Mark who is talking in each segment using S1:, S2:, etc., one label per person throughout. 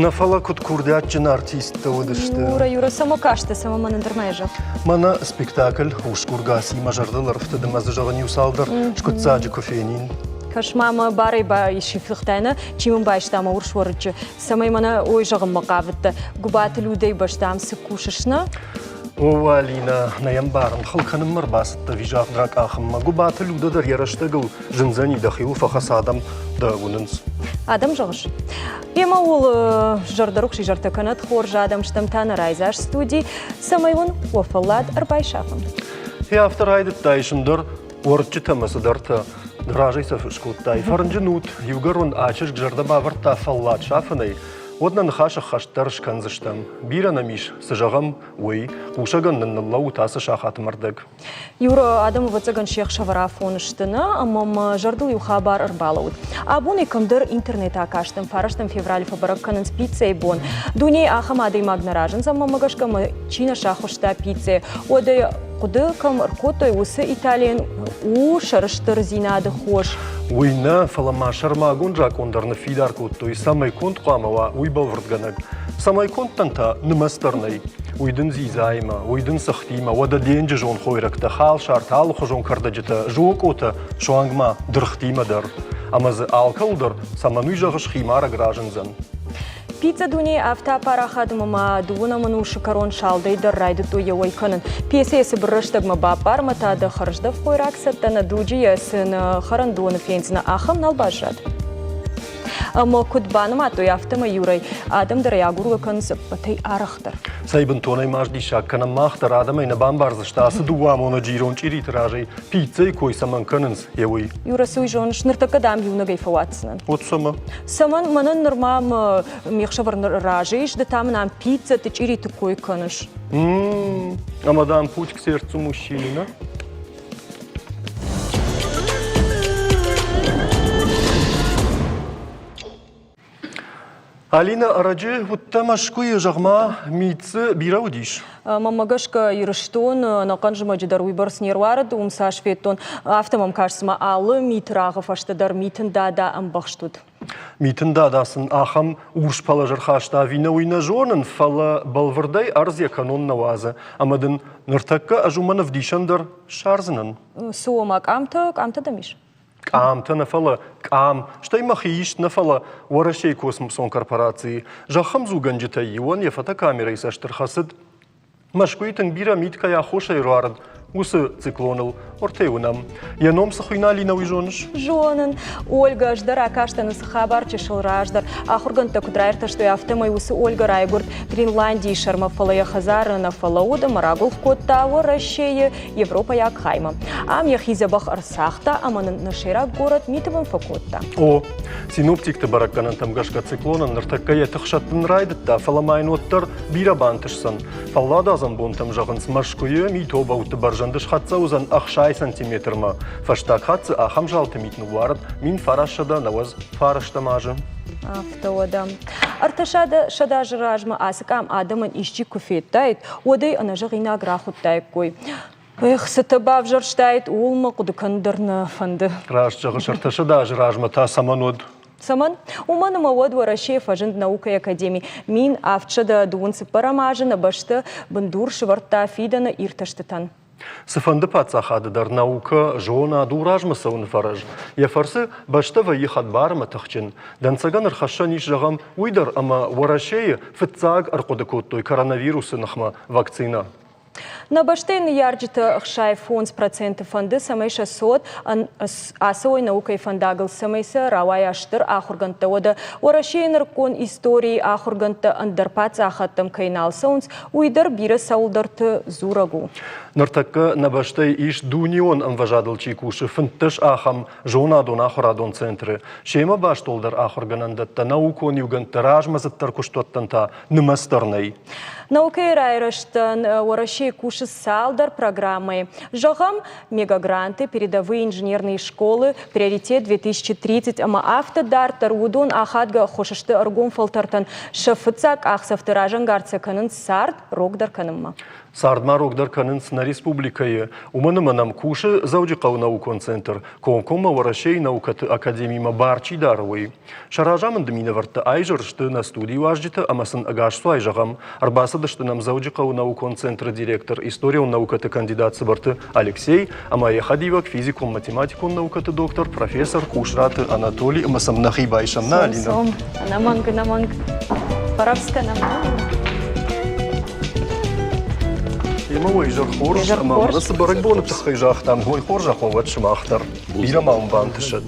S1: Нӕ фӕлӕ куыд курдиатджын артисттӕ уыдысты.
S2: Юра, Юра, цӕмӕ касты, цӕмӕ мӕн ӕндӕрмӕ зӕгъ.
S1: Мӕнӕ спектакль «Усгур Гаси» мӕ зӕрдыл ӕрфтыд ӕмӕ дзы зӕгъын иу цалдӕр скъуыддзаджы куы фенин.
S2: Кӕс-ма мӕ барӕй исифтыгътай нӕ, чи мын байста мӕ урс уӕрыччы, цӕмӕй мӕнӕ ой зӕгъынмӕ хъавыдтӕ. Гуыбаты Людӕй бӕстӕм цы кусыс, нӕ?
S1: О, Алинӕ, нӕ йӕм барын, хыл кӕнынмӕ ӕрбацыдтӕ ӕви загъд ракъахынмӕ. Гуыбаты Людӕ дӕр йӕ рӕстӕгыл зындзӕни, дӕхиуыл фӕхӕц, адӕм дӕ уынынц.
S2: Адӕм зӕгъыс? Йемӕ уыл зӕрдӕрухс изӕртӕ кӕнӕд хорз адӕм, стӕм та нӕ райдзаст студи, цӕмӕй уын уӕ фӕллад ӕрбайсафӕм.
S1: Йӕ афтӕ райдыдта исын дӕр уӕрыччытӕ мӕ цыдӕртӕ разӕй сӕ скодтай. Фӕрнджын ут, иугӕр уын а чызг зӕрдӕ бавӕрдта фӕллад сафынӕй, уӕд нӕ ныхас ӕххӕст дӕр скӕндзыстӕм. Бирӕ нӕм ис, цы зӕгъӕм, уый. Хъусӕгӕн нын ныллӕуут ацы сахаты мӕрдӕг.
S2: Юра, адӕм ӕвӕццӕгӕн се хсӕвӕр афон сты, нӕ? Ӕмӕ мӕ зӕрдыл иу хабар ӕрбалӕууыд. Абонӕй кӕмдӕр интернеты акастӕн, фарӕстӕм февралы фӕбӕрӕг кӕнынц пиццӕйы бон. Дунейы ахӕм адӕймаг нӕ разындзӕн, мӕнмӕ гӕсгӕ мӕ чи нӕ сахуыста пиццӕ, уӕд ӕй хъуыды кӕм ӕркодтой, уыцы Италийӕн у сӕрыстырдзинады хос.
S1: Уый нӕ, фӕлӕ ма сӕрмагонд закъон дӕр ныффидар кодтой, цӕмӕй конд хъуамӕ уа, уый бӕлвырдгӕнӕг. Цӕмӕй кондтӕн та нымӕц дӕр нӕй. Уый дын дзидзаимӕ, уый дын цыхтимӕ, уӕдӕ денджызон хойрӕгтӕ, халсартӕ, алыхуызон кӕрдӕджытӕ, зокъотӕ, суанг ма дыргътимӕ дӕр. Ӕмӕ дзы алкӕуыл дӕр цӕмӕн уый зӕгъыс химарӕг разындзӕн.
S2: Пицца дунейы афтӕ апарахат ӕмӕ ма дыууынӕм ӕнусы кӕрон салдӕй дӕр райдыдтой йӕ уӕй кӕнын. Пьесӕйы цыбыр рӕстӕгмӕ баппармӕ та дӕ хӕрздӕф хойраг цӕттӕ нӕ дуджы йӕ цы нӕ хӕрӕндоны фендзынӕ, ахӕм нал баззад. Ӕмӕ куыд банымадтой, афтӕмӕй Юрӕй адӕм дӕр ӕй агургӕ кӕнынц ӕппӕтӕй арӕхдӕр.
S1: Цӕй бынтонӕй ма сдиссаг кӕнӕм мах дӕр адӕмӕй нӕ бамбардзысты ацы дыууӕ амонӕджы ирон чъириты разӕй пиццӕйы кой цӕмӕн кӕнынц, йе уый.
S2: Юра, цы уый зоныс, ныртӕккӕ дам иунӕгӕй фӕуадздзынӕн.
S1: Вот цӕмӕ?
S2: Цӕмӕн? Мӕнӕн нырма ме хсӕвӕр разы ис, ды та мын ам пиццӕты, чъириты кой кӕныс.
S1: Ӕмӕ дам путь к сердцу мужчины, на? Алина, ӕрӕджы уыдтӕ Мӕскуыйы, зӕгъ-ма, мит дзы бирӕ уыдис?
S2: Мӕнмӕ гӕсгӕ, Ирыстон ӕнӕхъӕн зымӕджы дӕр уыйбӕрц не руарыд, уым цас федтон, афтӕ мӕм каст, цыма алы митрагъы фӕстӕ дӕр митын дада ӕмбӕхст уыд.
S1: Митын дада сын ахӕм урс пӕлӕз ӕрхаста ӕви нӕ, уый нӕ зонын, фӕлӕ бӕлвырдӕй ӕрдз йӕ кӕнон нӕ уадзы. Ӕмӕ дын ныртӕккӕ ӕз уымӕн ӕвдисӕн дӕр ссардзынӕн.
S2: Цы ома, къамтӕ, къамтӕ дӕм ис?
S1: Къамтӕ нӕ фӕлӕ къам, стӕй мӕхи ист нӕ фӕлӕ Уӕрӕсейы космосон корпорацийы зӕххӕмдзугӕнджытӕй иуӕн йӕ фотокамерӕйы цӕст ӕрхӕцыд Мӕскуыйы тынг бирӕ мит кӕй аххосӕй руарыд, уыцы циклоныл. Уӕртӕ уынӕм. Йӕ ном цы хуыйна, Лина, уый зоныс?
S2: Зонын. Ольгӕ, ӕз дӕр акастӕн уыцы хабар чысыл раздӕр. Ахуыргӕндтӕ куыд раиртӕстой, афтӕмӕй уыцы Ольгӕ райгуырд Гренландийы сӕрмӕ, фӕлӕ йӕ хӕдзары нӕ фӕлӕууыд ӕмӕ рагуылф кодта Уӕрӕсейы европӕйаг хаймӕ. Ам йӕхи дзӕбӕх ӕрцагъта ӕмӕ нын нӕ сӕйраг горӕт миты бын фӕкодта.
S1: О, синоптикты бӕрӕггӕнӕнтӕм гӕсгӕ циклонӕн ныртӕккӕ йӕ тых сӕттын райдыдта, фӕлӕ ма йын уӕддӕр бирӕ бантысдзӕн. Фӕлладуадзӕн бонтӕм зӕгъынц, Мӕскуыйы митобӕутты бӕрзӕнды схӕццӕ уыдзӕн 60 сантиметрмӕ. Фӕстаг хатт дзы ахӕм залты мит ныууарыд 1999 азы.
S2: Афтӕ уӕдӕ. Ӕртӕсӕдӕ сӕдӕ азы размӕ ацы къам адӕмӕн исчи куы федтаид, уӕд ӕй ӕнӕзӕгъинаг рахуыдтаиккой. Эх, цытӕ бавзӕрстаид, ууыл мӕ хъуыды кӕнын дӕр нӕ фӕнды.
S1: Раст зӕгъыс, 300 азы размӕ та цӕмӕн уыд?
S2: Цӕмӕн? Уымӕн ӕмӕ уӕд Уӕрӕсейы фӕзынд наукӕйы академи. 1724 азы нӕ бӕстӕ бындур сӕвӕрдта фидӕны иртӕстытӕн.
S1: Цыфӕнды паддзахады дӕр наукӕ, зонад у размӕ цӕуыны фӕрӕз. Йӕ фӕрцы бӕстӕ вӕййы хӕдбар ӕмӕ тыхджын. Дӕнцӕгӕн ӕрхӕссӕн ис, зӕгъӕм, уый дӕр, ӕмӕ Уӕрӕсейы фыццаг ӕрхъуыды кодтой коронавирусы ныхмӕ вакцинӕ.
S2: Нӕ бӕстӕйы ныййарджыты 65% фӕнды, цӕмӕй сӕ цот ацӕуой наукӕйы фӕндагыл, цӕмӕй сӕ рауайа стыр ахуыргӕндтӕ. Уӕдӕ Уӕрӕсейы нырыккон историйы ахуыргӕндтӕ ӕндӕр паддзахӕдтӕм кӕй нал цӕуынц, уый дӕр бирӕ цӕуылдӕрты дзурӕг у.
S1: Ныртӕккӕ нӕ бӕстӕйы ис дунеон ӕмвӕзадыл чи кусы, 15 ахӕм зонадон-ахуырадон центры. Семӕ бастолдӕр ахуыргӕнӕндӕттӕ, наукон иугӕндтӕ, размӕдзыддӕр куыстуӕттӕн та нымӕц дӕр нӕй.
S2: Наукӕйы райрӕзтӕн Уӕрӕсейы кусы цалдӕр программӕйы. Зӕгъӕм, мегагранты, передовые инженерные школы, приоритет 2030 ӕмӕ афтӕ дарддӕр уыдон ахадгӕ ӕххуыс сты ӕргом фӕлтӕртӕн сӕ фыццаг къахдзӕфты разӕнгард сӕ кӕнынц цард рогдӕр кӕнынмӕ.
S1: Цард ма рогдӕр кӕнынц нӕ республикӕйы, уымӕн ӕмӕ нӕм кусы Дзӕуджыхъӕуы наукон центр, комкоммӕ Уӕрӕсейы наукӕты академимӕ бар чи дары, уый. Сӕ разамынды минӕвӕрттӕ айзӕр сты нӕ студийы уазджытӕ ӕмӕ сын ӕгасцуай зӕгъӕм. Ӕрбацыдысты нӕм Дзӕуджыхъӕуы наукон центры директор, историон наукӕты кандидат Цыбырты Алексей ӕмӕ йӕ хӕдивӕг физикон-математикон наукӕты доктор, профессор Къусраты Анатоли ӕмӕ сӕм нӕхи байсӕм, нӕ, Алинӕ?
S2: Сом, ӕнӕмӕнг, ӕнӕмӕнг. Фӕрӕвдз кӕнӕм.
S1: Емӕ уӕ изӕр хорз ӕмӕ мӕнӕ цы бӕрӕгбоны тыххӕй загътам, уый хорзӕх уӕ уӕд сымах дӕр. Бирӕ ма уын бантысӕд.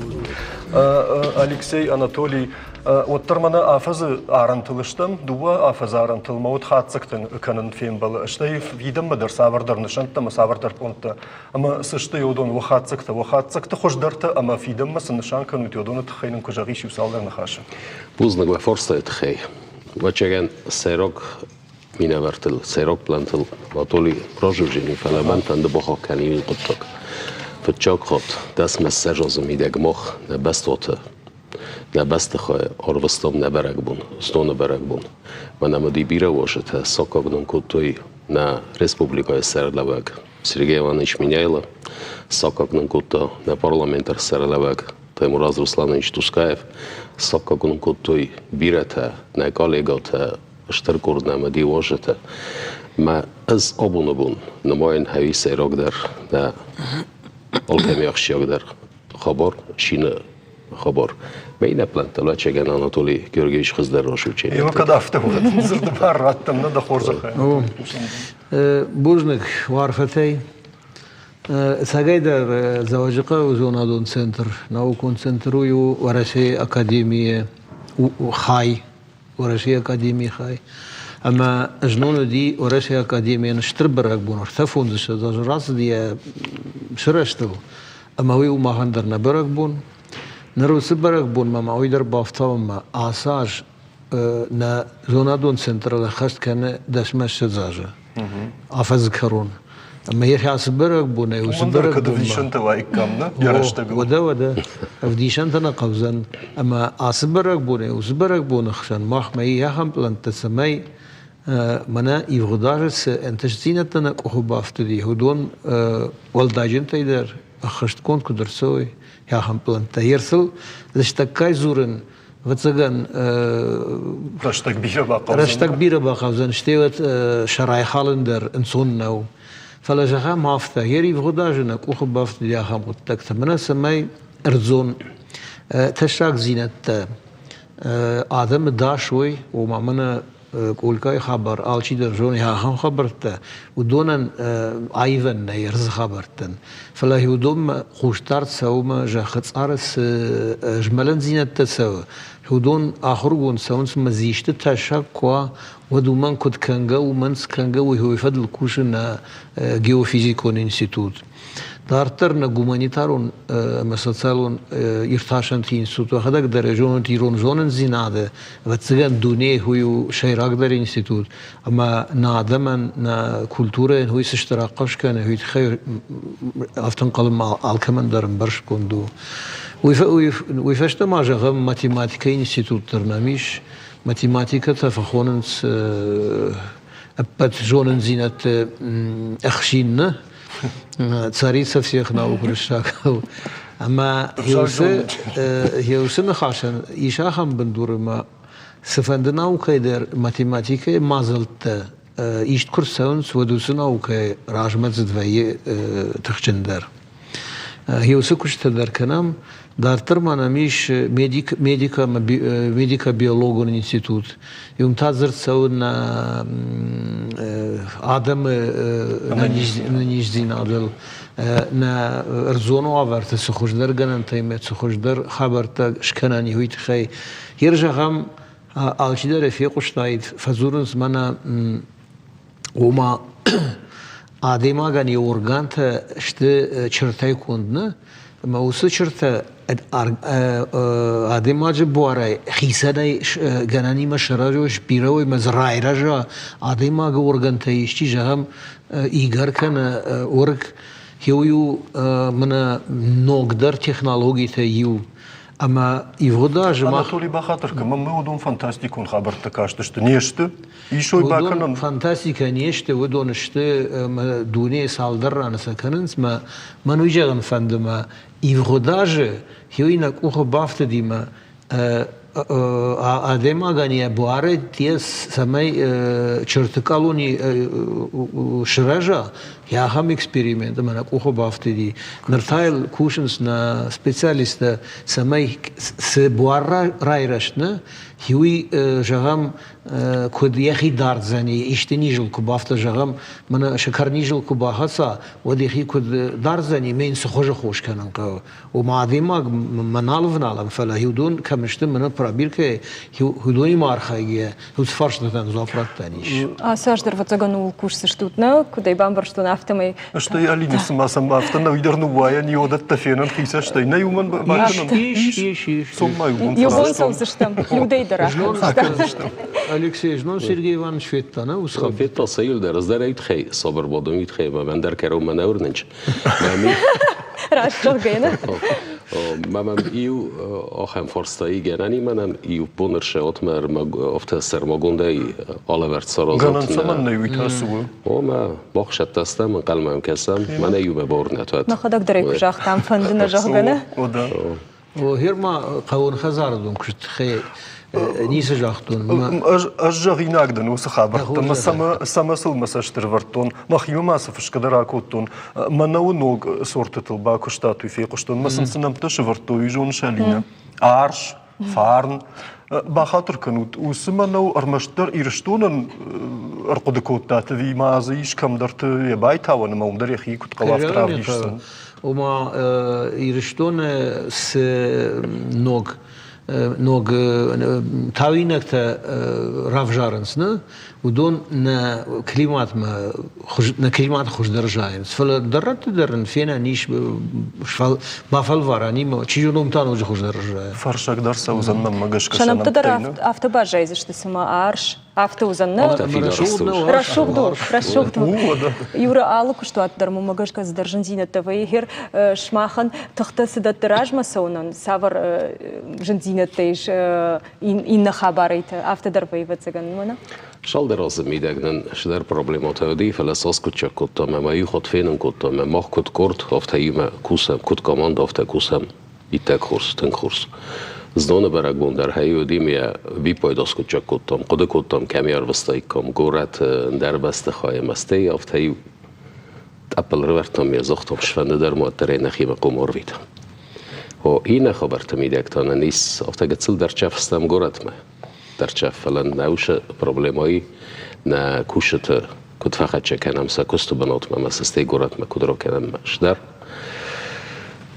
S1: Алексей Анатолий, уӕддӕр мӕнӕ афӕдзы арӕнтыл стӕм, дыууӕ афӕдзы арӕнтыл мӕ уд хатдзӕгтӕ кӕнын фембӕлы, стӕй фидӕнмӕ дӕр цавӕрдӕр нысӕнттӕ ӕмӕ цавӕрдӕр пълӕнттӕ ӕмӕ цы сты уыдон уӕ хатдзӕгтӕ, уӕ хатдзӕгты хуыздӕртӕ ӕмӕ фидӕнмӕ цы нысан кӕнут, уыдоны тыххӕй нын куы зӕгъис иу цалдӕр ныхасы.
S3: Бузныг уӕ фарстайы тыххӕй. Вӕццӕгӕн, сӕйраг минӕвӕрттыл, сӕйраг плантыл Анатолий разывжени, фӕлӕ мӕн фӕнды бахахх кӕнин хъуыддаг. Фыццаг хатт дӕсмӕ ссӕдз мидӕг мах нӕ бӕстуаты нӕ бӕстыхайы арвыстам нӕ бӕрӕгбон, Стоны бӕрӕгбон. Мӕнӕ уыди бирӕ уазджытӕ, саккаг нын кодтой нӕ республикӕйы сӕргълӕууӕг Сергей Иванович Меняйло, саккаг нын кодта нӕ парламентар сӕргълӕууӕг Таймураз Русланович Тускаев, саккаг нын кодтой бирӕтӕ, нӕ коллегӕтӕ, стыр къорд нӕм уыди уазджытӕ. Мӕ ӕз абоны бон нымайын хӕуи сӕйрагдӕр нӕ алкӕмӕй ахсджиагдӕр хабар, чины хабар. Мӕ иннӕ плӕнттӕ ӕвӕццӕгӕн Анатолий Георгиевич хуыздӕр расучение.
S1: Ема кӕд афтӕ уӕд, дзырды бар раттӕм, нӕ дӕ хорзӕхӕй.
S4: Бузныг уарфӕтӕй. Ӕцӕгӕйдӕр Дзӕуӕджыхъӕуы зонадон центр, наукон центр у Уӕрӕсейы академийы хай. Уӕрӕсейы Академийы хай. Ӕмӕ знон уыди Уӕрӕсейы Академийӕн стыр бӕрӕгбон, ӕртӕ фондзыссӕдз азы рацыди йӕ сырӕзтыл, ӕмӕ уый у махӕн дӕр нӕ бӕрӕгбон. Ныр уыцы бӕрӕгбонмӕ ма уый дӕр бафтауынмӕ ацы аз нӕ зонадон центрыл ӕххӕст кӕны дӕсмӕ ссӕдз азы. афӕдзы кӕрон. Ӕмӕ йӕхи ацы бӕрӕгбонӕй уыцы
S1: бӕрӕгбонмӕ... ӕвдисӕнтӕ уаиккам, нӕ? Йӕ рӕстӕгыл.
S4: Уӕдӕ, уӕдӕ. Ӕвдисӕнтӕ нӕ хъӕудзӕн. Ӕмӕ ацы бӕрӕгбонӕй уыцы бӕрӕгбоны хсӕн махмӕ и ахӕм пълӕнттӕ, цӕмӕй мӕнӕ ивгъуыд азы цы ӕнтыстдзинӕдтӕ нӕ къухы бафтыди, уыдон уӕлдайджынтӕй дӕр ӕххӕстгонд куыд ӕрцӕуой, ахӕм пълӕнттӕ. Ерсыл лыстӕггай дзурын ӕвӕццӕгӕн
S1: рӕстӕг бирӕ бахъӕудзӕн.
S4: Рӕстӕг бирӕ бахъӕудзӕн, стӕй уӕд сӕ райхалын дӕр ӕнцон нӕу. Фӕлӕ зӕгъӕм афтӕ, йе ривгъуыд азы нӕ къухы бафтыди ахӕм хъуыддӕгтӕ, мӕнӕ цӕмӕй ӕрдзон тӕссагдзинӕдтӕ адӕмы дас уой, ома мӕнӕ Къолькайы хабар алчидӕр зоны ахӕм хабӕрттӕ, уыдонӕн аивӕн нӕй ӕрдзы хабӕрттӕн. Фӕлӕ уыдонмӕ хъусдард цӕуы мӕ зӕххы цъары цы змӕлӕндзинӕдтӕ цӕуы, уыдон ахуыргонд цӕуынц мӕ дзы исты тӕссаг куы уа, уӕд уымӕн куыд кӕнгӕ, уымӕн цы кӕнгӕ, уый фӕдыл кусы нӕ геофизикон институт. Дарддӕр нӕ гуманитарон ӕмӕ социалон иртасӕнты институт йӕхӕдӕг дӕр зонут ирон зонындзинады, ӕвӕццӕгӕн, дунейы уый у сӕйрагдӕр институт, ӕмӕ нӕ адӕмӕн, нӕ культурӕйӕн уый цы стыр ахъаз кӕны, уый тыххӕй афтӕ ӕнхъӕлмӕ алкӕмӕн дӕр ӕмбӕрстгонд у. Уый фӕстӕ ма зӕгъӕм, математикӕйы институт дӕр нӕм ис. Математикӕтӕ фӕхонынц ӕппӕт зонындзинӕдты ӕхсин нӕ, царица всех наук уырыссагау. Ӕмӕ Геусы ныхасӕн ис ахӕм бындур, ӕмӕ цыфӕнды наукӕйы дӕр математикӕйы мадзӕлттӕ ист куы рцӕуынц, уӕд уыцы наукӕйы размӕдзыд вӕййы тыхджындӕр. Геусы куыстытӕ дӕр кӕнӕм. Дарддӕр ма нӕм ис медико-биологон институт. Уым та дзырд цӕуы нӕ адӕмы ӕнӕниздзинадыл, нӕ ӕрдзон уавӕрты цы хуыздӕр гӕнӕнтӕ ӕмӕ цы хуыздӕр хабӕрттӕ скӕнӕн и, уый тыххӕй. Йе зӕгъӕм, алчидӕр ӕй фехъуыстаид, фӕдзурынц мӕнӕ ома адӕймагӕн йӕ органтӕ сты чыртӕй конд, нӕ? Ӕмӕ уыцы чыртӕ адӕймаджы буарӕй хицӕнӕй гӕнӕнимӕ сырӕзой, сбирӕ уой ӕмӕ дзы райрӕза адӕймагы органтӕй исчи, зӕгъӕм, игӕр кӕнӕ уырг, иу у мӕнӕ ногдӕр технологитӕй иу. Ӕмӕ ивгъуыд азы мах...
S1: Анатолий бахатыр кӕн, мӕнмӕ уыдон фантастикон хабӕрттӕ кастысты. Не сты? Исой бакӕнӕн?
S4: Фантастикӕ не сты, уыдон сты дунейы цалдӕр раны сӕ кӕнынц. Мӕ мӕн уый зӕгъын фӕнды, мӕ ивгъуыд азы хиуи нӕ къухы бафтыди мӕ адӕймагӕн йӕ буары цӕмӕй чырты колони сырӕза, ахӕм эксперимент ӕмӕ нӕ къухы бафтыди. Ныр та йыл кусынц нӕ специалисттӕ, цӕмӕй цы буар райрӕзт, нӕ, уый, зӕгъӕм, куыд йӕхи дардзӕни, исты низыл куы бафта, зӕгъӕм, мӕнӕ сӕкӕрнизыл куы бахӕца, уӕд йӕхи куыд дардзӕни, мӕ йын цы хуызы хос кӕнын хъӕуы. Ома адӕймаг мӕ нал ӕвналӕм, фӕлӕ уыдон кӕм сты, мӕнӕ пробиркӕйы, уыдонимӕ архайгӕйӕ, уыцы фарстатӕн дзуапп раттӕн ис.
S2: Ацы аз дӕр ӕвӕццӕгӕн ууыл кусдзыстут, нӕ? Куыд ӕй бамбӕрстон, афтӕмӕй.
S1: Стӕй Алинӕ, цыма сӕм афтӕ нӕ, уый дӕр ныууайӕн иодӕттӕ фенӕн хицӕстӕй. Нӕ, уымӕн бакӕнӕн.
S4: Ис, ис, ис.
S1: Цом ма иу бон
S2: Иу бон цӕудзыстӕм, людӕй дӕр
S4: ахӕцдзыстӕм. Алексей, знон Сергей Иванович федта, нӕ, уыцы хабар?
S3: Федта сӕ иу дӕр, ӕз дӕр ӕй тыххӕй сабыр бадын, уый тыххӕй мӕм ӕндӕр кӕронмӕ нӕ уырнынч.
S2: Раст зӕгъгӕ, нӕ?
S3: Мӕм иу ахӕм фарста гӕнӕн мӕнӕн иу бон ӕрсӕвӕтмӕ афтӕ сӕрмагондӕй алӕвӕрд саразат.
S1: Гӕнӕн цӕмӕн нӕй, уый та цы у?
S3: О, мӕ бахсӕттӕстӕм, ӕнхъӕлмӕ йӕм кӕсӕм, мӕнӕ иумӕ бауырнӕт уӕд.
S2: Нӕхӕдӕг дӕр ӕй куы загътам, фӕнды нӕ зӕгъгӕ, нӕ?
S1: О, да.
S4: Гъер ма хъӕуон хӕдзарадон куысты тыххӕй ницы загътон.
S1: Ӕз зӕгъинаг дӕн уыцы хабӕрттӕ, мӕ цӕмӕ сыл мӕ цӕст ӕрывӕрдтон, мӕхимӕ ма цы фысгӕ дӕр акодтон. Мӕнӕуы ног сортытыл бакуыстат, уый фехъуыстон. Мӕ сын цы нӕмттӕ сӕвӕрдтой, уый зоныс, Алинӕ? Арс, фарн. Бахатыр кӕнут, уыцы мӕнӕу ӕрмӕстдӕр Ирыстонӕн ӕрхъуыды кодтат ӕви ма дзы ис кӕмдӕрты йӕ байтауӕн ӕмӕ уым дӕр йӕхи куыд хъӕуы, афтӕ равдисдзӕн?
S4: Ома Ирыстоны цы ног ног тауинӕгтӕ равзарынц, нӕ, уыдон нӕ климатмӕ нӕ климат хуыздӕр зайынц. Фӕлӕ ӕндӕр рӕтты дӕр ын фенӕн ис бафӕлварӕн имӕ, чи зоны, уым та ноджы хуыздӕр зайы.
S1: Фӕрсаг дӕр цӕудзӕн мӕнмӕ гӕсгӕ
S2: Сӕ нӕмттӕ дӕр афтӕ баззайдзысты, цыма арс, афтӕ уыдзӕн, нӕ? Рӕсугъд у, рӕсугъд у. Юра, алы куыстуат дӕр мӕнмӕ гӕсгӕ цыдӕр зындзинӕдтӕ вӕййы. Гъер сымахӕн тыхтӕ цы дӕтты размӕ цӕуынӕн, цавӕр зындзинӕдтӕ ис иннӕ хабарӕй та, афтӕ дӕр вӕййы, ӕвӕццӕгӕн, мӕнӕ?
S3: Цалдӕр азы мидӕг нын цыдӕр проблемӕтӕ уыди, фӕлӕ цас куыд кодтам ӕмӕ иу хатт фенын кодтам, ӕмӕ мах куыд къорд, афтӕ иумӕ кусӕм, куыд командӕ, афтӕ кусӕм. Иттӕг хорз, тынг хорз. Зноны бӕрӕгбон дӕр хӕй уыди, ме виппайды аскъуыддзаг кодтам, хъуыды кодтам, кӕм ӕрвыстаиккам, горӕты ӕндӕр бӕстыхайы ӕмӕ стӕй афтӕ-иу тъӕппыл ӕрывӕрдтам ме загътам, сфӕнды дӕр ма уӕддӕр ӕй нӕхимӕ хъуамӕ арвитӕм. О, иннӕ хабӕртты мидӕг та нын ис афтӕ гыццыл дӕрддзӕф стӕм горӕтмӕ. Дӕрддзӕф, фӕлӕ нӕ уыцы проблемӕйы нӕ кусджыты куыд фӕхӕццӕ кӕнӕм сӕ куысты бынатмӕ ӕмӕ сӕ стӕй горӕтмӕ куыд ракӕнӕм дӕр.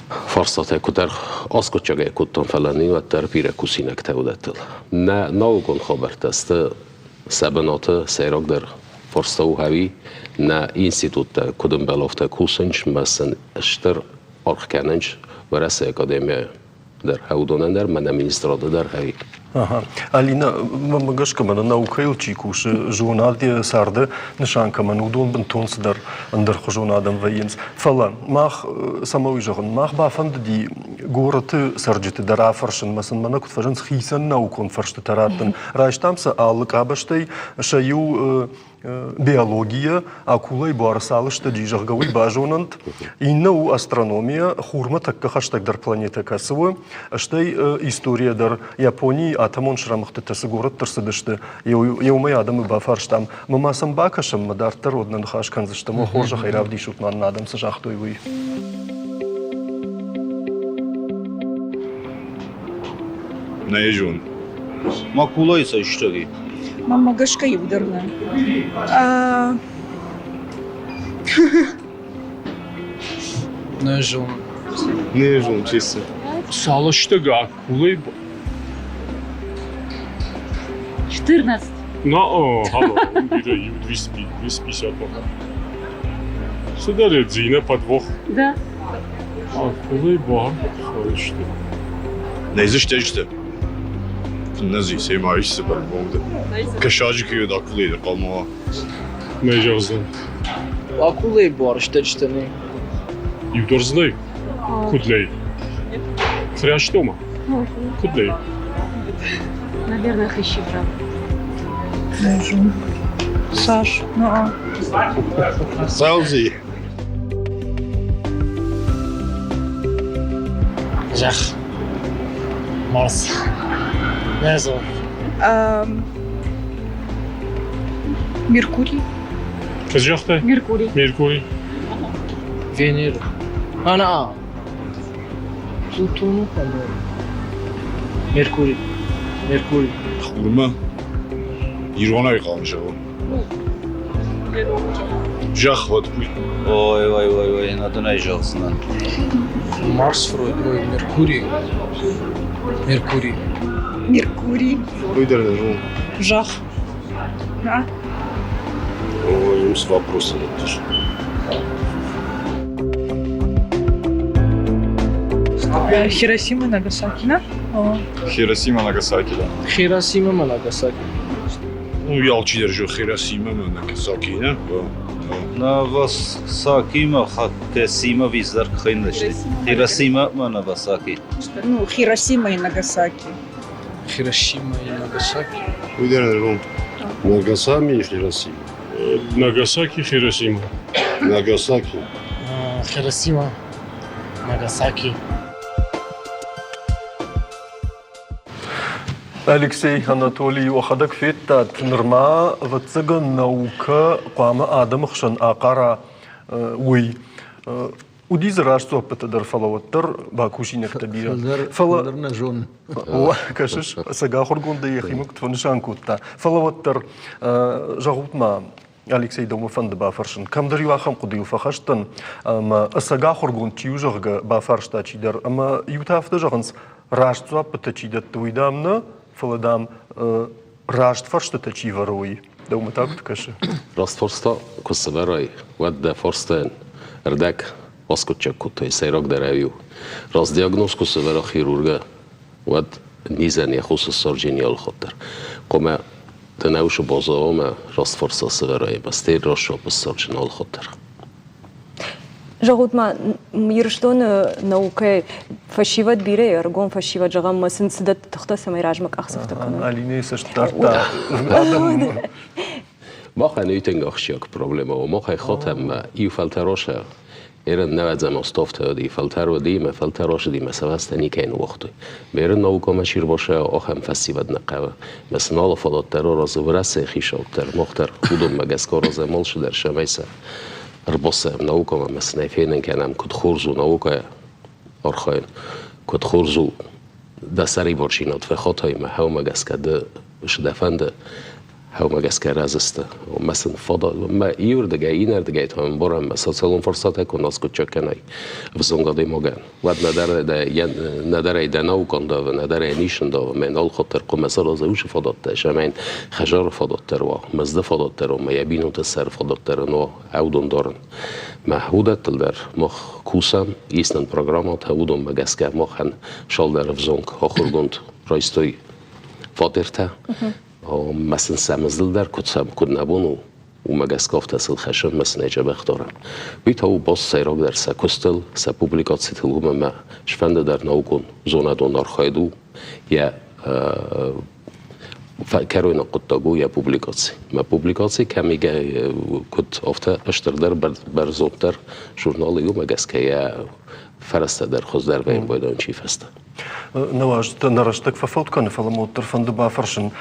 S3: Фарстатӕ куыддӕр аскъуыддзагӕй кодтам, фӕлӕ нын уӕддӕр бирӕ кусинӕгтӕ уыдӕттыл. Нӕ наукон хабӕрттӕ сты сӕ бынаты сӕйрагдӕр фарста у ӕви нӕ институттӕ куыд ӕмбӕлы, афтӕ кусынц ӕмӕ сын стыр аргъ кӕнынц Уӕрӕсейы академийӕ дӕр, уыдонӕн дӕр, мӕнӕ министрады дӕр ӕви.
S1: Ага. Алина, мӕнмӕ гӕсгӕ мӕнӕ наукӕйыл чи кусы, зонад йӕ царды нысан кӕмӕн, уыдон бынтон цыдӕр ӕндӕрхуызон адӕм вӕййынц. Фӕлӕ мах, цӕмӕ уый зӕгъын, мах бафӕндыди горӕты цӕрджыты дӕр афӕрсын, мӕ сын мӕнӕ куыд фӕзынц хицӕн наукон фӕрстытӕ раттын. Райстам сӕ алы къабӕзтӕй, сӕ иу биологийӕ акулӕйы буары цал стӕджы, зӕгъгӕ, уый базонӕнт. Иннӕ у астрономия, хурмӕ тӕккӕ хӕстӕгдӕр планетӕ кӕцы у, стӕй историйӕ дӕр Японийы атомон срӕмыгъдтытӕ цы горӕтты рцыдысты, еумӕ адӕмы бафарстам. Мӕ ма сӕм бакӕсӕм, мӕ дарддӕр уӕд нӕ ныхас кӕндзыстӕм. Уӕ хорзӕхӕй равдисут ма нын адӕм цы загътой, уый.
S5: Нӕ зон. Макулайы цӕстӕгӕй.
S6: Мӕнмӕ гӕсгӕ иу дӕр нӕ.
S7: Нӕ зонын.
S5: Не зонын, честно.
S7: Цал стӕг акулӕй
S8: 14.
S7: На, алло, бирӕ иу 250 пока. Цыдӕр Дзина подвох.
S8: Да.
S7: Акулӕй буар цал сты?
S5: Нӕ дзы стӕджытӕ. Куыннӕ дзы семӕ ис цы бӕрӕгбон Кӕсаджы кӕй уыд акулӕй дӕр хъуамӕ уа.
S7: Нӕ зӕгъдзӕн.
S9: Акулӕйы буар стӕджытӕ нӕй.
S7: Иу дӕр дзы нӕй? Куыд нӕй? Фрӕстома? Куыд нӕй?
S8: Наверное, хыщи брал.
S6: Саш, ну а.
S5: Цӕудзи.
S9: Зӕхх. Марс. Нӕ зон.
S6: Меркурий.
S7: Куыд загътай?
S8: Меркурий.
S7: Меркурий.
S9: Венера. А, на. Плутону, по-моему. Меркурий. Меркурий.
S5: Хурмӕ. Иронӕй хъӕуы зӕгъын. Зӕхх уӕд уый.
S10: Ой, ой, ой, ой, нӕдонӕй зӕгъдзынӕн.
S9: Марс вроде, ой, Меркурий. Меркурий.
S6: Меркурий.
S5: Уый дӕр нӕ зонын.
S6: Зӕхх. Да.
S5: Ой, им с вопросом
S6: Хиросима, Нагасаки, да?
S5: Хиросима, Нагасаки, да.
S9: Хиросима, Нагасаки.
S5: Ну, алчидӕр же Хиросима, Нагасаки, не?
S10: Навасакимӕ Хакасима виздар кхайнашти. Хиросима ма Навасаки.
S6: Ну, Хиросима и Нагасаки.
S9: Хиросима и Нагасаки.
S5: Уый дӕр нӕ зонын.
S11: Нагасами и Хиросима.
S7: Нагасаки, Хиросима.
S11: Нагасаки.
S9: Хиросима, Нагасаки.
S1: Алексей Анатолий уӕхӕдӕг федтат, нырма, ӕвӕццӕгӕн, наукӕ хъуамӕ адӕмы хсӕн ахъара уый. Уыди дзы раст дзуаппытӕ дӕр, фӕлӕ уӕддӕр бакусинӕгтӕ бирӕ.
S4: Фӕлӕ нӕ зон.
S1: Кӕсыс, ӕцӕг ахуыргондӕй йӕхимӕ куыд фӕнысан кодта. Фӕлӕ уӕддӕр, зӕгъут-ма, Алексей, дӕумӕ фӕнды бафӕрсын. Кӕмдӕр иу ахӕм хъуыдыйыл фӕхӕст дӕн, ӕмӕ ӕцӕг ахуыргонд чи у, зӕгъгӕ, бафарста чидӕр. Ӕмӕ иутӕ афтӕ зӕгъынц, раст дзуаппытӕ чи дӕтты, уый, дам, нӕ, фӕлӕ, дам, раст фӕрстытӕ чи вӕры, уый. Дӕумӕ та куыд кӕсы?
S3: Раст фарста куы сӕвӕрай, уӕд дӕ фарстайӕн ӕрдӕг аскъуыддзаг кодтай, сӕйрагдӕр ӕй у. Раст диагноз куы сӕвӕра хирургӕ, уӕд низӕн йӕ хосы ссарджын алхатт дӕр. Хъуамӕ Дӕ базаомӕ раст фарста сӕвӕрай, бӕстӕй раст ссарджын алхатт дӕр.
S2: Зӕгъут ма, Ирыстоны наукӕйы фӕсивӕд бирӕ ӕрыгон фӕсивӕд, зӕгъӕм, ма сын цы дӕтты тыхтӕ, цӕмӕй размӕ къахдзӕфтӕ кӕной?
S1: Алинӕйы цӕст дардта адӕммӕ.
S3: Махӕн итынг ахсджиаг проблемӕ у. Махӕй хатӕм иу фӕлтӕросӕ Ерын нӕвӕдзӕм остовтӕ фӕлтӕр уыди, мӕ фӕлтӕр осыди, мӕ сӕвӕстӕ никӕй ныууагътой. Берын наукомӕ чи рбоса, ахӕм фӕсивӕд нӕ хъӕуы. Мӕ сын алы фадат дӕр аразы Уӕрӕсейы хицауад дӕр, мах дӕр уыдонмӕ гӕсгӕ аразӕм алчидӕр, цӕмӕй сӕ ӕрбацӕуӕм наукӕмӕ ӕмӕ сын ӕй фенын кӕнӕм, куыд хорз у наукӕйы архайын, куыд хорз у дӕ сӕрибардзинад фӕхатаймӕ, хӕумӕ гӕсгӕ ды цы дӕ фӕнды, Хӕумӕ гӕсгӕ разы сты. Мӕ сын фадат, мӕ иуырдыгӕй, иннӕрдыгӕй та ӕмбарӕм, мӕ социалон фарстатӕ куы аскъуыддзаг кӕнай ӕвзонг адӕймагӕн, уӕд нӕдӕр нӕдӕр ӕй дӕ наукон давы, нӕдӕр ӕй нисын давы, мӕ нал хатт хъуамӕ сараза уыцы фадӕттӕ, цӕмӕй хӕдзары фадат дӕр уа, мӕзды фадат дӕр уа, мӕ йӕ бинонты сӕры фадат дӕр ын уа, аудон дарын. Мӕ уыдӕттыл дӕр мах кусӕм, ис нын программӕтӕ, уыдонмӕ гӕсгӕ махӕн цалдӕр ӕвзонг ахуыргонд райстой фатертӕ. Мӕ сын сӕ мыздыл дӕр куыд сӕ куыд нӕ бон у, уымӕ гӕсгӕ афтӕ сыл хӕссын мӕ сын ӕй дзӕбӕх дарӕм. Уый та у бас сӕйрагдӕр сӕ куыстыл, сӕ публикацитыл, уымӕн ӕмӕ сфӕнды дӕр наукон, зонадон архайд у йӕ кӕройнаг хъуыддаг у йӕ публикаци. Мӕ публикаци кӕм куыд афтӕ стырдӕр, бӕрзонддӕр журналы уымӕ гӕсгӕ йӕ фӕрӕзтӕ дӕр хуыздӕр вӕййын байдайын чи фӕстӕ.
S1: Науазтӕ нӕ рӕстӕг фӕфӕуд кӕны, фӕлӕ ма уӕддӕр фӕнды бафӕрсын.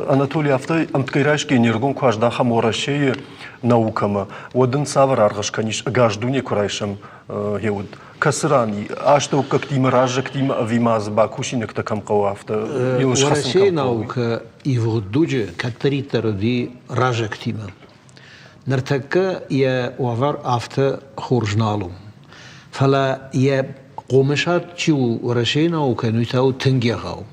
S1: Анатолий, афтӕ ӕмткӕй райсгӕ не ргом куы аздахӕм Уӕрӕсейы наукӕмӕ, уӕд ын цавӕр аргъ скӕнис ӕгас дуне куы райсӕм гъеуӕд? Кӕцы ран астӕуккӕгтимӕ, раззӕгтимӕ ӕви ма дзы бакусинӕгтӕ кӕм хъӕуы, афтӕ
S4: Уӕрӕсейы наукӕ ивгъуыд дуджы кӕддӕриддӕр уыди раззӕгтимӕ. Ныртӕккӕ йӕ уавӕр афтӕ хорз нал у. Фӕлӕ йӕ хъомысад чи у Уӕрӕсейы наукӕйӕн, уый та у тынг егъау.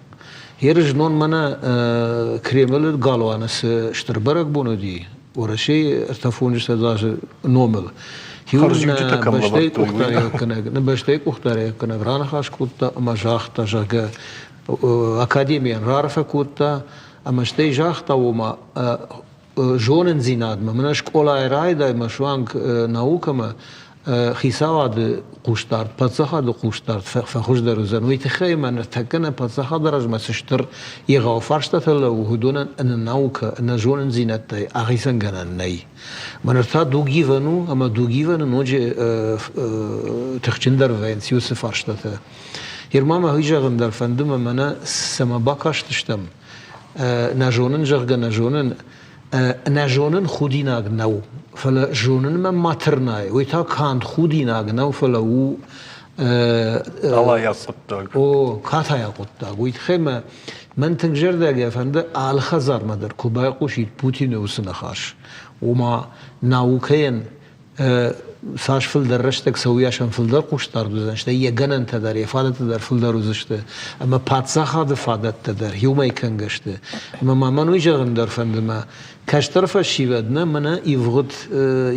S4: Ер знон мӕнӕ Кремлы галуаны цы стыр бӕрӕгбон уыди, Уӕрӕсейы ӕртӕфондзыссӕдз азы номыл,
S1: Хӕрзиуджытӕ кӕм лӕвӕрдтой,
S4: нӕ бӕстӕйы къухдариуӕггӕнӕг раныхас кодта ӕмӕ загъта, зӕгъгӕ, академийӕн раарфӕ кодта ӕмӕ стӕй загъта, ома зонындзинадмӕ, мӕнӕ скъолайы райдаймӕ суанг наукӕмӕ. Хицауады хъусдард, паддзахады хъусдард фӕхуыздӕр уыдзӕн. Уый тыххӕй ма ныртӕккӕ нӕ паддзахады размӕ цы стыр егъау фарстатӕ лӕууы, уыдонӕн ӕнӕ наукӕ, ӕнӕ зонындзинӕдтӕй ахицӕнгӕнӕн нӕй. Мӕнӕ та дугивӕн у, ӕмӕ дугивӕны ноджы тыхджындӕр вӕййынц уыцы фарстатӕ. Ир ма мӕ уый зӕгъын дӕр фӕнды, мӕ мӕнӕ цӕмӕ бакастыстӕм, нӕ зонын, зӕгъгӕ, нӕ зонын, нӕ зонын худинаг нӕу, фӕлӕ зонынмӕ ма тырнай, уый та канд худинаг нӕу, фӕлӕ у
S1: Алайаг хъуыддаг.
S4: О, катайаг хъуыддаг. Уый тыххӕй мӕ мӕн тынг зӕрдиагӕй фӕнды алы хӕдзармӕ дӕр куы байхъусид Путины уыцы ныхас. Ома наукӕйӕн цас фылдӕр рӕстӕг цӕуы, уыйас ӕм фылдӕр хъусдард уыдзӕн, стӕй йӕ гӕнӕнтӕ дӕр, йӕ фадӕттӕ дӕр фылдӕр уыдзысты, ӕмӕ паддзахады фадӕттӕ дӕр иумӕ кӕнгӕ сты. Ӕмӕ ма мӕн уый зӕгъын дӕр фӕнды, мӕ кӕстӕр фӕсивӕд нӕ мӕнӕ ивгъуыд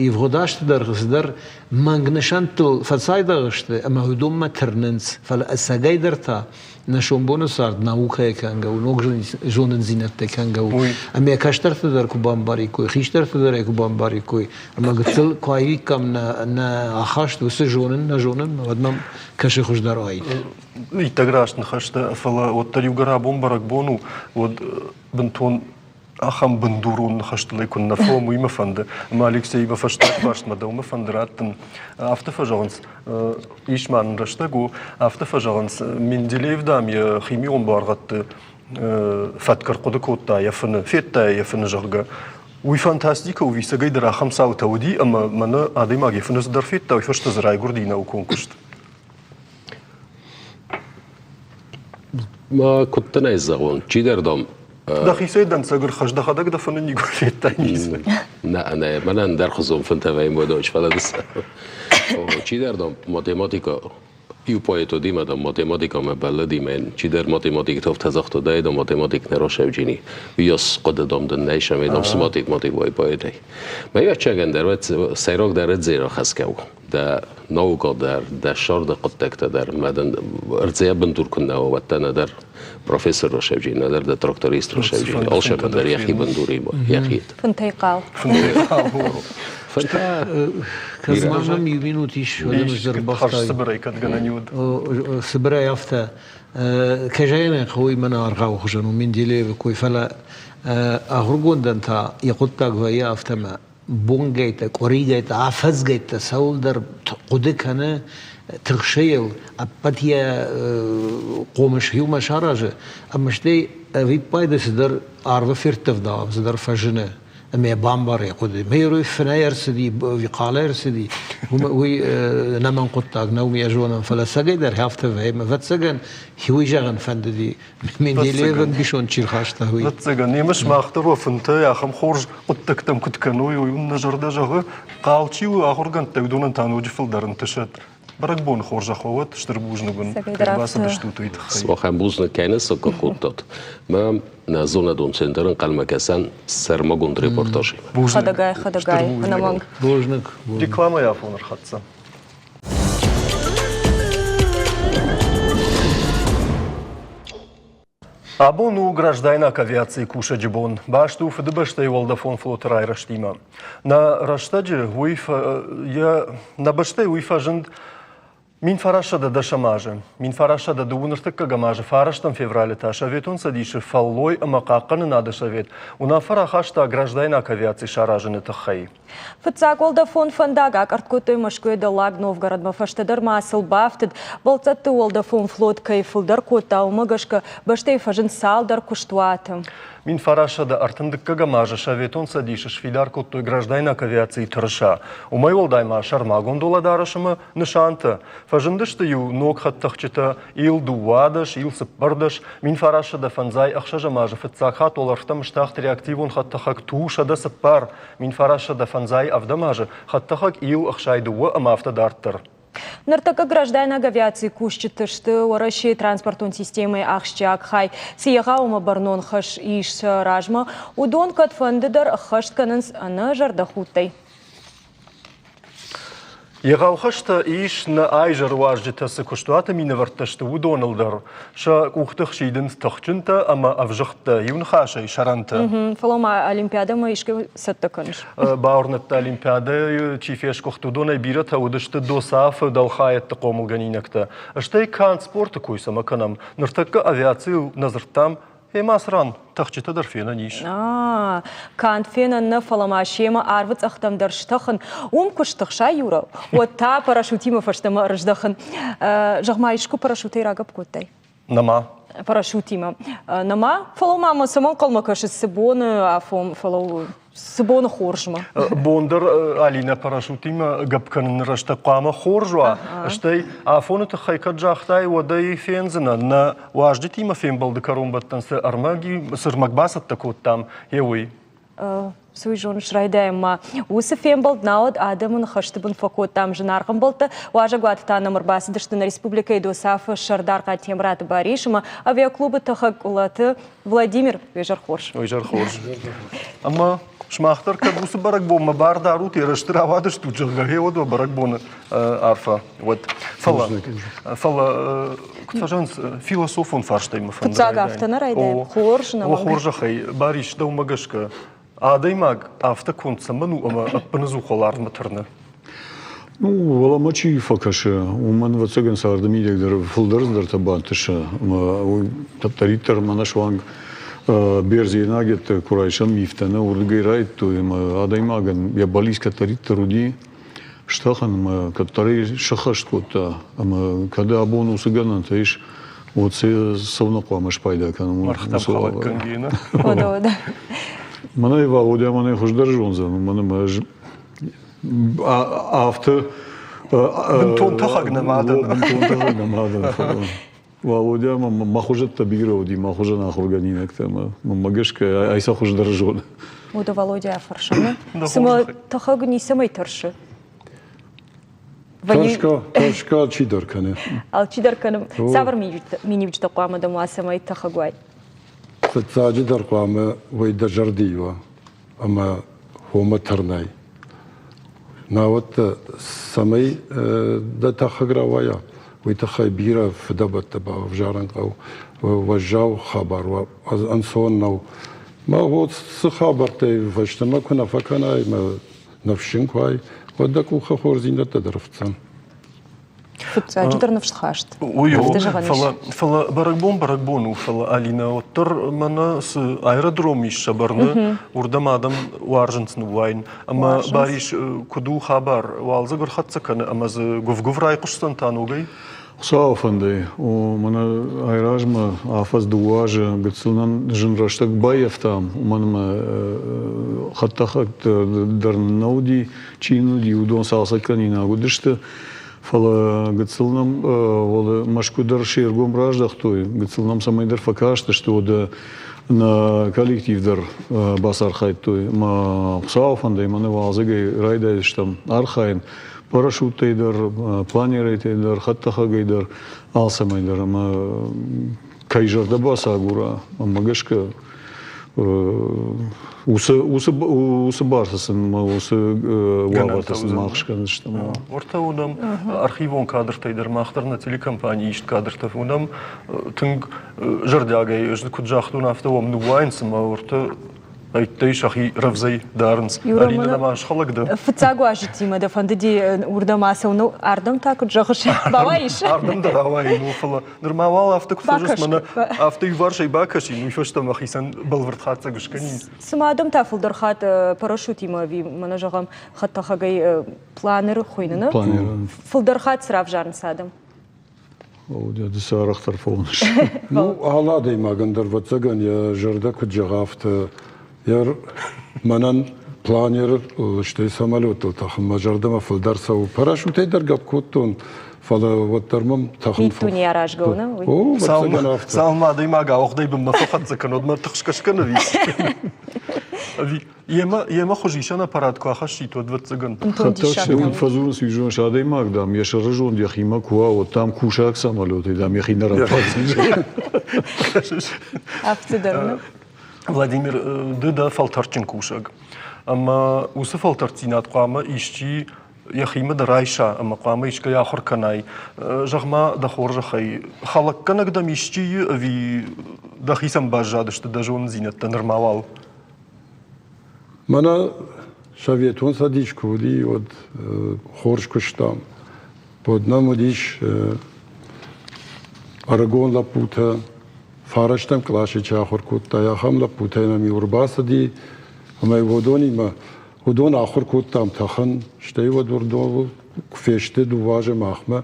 S4: ивгъуыд азты дӕргъы цыдӕр мӕнг нысӕнттыл фӕцайдагъ сты ӕмӕ уыдонмӕ тырнынц, фӕлӕ ӕцӕгӕйдӕр та нӕ сомбоны цард наукӕйӕ кӕнгӕ у, ног зонындзинӕдтӕ кӕнгӕ у. Ӕмӕ кӕстӕртӕ дӕр куы бамбариккой, хистӕртӕ дӕр ӕй куы бамбариккой, ӕмӕ гыццыл куы аивиккам нӕ, нӕ ахаст уыцы зонын, нӕ зонын, уӕд мӕм кӕсы хуыздӕр уаид.
S1: Иттӕг раст ныхӕстӕ, фӕлӕ уӕддӕр иугӕр абон бӕрӕгбон у, уӕд бынтон ахӕм бындурон ныхӕстыл ӕй куыннӕ фӕуӕм, уый мӕ фӕнды. Ӕмӕ Алексеимӕ фӕстаг фарстмӕ дӕумӕ фӕнды раттын. Афтӕ фӕзӕгъынц, ис ма нын рӕстӕг у, афтӕ фӕзӕгъынц, Менделеев, дам, йӕ химион буаргъӕдты фӕтк ӕрхъуыды кодта йӕ фыны, федта йӕ фыны, зӕгъгӕ. Уый фантастикӕ у, ӕцӕгӕй дӕр ахӕм цаутӕ уыди, ӕмӕ мӕнӕ адӕймаг йӕ фыны цыдӕр федта, уый фӕстӕ дзы райгуырди наукон куыст.
S3: Ма куыд дын ӕй зӕгъон, чидӕр, дам,
S1: Дӕхицӕй дӕнцӕг ӕрхӕсс, дӕхӕдӕг дӕ фыны никуы федтай ницы.
S3: Нӕ, нӕ, мӕнӕн ӕндӕрхуызон фынтӕ вӕййы модоч, фӕлӕ чидӕр, дам, математикӕ иу поэт уыди, мӕ, дам, математикӕмӕ бӕллыди, мӕ чидӕр математик афтӕ загъта, дӕ, дам, математик нӕ расӕвджини. Уыйас хъуыды, дам, дын нӕй, сӕмӕй, дам, цы математик уай поэтӕй. Мӕ ӕвӕццӕгӕн дӕр сӕйрагдӕр ӕдзӕй рахӕсгӕ у. Дӕ наукӕ дӕр, дӕ сӕрды хъуыддӕгтӕ дӕр мӕ дын ӕрдзӕй бындур куыннӕ уа, уӕд дӕ нӕдӕр профессор расӕвджи, нӕдӕр дӕ тракторист расӕвджи, алцӕмӕн дӕр йӕхи бындуримӕ, йӕхи.
S2: Фынтӕй хъал.
S1: Фынтӕй хъал.
S3: Фынтӕ
S4: Кӕд ма нӕм иу минут ис, уӕд ӕм ӕрбахтай.
S1: Цыбырӕй кӕд гӕнӕн уыд.
S4: Цыбырӕй афтӕ. Кӕй зӕгъын ӕй хъӕуы, мӕн аргъауы хуызӕн у Менделеевы кой, фӕлӕ ахуыргондӕн та йӕ хъуыддаг вӕййы афтӕ ӕмӕ бонгӕйттӕ, къуыригӕйттӕ, афӕдзгӕйттӕ цӕуылдӕр хъуыды кӕны, тыхсы йыл, ӕппӕт йӕ хъомыс иумӕ саразы, ӕмӕ стӕй ӕвиппайды цыдӕр арвы ферттывдау цыдӕр фӕзыны ӕмӕ йӕ бамбары йӕ хъуыды. Мӕ фынӕй ӕрцыди, хъалӕй ӕрцыди, уый нӕмӕн хъуыддаг нӕу, йӕ зонӕм, фӕлӕ цӕгӕйдӕр афтӕ вӕййы. Ӕвӕццӕгӕн, уый зӕгъын фӕндыди, Менделеев ӕмбисонд чи рхаста, уый.
S1: Ӕвӕццӕгӕн, немӕ сымах дӕр уӕ фынтӕ ахӕм хорз хъуыддӕгтӕм куыд кӕной, уый уын нӕ зӕрдӕ зӕгъы. Хъал чи у, ахуыргӕндтӕ уыдонӕн та ноджы фылдӕр ӕнтысӕд. Бӕрӕгбоны хорзӕх уӕ уӕд, стыр бузныг уын, кӕй бацыдыстут, уый тыххӕй.
S3: Сымахӕн бузныг кӕй нӕ сыкъа кодтат. Мӕ нӕ зонадон центры ӕнхъӕлмӕ кӕсӕн сӕрмагонд репортажимӕ.
S2: Хӕдӕгай, хӕдӕгай, ӕнӕмӕнг.
S4: Бузныг.
S1: Рекламӕйы афон ӕрхӕццӕ. Абон у граждайнаг авиацийы кусӕджы бон. Баст у Фыдыбӕстӕйы уӕлдӕфон флоты райрӕзтимӕ. Нӕ рӕстӕджы уый йӕ нӕ бӕстӕйы уый фӕзынд 1910 азы. 1902 ӕртыккӕгӕм азы фарӕстӕм февралы та Советон Цӕдисы фӕллой ӕмӕ хъахъхъӕнынады совет уынаффӕ рахаста граждайнаг авиаци саразыны тыххӕй.
S2: Фыццаг уӕлдӕфон фӕндаг акъӕртт кодтой Мӕскуыйӕ Дӕллаг Новгородмӕ. Фӕстӕдӕр ма сыл бафтыд, бӕлццӕтты уӕлдӕфон флот кӕй фылдӕр кодта, уымӕ гӕсгӕ бӕстӕйы фӕзынд цалдӕр куыстуаты.
S1: 1935 азы Советон Цӕдисы сфидар кодтой граждайнаг авиацийы тырыса. Уымӕй уӕлдай ма сӕрмагонд уӕлӕдарӕс ӕмӕ нысантӕ. Фӕзындысты-иу ног хӕдтӕхджытӕ Ил-12, Ил-14, 1956 азы фыццаг хатт уӕлӕрвтӕм стахт реактивон хӕдтӕхӕг Ту-104, 1957 азы хӕдтӕхӕг Ил-62 ӕмӕ афтӕ дарддӕр.
S2: Ныртӕккӕ граждайнаг авиацийы кусджыты сты Уӕрӕсейы транспортон системӕйы ахсджиаг хай. Цы егъау ӕмӕ бӕрнон хӕс ис сӕ размӕ, уыдон кӕдфӕнды дӕр ӕххӕст кӕнынц ӕнӕ зӕрдӕхудтӕй.
S1: Егъау хӕстӕ ис нӕ айзӕр уазджытӕ цы куыстуаты минӕвӕрттӕ сты, уыдоныл дӕр. Сӕ къухты хсидынц тыхджынтӕ ӕмӕ ӕвзыгъдтӕ, иу ныхасӕй сӕрӕнтӕ.
S2: Фӕлӕ ма Олимпиадӕмӕ искӕй цӕттӕ кӕныс?
S1: Бауырныдта, Олимпиадӕйы чи фесгуыхт, уыдонӕй бирӕтӕ уыдысты ДОСААФ-ы дӕлхайӕдты хъомылгӕнинӕгтӕ. Стӕй канд спорты кой цӕмӕ кӕнӕм. Ныртӕккӕ авиацийыл нӕ дзырдтам, Ӕмӕ ацы ран тӕхджытӕ дӕр фенӕн ис.
S2: Канд фенӕн нӕ, фӕлӕ ма семӕ арвы цъӕхтӕм дӕр стӕхын. Уым куы стыхсай, Юра, уӕд та парашютимӕ фӕстӕмӕ ӕрыздӕхын. Зӕгъ-ма, искуы парашютӕй рагӕпп кодтай?
S1: Нӕма.
S2: Парашютимӕ. Нӕма? Фӕлӕ ма мӕ цӕмӕн хъӕлмӕ кӕсыс цы боны афон, фӕлӕ цы боны хорзмӕ?
S1: Бон дӕр Алинӕ парашютимӕ гӕпп кӕныны рӕстӕг хъуамӕ хорз уа, стӕй афоны тыххӕй кӕд загътай, уӕд ӕй фендзынӕ. Нӕ уазджытимӕ фембӕлды кӕронбӕттӕн цы ӕрмӕг, цы ӕрмӕг бацӕттӕ кодтам, йе уый.
S2: Цы уый зоныс, райдайӕм ма. Уыцы фембӕлд науӕд адӕмы ныхӕсты бын фӕкодтам зынаргъ ӕмбӕлттӕ. Уазӕгуаты та нӕм ӕрбацыдысты нӕ республикӕйы ДОСАФ-ы сӕрдар Хъатемыраты Барис ӕмӕ авиаклубы тӕхӕг Къуылаты Владимир, уе хорз.
S1: Уе хорз. Ӕмӕ сымах дӕр кӕд уыцы бӕрӕгбонмӕ бар дарут, ерысты рауадыстут, зӕгъгӕ, гъе уӕд уӕ бӕрӕгбоны арфӕ уӕд. Фӕлӕ, фӕлӕ куыд фӕзӕгъынц, философон фарстӕй мӕ фӕнды.
S2: Фыццаг афтӕ нӕ райдайӕм. Хорз нӕ.
S1: О, хорзӕхӕй, Барис, дӕумӕ гӕсгӕ, адӕймаг афтӕ конд цӕмӕн у ӕмӕ ӕппынӕдзух уӕларвмӕ тырны?
S12: Ну, уӕлӕмӕ чи фӕкӕсы, уымӕн, ӕвӕццӕгӕн, царды мидӕг дӕр фылдӕр цыдӕртӕ бантысы. Ӕмӕ уый кӕддӕриддӕр мӕнӕ суанг бердзенагӕтты куы райсӕм мифтӕ, нӕ уырдыгӕй райдыдтой, ӕмӕ адӕймагӕн йӕ бӕллиц кӕддӕриддӕр уыди стӕхын ӕмӕ кӕддӕр сӕххӕст кодта. Ӕмӕ кӕд абон уыцы гӕнӕнтӕ ис, уӕд сӕ цӕуылнӕ хъуамӕ спайда кӕнӕм?
S1: Мӕргътӕм хӕлӕггӕнгӕ, нӕ?
S12: Мӕнӕй Валодя мӕнӕй хуыздӕр зондзӕн, уымӕн ӕмӕ ӕз афтӕ
S1: бынтон тӕхӕг нӕма дӕн.
S12: Бынтон тӕхӕг нӕма дӕн. Валодя мӕ хуызӕттӕ бирӕ уыди, мӕ хуызӕн ахуыргӕнинӕгтӕ ӕмӕ мӕнмӕ гӕсгӕ ай сӕ хуыздӕр зоны.
S2: Уӕдӕ Валодя фӕрсӕм. Цымӕ тӕхӕг ницӕмӕй тӕрсы?
S11: Тӕрсгӕ, тӕрсгӕ алчидӕр кӕны.
S2: Алчидӕр кӕны. Цавӕр миниуджытӕ хъуамӕ дӕм уа, цӕмӕй тӕхӕг уай?
S11: Фыццаджыдӕр хъуамӕ уый дӕ зӕрдийы уа. Ӕмӕ хомӕ тырнай. Науӕд цӕмӕй дӕ тӕхӕг рауайа, уый тыххӕй бирӕ фыдӕбӕттӕ бавзарын хъӕуы. Уӕззау хабар уа, ӕнцон нӕу. Мӕ вот цы хабӕрттӕй фӕстӕмӕ куы нӕ фӕкӕнай, мӕ ныфсджын куы уай, уӕд дӕ къухы хорздзинӕдтӕ дӕр ӕфтдзӕн.
S2: Фыццаджыдӕр ныфсхаст.
S1: Уый у, фӕлӕ, фӕлӕ бӕрӕгбон бӕрӕгбон у, фӕлӕ Алинӕ, уӕддӕр мӕнӕ цы аэродром ис сӕ бӕрны, уырдӕм адӕм уарзынц ныууайын. Ӕмӕ Барис, куыд у хабар, уалдзӕг ӕрхӕццӕ кӕны ӕмӕ дзы гуыв-гуыв райхъуысдзӕн та ногӕй?
S12: Хуыцауы фӕндӕй, мӕнӕ айразмӕ афӕдз дыууӕ азы гыццыл нӕм зын рӕстӕг баййӕфтам, уымӕн ӕмӕ хӕдтӕхӕг дӕр нӕ уыди, чи нын уыди, уыдон цалцӕггӕнинаг уыдысты. Фӕлӕ гыццыл нӕм Мӕскуы дӕр се ргом раздӕхтой, гыццыл нӕм цӕмӕйдӕр фӕкастысты, уӕдӕ нӕ коллектив дӕр бацархайдтой. Ӕмӕ Хуыцауы фӕндӕй мӕнӕ уалдзӕгӕй райдайдзыстӕм архайын парашюттӕй дӕр, планерӕтӕй дӕр, хӕдтӕхӕгӕй дӕр, алцӕмӕй дӕр. Ӕмӕ кӕй зӕрдӕ бацагура, ӕмӕ гӕсгӕ уыцы уыцы уыцы барты сын уыцы уавӕртӕ сын мах скӕндзыстӕм.
S1: Уӕртӕ уынӕм архивон кадртӕй дӕр мах дӕр нӕ телекомпанийы ист кадртӕ уынӕм тынг зӕрдиагӕй, ӕз куыд загътон, афтӕ уӕм ныууайынц ӕмӕ уӕртӕ ӕйттӕй сӕхи рӕвдзӕй дарынц. Алинӕ нӕма схӕлӕг дӕ?
S2: Фыццаг уазджытимӕ дӕ фӕндыди уырдӕм ацӕуын, ардӕм та куыд зӕгъыс, бауайыс?
S1: Ардӕм дӕр ауайын, фӕлӕ Нырма уал афтӕ куы фӕзыс, мӕнӕ афтӕ иуварсӕй бакӕсин, уый фӕстӕ мӕхицӕн бӕлвырд хатдзӕг скӕнин.
S2: Цыма адӕм та фылдӕр хатт парашютимӕ ӕви, мӕнӕ зӕгъӕм, хӕдтӕхӕгӕй планеры хуыйны, нӕ?
S12: Планеры.
S2: Фылдӕр хатт цы равзарынц адӕм?
S12: Ды цы арӕхдӕр фӕуыныс?
S11: Ну, алы адӕймагӕн дӕр, ӕвӕццӕгӕн, йӕ зӕрдӕ куыд зӕгъа, афтӕ йӕ мӕнӕн планеры, стӕй самолеттыл тӕхын мӕ зӕрдӕмӕ фылдӕр цӕуы. Парашютӕй дӕр гӕпп кодтон, фӕлӕ уӕддӕр мӕм тӕхын...
S2: Миддуне аразгӕ у, нӕ?
S11: О, ӕвӕццӕгӕн афтӕ.
S1: Цалынмӕ адӕймаг ауыгъдӕй бынмӕ фӕхӕццӕ кӕнод, мӕ тыхсгӕ скӕны ӕви? Ӕви йемӕ, йемӕ хуызисӕн аппарат куы ахӕссит, уӕд ӕвӕццӕгӕн.
S12: Хӕдтӕхджытӕ уый фӕдзурынц, уый зоныс, адӕймаг, дам, йӕ сӕрызонд йӕхимӕ куы уа, уӕд, дам, кусӕг самолетӕй, дам, йӕхи нӕ раппардзӕн.
S2: Афтӕ дӕр, нӕ?
S1: Владимир, ды дӕ фӕлтӕрдджын кусӕг. Ӕмӕ уыцы фӕлтӕрддзинад хъуамӕ исчи йӕхимӕ дӕр айса ӕмӕ хъуамӕ искӕй ахуыр кӕнай. Зӕгъ-ма, дӕ хорзӕхӕй, хӕлӕггӕнӕг дӕм исчи и ӕви дӕхицӕн баззадысты дӕ зонындзинӕдтӕ нырма уал?
S11: Мӕнӕ Советон Цӕдис куы уыди, уӕд хорз куыстам. Уӕд нӕм уыдис ӕрыгон лӕппутӕ, фарӕстӕм къласы чи ахуыр кодта, ахӕм лӕппутӕй нӕм-иу ӕрбацыди, ӕмӕ уыдонимӕ уыдон ахуыр кодтам тӕхын, стӕй уӕд уырдон куы фесты дыууӕ азы махмӕ,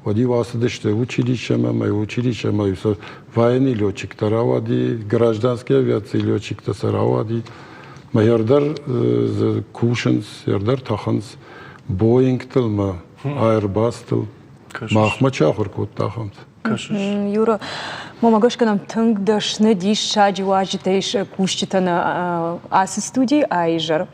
S11: уӕд-иу ацыдысты училищемӕ ӕмӕ училищемӕ сӕ военный летчиктӕ рауади, гражданский авиацийы летчиктӕ сӕ рауади. Мӕ ӕрдӕр дзы кусынц, ӕрдӕр тӕхынц Боингтыл мӕ Airbus-тыл. Махмӕ чи ахуыр кодта ахӕмты.
S1: Кӕсыс?
S2: Юра, мӕмӕ гӕсгӕ нӕм тынг дӕсны диссаджы уазджытӕ ис кусджытӕ нӕ ацы студийы аизӕр.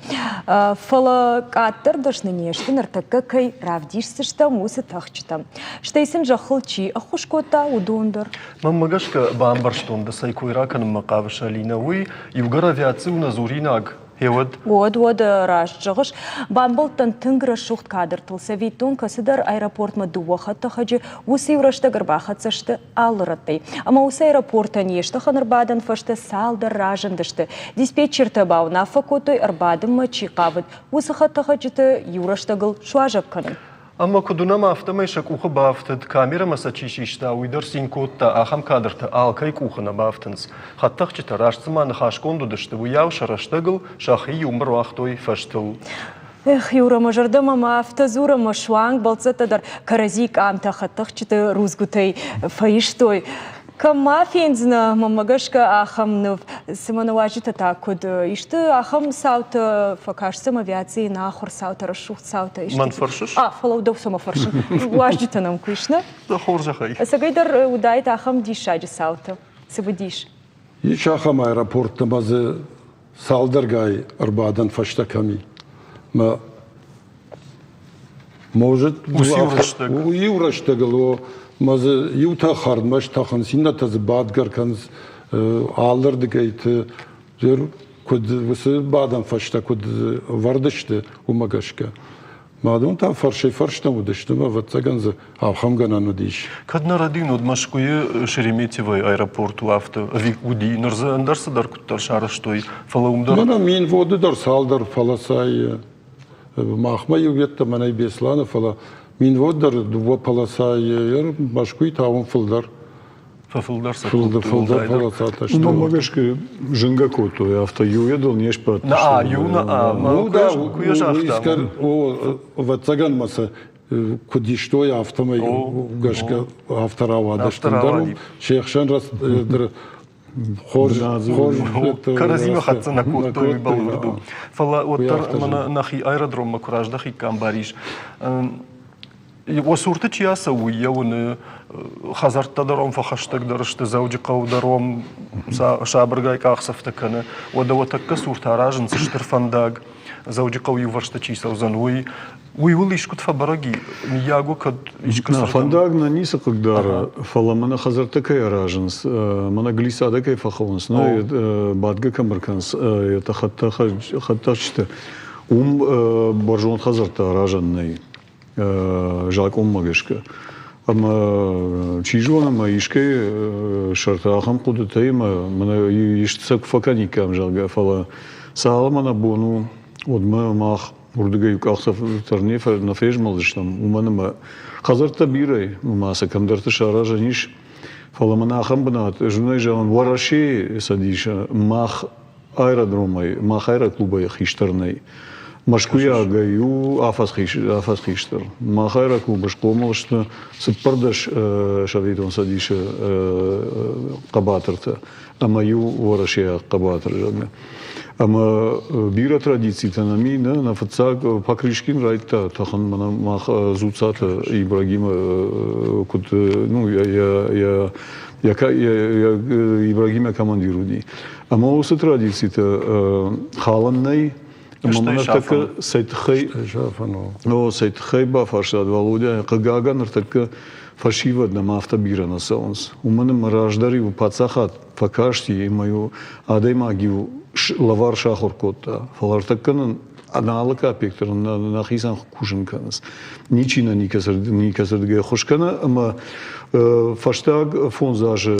S2: Фӕлӕ къаддӕр дӕсны не сты, ныртӕккӕ кӕй равдисдзыстӕм, уыцы тӕхджытӕ. Стӕй сын зӕххыл чи ӕххуыс кодта, уыдон дӕр.
S1: Мӕнмӕ гӕсгӕ бамбӕрстон, дӕ цӕй кой ракӕнынмӕ хъавыс, Алинӕ, уый иугӕр авиаци у нӕ дзуринаг, Гъеуӕд?
S2: Уӕд, уӕд раст зӕгъыс. Бамбӕлдтӕн тынг рӕсугъд кадртыл. Цӕвиттон, кӕцыдӕр аэропортмӕ дыууӕ хӕдтӕхӕджы уыцы иу рӕстӕг ӕрбахӕццӕ сты алы рӕттӕй. Ӕмӕ уыцы аэропортӕн йе стӕхӕн ӕрбадӕн фӕстӕ цалдӕр разындысты. Диспетчертӕ бауынаффӕ кодтой, ӕрбадынмӕ чи хъавыд, уыцы хӕдтӕхӕджыты иу рӕстӕгыл суазӕг кӕнын.
S1: Ӕмӕ куыд уынӕм, афтӕмӕй сӕ къухы бафтыд, камерӕмӕ сӕ чи систа, уый дӕр цин кодта, ахӕм кадртӕ алкӕй къухы нӕ бафтынц. Хӕдтӕхджытӕ раст цыма ныхасгонд уыдысты, уыйау сӕ рӕстӕгыл сӕхи иумӕ руагътой фӕзтыл.
S2: Эх, Юра, мӕ зӕрдӕмӕ ма афтӕ дзур, ӕмӕ суанг бӕлццӕттӕ дӕр кӕрӕдзи къамтӕ хӕдтӕхджыты рудзгуытӕй фӕистой. Кӕм ма фендзынӕ, мӕнмӕ гӕсгӕ, ахӕм ныв? Цымӕ нӕ уазджытӕ та куыд исты ахӕм цаутӕ фӕкӕсдзӕм авиацийы нахуыр цаутӕ, рӕсугъд цаутӕ исты?
S1: Мӕн фӕрсыс?
S2: А, фӕлӕ дӕу цӕмӕ фӕрсын? Уазджытӕ нӕм куы ис, нӕ?
S1: Дӕ хорзӕхӕй.
S2: Ӕцӕгӕйдӕр уыдаид ахӕм диссаджы цаутӕ. Цымыдис.
S11: Ис ахӕм аэропорттӕ ӕмӕ дзы цалдӕргай ӕрбадӕн фӕстӕ кӕм и. Мӕ может, иу рӕстӕгыл о, мӕ дзы иутӕ хӕрдмӕ стӕхынц, иннӕтӕ дзы бадгӕ ркӕнынц алырдыгӕйты куыд уыцы бадӕн фӕстӕ куыд ӕвӕрд сты, уымӕ гӕсгӕ. Мадон та фӕрсӕй-фӕрстӕм уыдысты ӕмӕ, ӕвӕццӕгӕн дзы ахӕм гӕнӕн уыдис.
S1: Кӕд нӕ рӕдийын, уӕд Мӕскуыйы Шереметьевойы аэропорт у афтӕ, ӕви уыди, ныр дзы ӕндӕр цыдӕр куыддӕр сарӕзтой, фӕлӕ уым дӕр...
S11: Мӕнӕ Минводы дӕр цалдӕр полосайы, махмӕ иу йеддӕмӕ нӕй Беслӕны, фӕлӕ Минвод дӕр дыууӕ полосайы, Мӕскуыйы та уым фылдӕр.
S1: Фӕфылдӕр сӕ
S11: кодтой. Фылдӕр полосатӕ сты.
S12: Уымӕ гӕсгӕ зынгӕ кодтой, афтӕ иу йедыл не сбадтысты.
S1: На, иу на,
S11: Ну да, куы загъта. Ӕвӕццӕгӕн ма сӕ куыд истой, афтӕмӕй гӕсгӕ афтӕ рауадысты. Дӕр се хсӕн хорз хорз
S1: кӕрӕдзимӕ хӕццӕ нӕ кодтой, уый бӕлвырд у. Фӕлӕ уӕддӕр мӕнӕ нӕхи аэродроммӕ куы раздӕхиккам, Барис, Йӕ цурты чи ацӕуы, уый йӕ уыны. Хӕдзӕрттӕ дӕр ӕм фӕхӕстӕгдӕр сты, Дзӕуджыхъӕу дӕр ӕм сабыргай къахдзӕфтӕ кӕны. Уӕдӕ уӕ тӕккӕ цурты аразынц стыр фӕндаг, Дзӕуджыхъӕу иувӕрсты чи цӕудзӕн, уый. Уый уыл искуыд фӕбӕрӕг и? Мыййаг уӕ кӕд искуы
S12: Нӕ, фӕндаг нӕ ницы хъыгдары, фӕлӕ мӕнӕ хӕдзӕрттӕ кӕй аразынц, мӕнӕ глиссадӕ кӕй фӕхъӕуынц, нӕ, бадгӕ кӕм ӕркӕнынц, хӕдтӕхджытӕ, уым бӕрзонд хӕдзӕрттӕ аразӕн нӕй. закъонмӕ гӕсгӕ. Ӕмӕ чи зоны, ӕмӕ искӕй сӕрты ахӕм хъуыдытӕ ӕмӕ мӕнӕ исты сӕ куы фӕкӕниккам, зӕгъгӕ, фӕлӕ цалынмӕ нӕ бон у, уӕдмӕ мах уырдыгӕй иу къахдзӕф дӕр нӕ фезмӕлдзыстӕм, уымӕн ӕмӕ хӕдзӕрттӕ бирӕ, ӕмӕ сӕ кӕмдӕрты саразӕн ис. Фӕлӕ мӕнӕ ахӕм бынат, ӕз уын ӕй зӕгъын, Уӕрӕсейы Цӕдисы мах аэродромӕй, мах аэроклубӕй хистӕр нӕй. Мӕскуыйагӕй у афӕдз хистӕр. Мах аэроклубы схъомыл сты 14 Советон Цӕдисы хъӕбатыртӕ ӕмӕ иу уӕрӕсейаг хъӕбатыр, зӕгъгӕ. Ӕмӕ бирӕ традицитӕ нӕм и, нӕ, нӕ фыццаг Покрышкин райдыдта тӕхын, мӕнӕ мах Дзуццаты Ибрагимы куыд, ну, йӕ, йӕ, йӕ, йӕ Ибрагим йӕ командир уыди. Ӕмӕ уыцы традицитӕ халӕн нӕй. Ӕмӕ мӕ ныртӕккӕ цӕй тыххӕй о, цӕй тыххӕй бафарстат, Валодя, хъыгагӕн ныртӕккӕ фӕсивӕд нӕм афтӕ бирӕ нӕ цӕуынц. Уымӕн ӕмӕ раздӕр-иу паддзахад фӕкасти ӕмӕ-иу адӕймаг-иу лӕвар сахуыр кодта. Фӕлӕ ӕртӕккӕ нын Алы капек дӕр нӕхицӕн кусын кӕнынц. Ничи нӕ никӕцырдыгӕй ӕххуыс кӕны ӕмӕ фӕстаг 5 азы,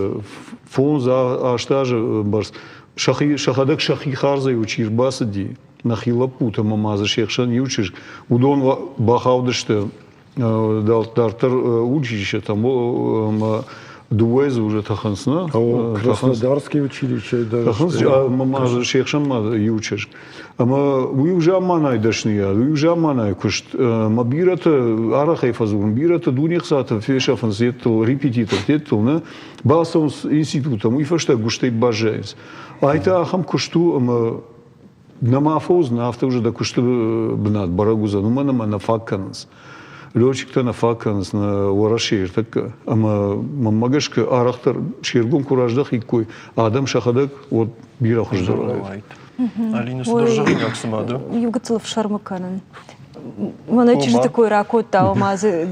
S12: 5-8 азы бӕрц сӕхи, сӕхӕдӕг сӕхи хардзӕй чи рбацыди, нӕхи лӕппутӕ ӕмӕ ма дзы се хсӕн иу чызг, уыдон бахаудысты дарддӕр училищетӕм ӕмӕ дыууӕ дзы уже тӕхынц, нӕ?
S11: Краснодарский училище дӕр.
S12: Тӕхынц, ӕмӕ ма дзы се хсӕн ма иу чызг. Ӕмӕ уый у замманай дӕсныйад, уый у замманай куыст. Ӕмӕ бирӕтӕ арӕхӕй фӕдзурын, бирӕтӕ дуне хцатӕ фесӕфынц еттыл, репетитортӕ еттыл, нӕ? Бацӕуынц институтӕм, уый фӕстӕ гуыстӕй баззайынц. Ай та ахӕм куыст у, ӕмӕ нӕма фӕуыдзынӕ, афтӕ уже дӕ куысты бынат бӕрӕг уыдзӕн, уымӕн ӕмӕ нӕ фаг кӕнынц. Летчиктӕ нӕ фаг кӕнынц нӕ Уӕрӕсейы ӕртӕккӕ. Ӕмӕ мӕнмӕ гӕсгӕ арӕхдӕр се ргом куы раздӕхиккой, адӕм сӕхӕдӕг, уӕд бирӕ хуыздӕр уаид.
S1: Алина, цыдӕр зӕгъинаг цыма дӕ?
S2: Иу гыццыл ӕфсӕрмы кӕнын. Мӕнӕ чызджыты кой ракодта, ома дзы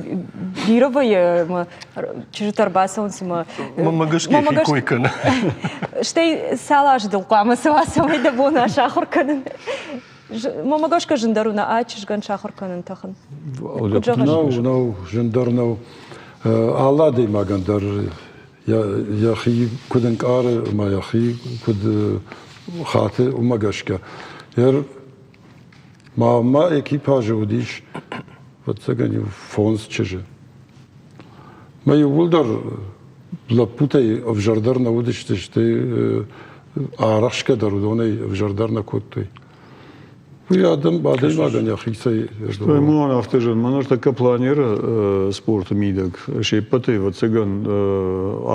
S2: бирӕ вӕййы ӕмӕ чызджытӕ ӕрбацӕуынц ӕмӕ
S1: Мӕнмӕ гӕсгӕ йӕхи кой кӕны.
S2: Стӕй цал азы дыл хъуамӕ цӕуа, цӕмӕй дӕ бон уа сахуыр кӕнын? Мӕнмӕ гӕсгӕ зындӕр у нӕ а чызгӕн сахуыр кӕнын тӕхын.
S11: Нӕу, нӕу, зындӕр нӕу. Алы адӕймагӕн дӕр йӕхи куыд ӕнкъары ӕмӕ йӕхи куыд хаты, уымӕ гӕсгӕ. Ма мӕ экипажы уыдис, ӕвӕццӕгӕн, иу фондз чызджы. Мӕ иууылдӕр лӕппутӕй ӕвзӕрдӕр нӕ уыдысты, стӕй арӕхсгӕ дӕр уыдонӕй ӕвзӕрдӕр нӕ кодтой. Уый адӕм адӕймагӕн йӕхицӕй
S12: Стӕй мӕн афтӕ зын, мӕн ныртӕккӕ планеры спорты мидӕг се ппӕтӕй, ӕвӕццӕгӕн,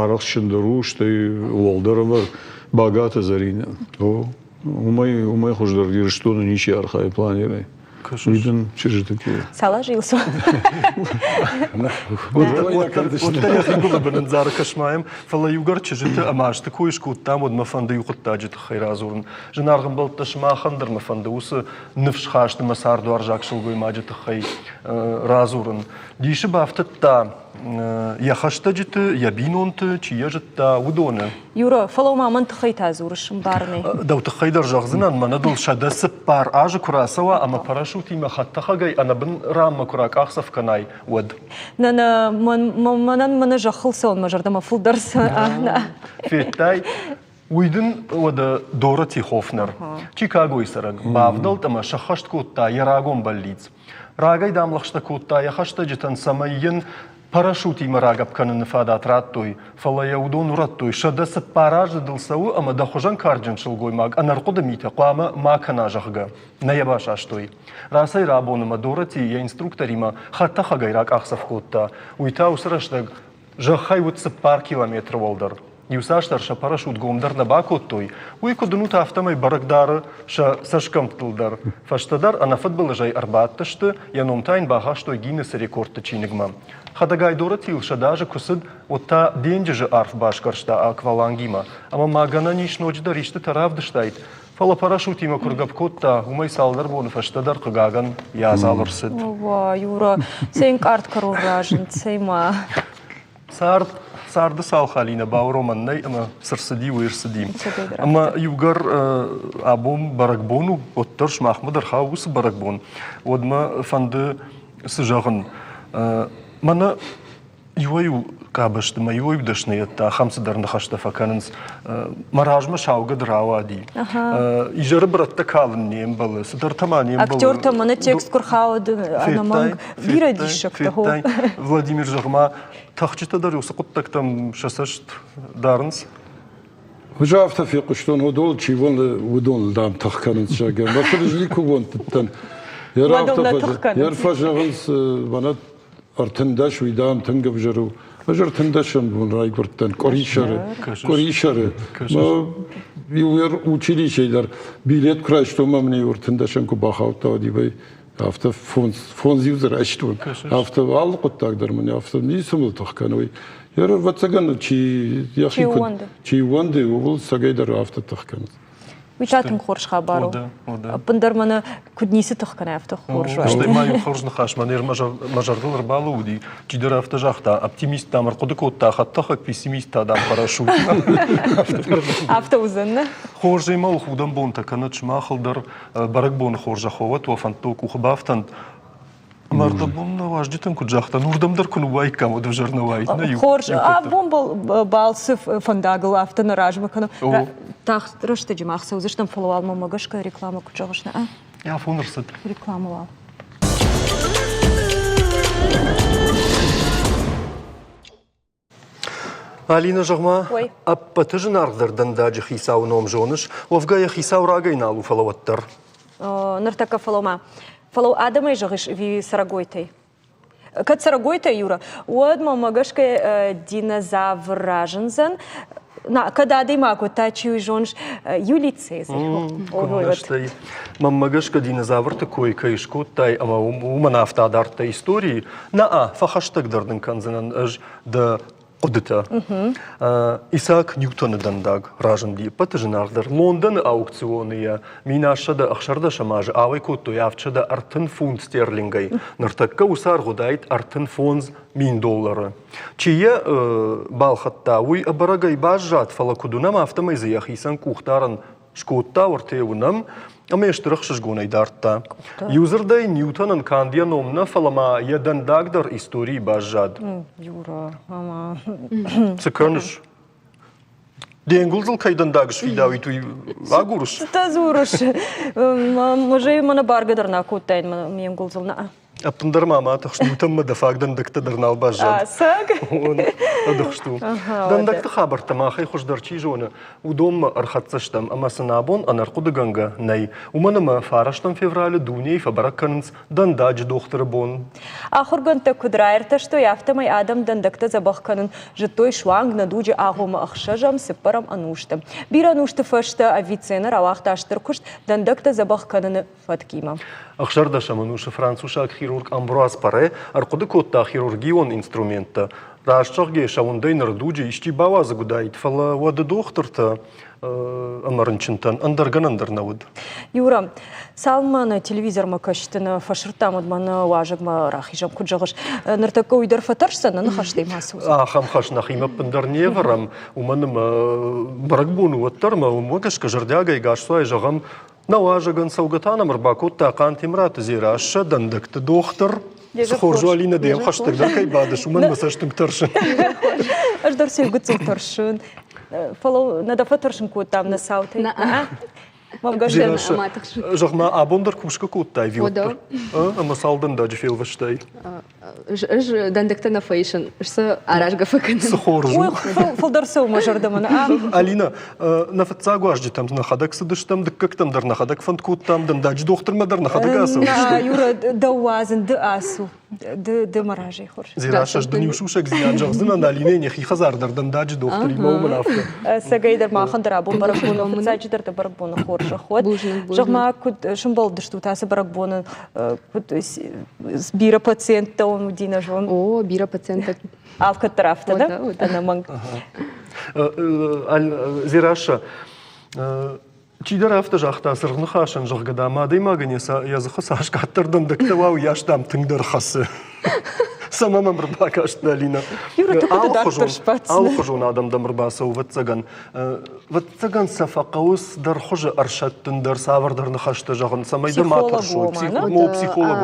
S12: арӕхстджындӕр у, стӕй уӕлдӕр ӕвӕрд Багаты Зӕринӕ. Уымӕй, уымӕй хуыздӕр Ирыстоны ничи архайы планерӕй. Уый дын чызджыты кой.
S2: Цал азы йыл цӕуы?
S1: Уӕддӕр йӕхи гуылы бын ӕндзары кӕсмаем, фӕлӕ иугӕр чызджыты ӕмӕ азты кой скодтам, уӕд мӕ фӕнды иу хъуыддаджы тыххӕй радзурын. Зынаргъ ӕмбӕлттӕ, сымахӕн дӕр мӕ фӕнды уыцы ныфсхаст ӕмӕ цардуарзаг сылгоймаджы тыххӕй радзурын. Дисы бафтыдта йӕ хӕстӕджыты, йӕ бинонты, чи йӕ зыдта, уыдоны.
S2: Юра, фӕлӕ ма мӕн тыххӕй та дзурыс, ӕмбарынӕй.
S1: Дӕу тыххӕй дӕр зӕгъдзынӕн, мӕнӕ дыл 104 азы куы рацӕуа ӕмӕ парашютимӕ хӕдтӕхӕгӕй ӕнӕбын ранмӕ куы ракъахдзӕф кӕнай, уӕд.
S2: Нӕ, нӕ, мӕнӕн мӕнӕ зӕххыл цӕуын мӕ зӕрдӕмӕ фылдӕр цы.
S1: Федтай, Уый дын уӕдӕ Дороти Хофнер, Чикагойы цӕрӕг, бавдӕлд ӕмӕ сӕххӕст кодта йӕ рагон бӕллиц. Рагӕй дам лӕгъстӕ кодта йӕ хӕстӕджытӕн, цӕмӕй йын парашютимӕ рагӕпп кӕныны фадат радтой, фӕлӕ йӕ уыдон урӕдтой, 104 азы дыл цӕуы ӕмӕ дӕ хуызӕн карджын сылгоймаг ӕнӕрхъуыды митӕ хъуамӕ ма кӕна, зӕгъгӕ. Нӕ йӕ басастой. Рацӕй-рабоны ма Дороти йӕ инструкторимӕ хӕдтӕхӕгӕй ракъахдзӕф кодта. Уый та уыцы рӕстӕг Зӕххӕй уыд 4 километры уӕлдӕр. Иуцасдӕр сӕ парашют гом дӕр нӕ бакодтой, уый куыд уынут, афтӕмӕй бӕрӕг дары сӕ цӕсгӕмттыл дӕр. Фӕстӕдӕр ӕнӕфыдбылызӕй ӕрбадтысты, йӕ ном та йын бахастой Гиннесы рекордты чиныгмӕ. Хӕдӕгай Доротийыл 100 азы куы цыд, уӕд та денджызы арф басгӕрста аквалангимӕ. Ӕмӕ ма гӕнӕн ис ноджыдӕр истытӕ равдыстаид, фӕлӕ парашютимӕ куы ргӕпп кодта, уымӕй цалдӕр боны фӕстӕдӕр, хъыгагӕн, йӕ адзал ӕрцыд.
S2: Ова, Юра, цӕй ӕнкъард кӕрон разынд, цӕй ма.
S1: Цард, царды цалх Алинӕ бауромӕн нӕй ӕмӕ цы рцыди, уый ӕрцыди. Ӕмӕ иугӕр абон бӕрӕгбон у, уӕддӕр сымахмӕ дӕр хауы уыцы бӕрӕгбон, уӕд мӕ фӕнды цы зӕгъын. Мӕнӕ иуӕй-иу къабӕзты мӕ иуӕй-иу дӕсныйӕдтӕ ахӕм цыдӕр ныхӕстӕ фӕкӕнынц. Мӕ размӕ саугӕд рауади. Изӕры брӕттӕ калын не мбӕлы, цыдӕртӕ ма не мбӕлы.
S2: Актертӕ мӕнӕ текст куы рхауд, ӕнӕмӕнг бирӕ диссӕгтӕ.
S1: Владимир, зӕгъ-ма, тӕхджытӕ дӕр уыцы хъуыддӕгтӕм сӕ цӕст дарынц?
S11: Ӕз афтӕ фехъуыстон, уыдон чи уоны, уыдоныл, дам, тых кӕнынц, зӕгъгӕ. Мӕ фыд ӕз никуы уондтӕн. Йӕ фӕзӕгъынц, мӕнӕ 13, уый, дам, тынг ӕвзӕр у. Ӕз ӕртындӕсӕм бон райгуырдтӕн къуырисӕры. Къуырисӕры. Иу училищейы дӕр билет куы райстон, мӕ мын иу ӕртындӕсӕм куы бахаудта, уӕд иуӕй афтӕ фондз иу дзы райстон. Афтӕ алы хъуыддаг дӕр мын афтӕ ницы мыл тых кӕны уый. Ӕвӕццӕгӕн, чи йӕхи куыд чи уӕнды, ууыл цӕгӕй дӕр афтӕ тых кӕны.
S2: Уый та тынг хорз хабар у. Ӕппындӕр мӕнӕ куыд ницы тых кӕна, афтӕ хорз уаид.
S1: Стӕй ма иу хорз ныхас мӕ мӕ зӕрдыл ӕрбалӕууыди. Чидӕр афтӕ загъта, оптимист дам ӕрхъуыды кодта, хӕдтӕхӕг пессимист та дам парашют.
S2: Афтӕ уыдзӕн, нӕ?
S1: Хорз ӕмӕ уыл худӕн бонтӕ кӕнӕд сымахыл дӕр бӕрӕгбоны хорзӕх уӕд, уӕ фӕндтыл къухы бафтӕнт. Мӕрдӕбон нӕ уазджытӕн куыд загъта, уырдӕм дӕр куы ныууаиккам, уӕд ӕвзӕр нӕ уаид. Нӕ иу,
S2: Хорз, абон балцы фӕндагыл афтӕ нӕ размӕ кӕнӕм. Тагъд рӕстӕджы мах цӕудзыстӕм, фӕлӕ уал мӕнмӕ гӕсгӕ рекламӕ куыд зӕгъыс, нӕ?
S1: Афон ӕрцыд.
S2: Рекламӕ уал.
S1: Алина, зӕгъ-ма, ӕппӕты зынаргъдӕр дӕндаджы хицауы ном зоныс? Уӕвгӕ йӕ хицау рагӕй нал у, фӕлӕ уӕддӕр.
S2: Ныртӕккӕ фӕлӕу-ма. Фӕлӕу адӕмӕй зӕгъыс ӕви цӕрӕгойтӕй? Кӕд цӕрӕгойтӕй, Юра, уӕд мӕмӕ гӕсгӕ динозавр разындзӕн. На, кӕд адӕймаг уӕд та чи уый зоныс, Юлий Цезарь.
S1: Куыннӕ Мӕнмӕ гӕсгӕ динозаврты кой кӕй скодтай ӕмӕ уымӕн афтӕ адардта историйы, нӕ, фӕхӕстӕгдӕр дын кӕндзынӕн ӕз дӕ хъуыдытӕ. Исаак Ньютоны дӕндаг разынди ӕппӕты зынаргъдӕр. Лондоны аукционы йӕ 1716 азы ауӕй кодтой 730 фунт стерлингӕй. Ныртӕккӕ уыцы аргъ уыдаид 35 мин доллары. Чи йӕ балхӕдта, уый ӕбӕрӕгӕй баззад, фӕлӕ куыд уынӕм, афтӕмӕй дзы йӕхицӕн къухдарӕн скодта, уӕртӕ уынӕм, ӕмӕ йӕ стыр ӕхсызгонӕй дардта. Иу дзырдӕй, Ньютонӕн канд йӕ ном нӕ, фӕлӕ ма йӕ дӕндаг дӕр историйы баззад.
S2: Юра, ӕмӕ...
S1: Цы кӕныс? Де нгуылдзыл кӕй дӕндаг сфидауид, уый агурыс?
S2: Цытӕ дзурыс? Мӕ мӕнӕ баргӕ дӕр нӕ кодтаин ме нгуылдзыл, нӕ.
S1: Ӕппындӕр ма ма тыхст, иутӕм дӕ фаг дӕндӕгтӕ дӕр нал баззад.
S2: Ӕцӕг?
S1: Ӕдыхст у. Дӕндӕгты хабӕрттӕ махӕй хуыздӕр чи зоны, уыдонмӕ ӕрхӕццӕ стӕм ӕмӕ сын абон ӕнӕрхъуыдыгӕнгӕ нӕй. Уымӕн ӕмӕ фарӕстӕм февралы дунейы фӕбӕрӕг кӕнынц дӕндаджы дохтыры бон.
S2: Ахуыргӕндтӕ куыд раиртӕстой, афтӕмӕй адӕм дӕндӕгтӕ дзӕбӕх кӕнын зыдтой суанг нӕ дуджы агъоммӕ ӕхсӕзӕм, цыппӕрӕм ӕнусты. Бирӕ ӕнусты фӕстӕ Авиценна рауагъта стыр куыст дӕндӕгтӕ дзӕбӕх кӕныны фӕткимӕ.
S1: Ӕхсӕрдӕсӕм ӕнусы францусаг хирург Амбруаз Паре ӕрхъуыды кодта хирургион инструменттӕ. Раст зӕгъгӕ, сӕ уындӕй ныр дуджы исчи бауадзыг уыдаид, фӕлӕ уӕды дохтыртӕ ӕмӕ рынчынтӕн ӕндӕр гӕнӕн дӕр нӕ уыд.
S2: Юра, цалынмӕ нӕ телевизормӕ кӕсты нӕ фӕсырдтам, уӕдмӕ нӕ уазӕгмӕ рахизӕм, куыд зӕгъыс, ныртӕккӕ уый дӕр фӕтӕрсдзӕн, нӕ ныхӕстӕй ма цы уыдзӕн?
S1: Ахӕм хӕс нӕхимӕ ӕппындӕр не вӕрӕм, уымӕн ӕмӕ бӕрӕгбон у уӕддӕр ӕмӕ уымӕ гӕсгӕ зӕрдиагӕй гасцуайы зӕгъӕм, Нӕ уазӕгӕн цӕугӕ та нӕм ӕрбакодта Хъантемыраты Дзерассӕ, дӕндӕгты дохтыр. Цы хорз у, Алинӕ, дӕм хӕстӕгдӕр кӕй бадыс, уымӕн мӕ цӕст тынг тӕрсы.
S2: Ӕз дӕр сӕ гыццыл тӕрсын. Фӕлӕ нӕ дӕ фӕтӕрсын кодтам нӕ саутӕй.
S1: Зӕгъ-ма, абон дӕр кусгӕ кодтай ӕви уӕддӕр? Ӕмӕ цал дӕндаджы фелвӕстай?
S8: Ӕз дӕндӕгтӕ нӕ фӕисын, сӕ аразгӕ фӕкӕнын.
S1: Цы хорз у.
S2: Фылдӕр цӕуы мӕ зӕрдӕмӕ.
S1: Алина, нӕ фыццаг уазджытӕм нӕхӕдӕг цыдыстӕм, дыккӕгтӕм дӕр нӕхӕдӕг фӕнд кодтам, дӕндаджы дохтырмӕ дӕр нӕхӕдӕг ацӕудзыстӕм.
S2: Юра, дӕу уадзын, ды ацу. Ды, ды мӕ разӕй хорз.
S1: Дзерассӕ, ӕз дын иу сусӕгдзинад зӕгъдзынӕн, Алинӕ йӕхи хӕдзар дӕр дӕндаджы дохтыримӕ уымӕн афтӕ.
S2: Ӕцӕгӕйдӕр махӕн дӕр абон бӕрӕгбоны фыццаджыдӕр дӕ бӕрӕгбоны хорзӕх уӕд. Зӕгъ-ма, куыд сымбӕлдыстут ацы бӕрӕгбоны куыд бирӕ пациенттӕ уын уыди нӕ зон?
S8: О, бирӕ пациенттӕ.
S2: Алкӕддӕр афтӕ, да? Ӕнӕмӕнг.
S1: Дзерассӕ, чидӕр афтӕ загъта цыргъ ныхасӕн, зӕгъгӕ, дам, адӕймагӕн йӕ дзыхы цас къаддӕр дӕндӕгтӕ уа, уыйас, дам, тынгдӕр хӕцы. Цӕмӕ мӕм ӕрбакаст Алинӕ? Алыхуызон адӕм дӕм ӕрбацӕуы, ӕвӕццӕгӕн. Ӕвӕццӕгӕн сӕ фӕхъӕуы цыдӕр хуызы ӕрсӕттын дӕр, цавӕрдӕр ныхӕстӕ зӕгъын, цӕмӕй дӕ ма тӕрсой. Психолог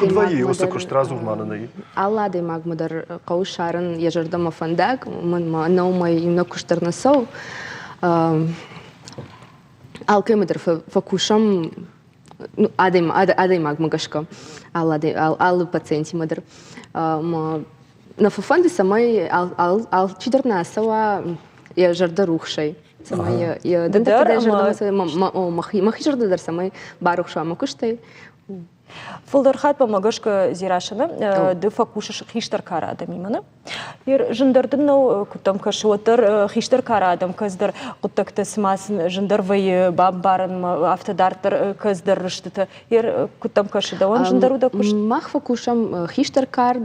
S1: Куыд вӕййы уыцы куыст, радзур ма нын ӕй.
S8: Алы адӕймагмӕ дӕр хъӕуы ссарын йӕ зӕрдӕмӕ фӕндаг, мӕнмӕ нӕумӕ иунӕг куыст дӕр нӕ цӕуы. Алкӕмӕ дӕр фӕкусӕм адӕймагмӕ гӕсгӕ, алы пациентимӕ дӕр. Нӕ фӕфӕнды, цӕмӕй алчидӕр нӕ ацӕуа йӕ зӕрдӕ рухсӕй, цӕмӕй йӕ дӕндӕгтӕ зӕрдӕмӕ мӕхи зӕрдӕ дӕр цӕмӕй барухс уа мӕ куыстӕй.
S2: Фылдӕр хатт мӕ гӕсгӕ Дзерасӕны ды фӕкусыс хистӕр кары адӕмимӕ, нӕ? Зындӕр дын нӕу, куыд дӕм кӕсы, уӕддӕр хистӕр кары адӕм кӕцыдӕр хъуыддӕгтӕ цыма сын зындӕр вӕййы бамбарынмӕ, афтӕ дарддӕр кӕцыдӕр рыстытӕ. Куыд дӕм кӕсы, дӕуӕн зындӕр у дӕ куыст?
S8: Мах фӕкусӕм хистӕр кар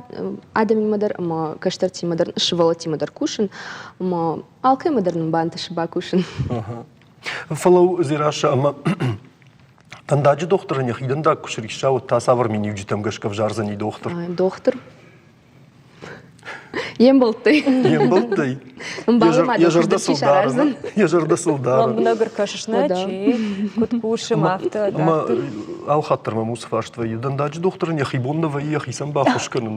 S8: адӕмимӕ дӕр ӕмӕ кӕстӕртимӕ дӕр, сывӕллӕттимӕ дӕр кусын, ӕмӕ алкӕмӕ дӕр нын бантысы бакусын.
S1: Фӕлӕ Дзерассӕ ӕмӕ дӕндаджы дохтырӕн йӕхи дӕндаг куы срисса, уӕд та цавӕр миниуджытӕм гӕсгӕ ӕвзардзӕни дохтыр?
S8: Дохтыр. Йе мбӕлттӕй.
S1: Йе мбӕлттӕй? Йӕ зӕрдӕ сыл дары. Йӕ зӕрдӕ сыл дары.
S2: Лӕмбынӕг ӕркӕсыс нӕ, чи куыд кусы, афтӕ.
S1: Ӕмӕ алхатт дӕр мӕм уыцы фарст вӕййы. Дӕндаджы дохтырӕн йӕхи бон нӕ вӕййы йӕхицӕн баххуыс кӕнын.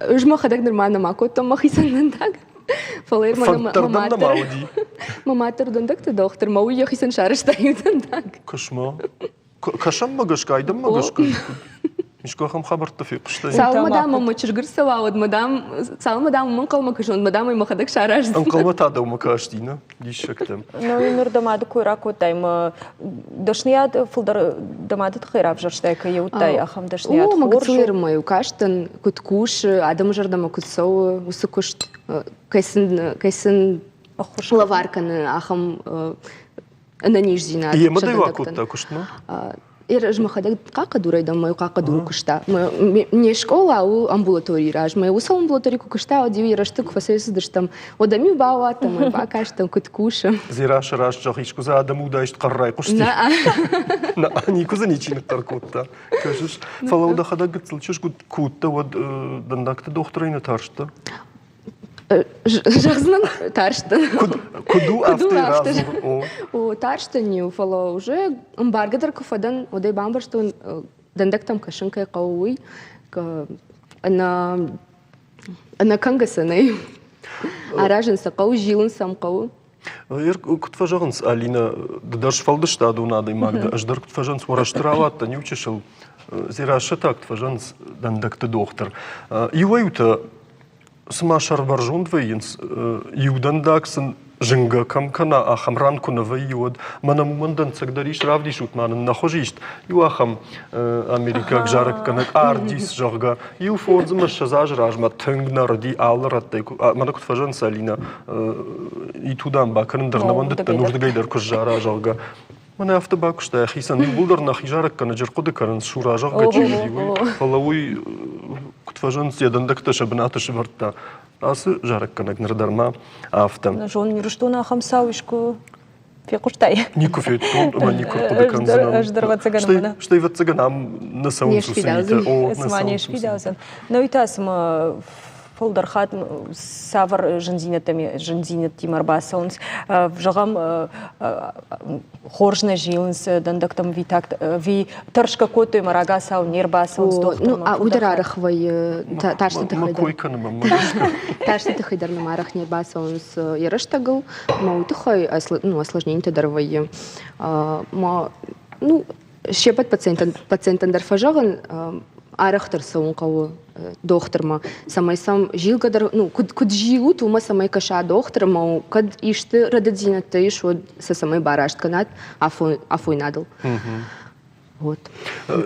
S8: Ӕз мӕхӕдӕг нырма нӕма кодтон мӕхицӕн дӕндаг. Фӕлӕ мӕ мад дӕр дӕндӕгты дохтыр, мӕ уый йӕхицӕн сарӕзта иу дӕндаг.
S1: Кӕс-ма. Кӕсӕнмӕ гӕсгӕ, айдӕнмӕ гӕсгӕ искуы ахӕм хабӕрттӕ фехъуыстай?
S8: Цалынмӕ дам мӕ чызг ӕрцӕуа, уӕдмӕ дам, цалынмӕ дам уымӕ ӕнхъӕлмӕ кӕсон, уӕдмӕ дам ӕй мӕхӕдӕг сараздзынӕн.
S1: Ӕнхъӕлмӕ та дӕумӕ касти, нӕ? Диссӕгтӕ.
S2: Ну, ныр дӕ мады кой ракодтай, мӕ дӕсныйад фылдӕр дӕ мады тыххӕй равзӕрстай, кӕй уыдтай ахӕм дӕсныйад
S8: О, мӕ гыццыл мӕ кастӕн, куыд кусы, адӕмы зӕрдӕмӕ куыд цӕуы уыцы куыст, кӕй сын, кӕй сын лӕвар кӕны ахӕм ӕнӕниздзинад.
S1: Йемӕ дӕ акодта куыстмӕ?
S8: Ӕз мӕхӕдӕг хъахъхъӕдурӕй дӕн, мӕ хъахъхъӕдуры куыста. Не скъола у амбулаторийы размӕ. Уыцы амбулаторийы куы куыста, уӕд-иу йӕ рӕзты куы фӕцӕйцыдыстӕм, уӕд ӕм-иу бауадтӕн, ӕмӕ бакастӕн, куыд кусы.
S1: Дзерашы раст зӕгъ, искуы дзы адӕм удаист хъӕр райхъуысти? Нӕ, никуы дзы ничи ныхъхъӕр кодта. Кӕсыс? Фӕлӕ дӕхӕдӕг гыццыл чызг куы уыдтӕ, уӕд дӕндӕгты дохтырӕй нӕ тарстӕ?
S8: Зӕгъдзынӕн, тарстӕн.
S1: Куыд у, афтӕ радзур.
S8: О, тарстӕн-иу, фӕлӕ уже ӕмбаргӕ дӕр куы фӕдӕн, уӕд ӕй бамбӕрстон, дӕндӕгтӕм кӕсын кӕй хъӕуы, уый. Ӕнӕ ӕнӕкӕнгӕ сӕ нӕй. Аразын сӕ хъӕуы, зилын сӕм хъӕуы.
S1: Куыд фӕзӕгъынц, Алинӕ, ды дӕр сфӕлдыстадон адӕймаг дӕ, ӕз дӕр куыд фӕзӕгъынц, уӕрӕсты рауадтӕн иу чысыл Дзерассӕ та куыд фӕзӕгъынц, дӕндӕгты дохтыр. Иуӕй-иутӕ цыма сӕрбӕрзонд вӕййынц, иу дӕндаг сын зынгӕ кӕм кӕна, ахӕм ран куы нӕ вӕййы, уӕд мӕнӕ уымӕн дӕнцӕг дӕр ис, равдисут ма нын нӕ хуызист. Иу ахӕм америкаг зарӕггӕнӕг Ардис, зӕгъгӕ, иу фондз ӕмӕ 20 азы размӕ тынг нӕрыди алы рӕттӕй. Мӕнӕ куыд фӕзӕгъынц, Алинӕ, итудам бакӕнын дӕр нӕ уӕндыдтӕн, уырдыгӕй дӕр куы сзара, зӕгъгӕ. Мӕнӕ афтӕ бакуыста йӕхицӕн. Иууылдӕр нӕхи зарӕггӕнӕджы ӕрхъуыды кӕнынц, Шура, зӕгъгӕ, чи уыди, уый. Фӕлӕ уый, куыд фӕзӕгъынц, йӕ дӕндӕгтӕ сӕ бынаты сӕвӕрдта. Ацы зарӕггӕнӕг ныр дӕр ма афтӕ.
S2: Зон, Ирыстоны ахӕм цау искуы фехъуыстай?
S1: Никуы федтон ӕмӕ никуы ӕрхъуыды кӕндзынӕн.
S2: Ӕз дӕр ӕвӕццӕгӕн
S1: Стӕй, ӕвӕццӕгӕн, ам нӕ цӕуынц уыцы митӕ.
S2: О, цыма не сфидаудзӕн. Науи та цыма фылдӕр хатт цавӕр зындзинӕдтимӕ ӕрбацӕуынц. Зӕгъӕм, хорз нӕ зилынц дӕндӕгтӕм ӕви тӕрсгӕ кодтой ӕмӕ рагацау не рбацӕуынц дохтырмӕ.
S8: Уый дӕр арӕх вӕййы тарсты тыххӕй дӕр. Тарсты тыххӕй дӕр нӕм арӕх не рбацӕуынц йӕ рӕстӕгыл, ӕмӕ уый тыххӕй ну, осложнениетӕ дӕр вӕййы. Ну, се ппӕт пациентӕн, пациентӕн дӕр фӕзӕгъын, арӕхдӕр цӕуын хъӕуы дохтырмӕ, цӕмӕй сӕм зилгӕ дӕр, ну, куыд, куыд зилут, уымӕ цӕмӕй кӕса дохтыр ӕмӕ кӕд исты рӕдыддзинӕдтӕ ис, уӕд сӕ цӕмӕй бараст кӕнат афойнадыл. Вот.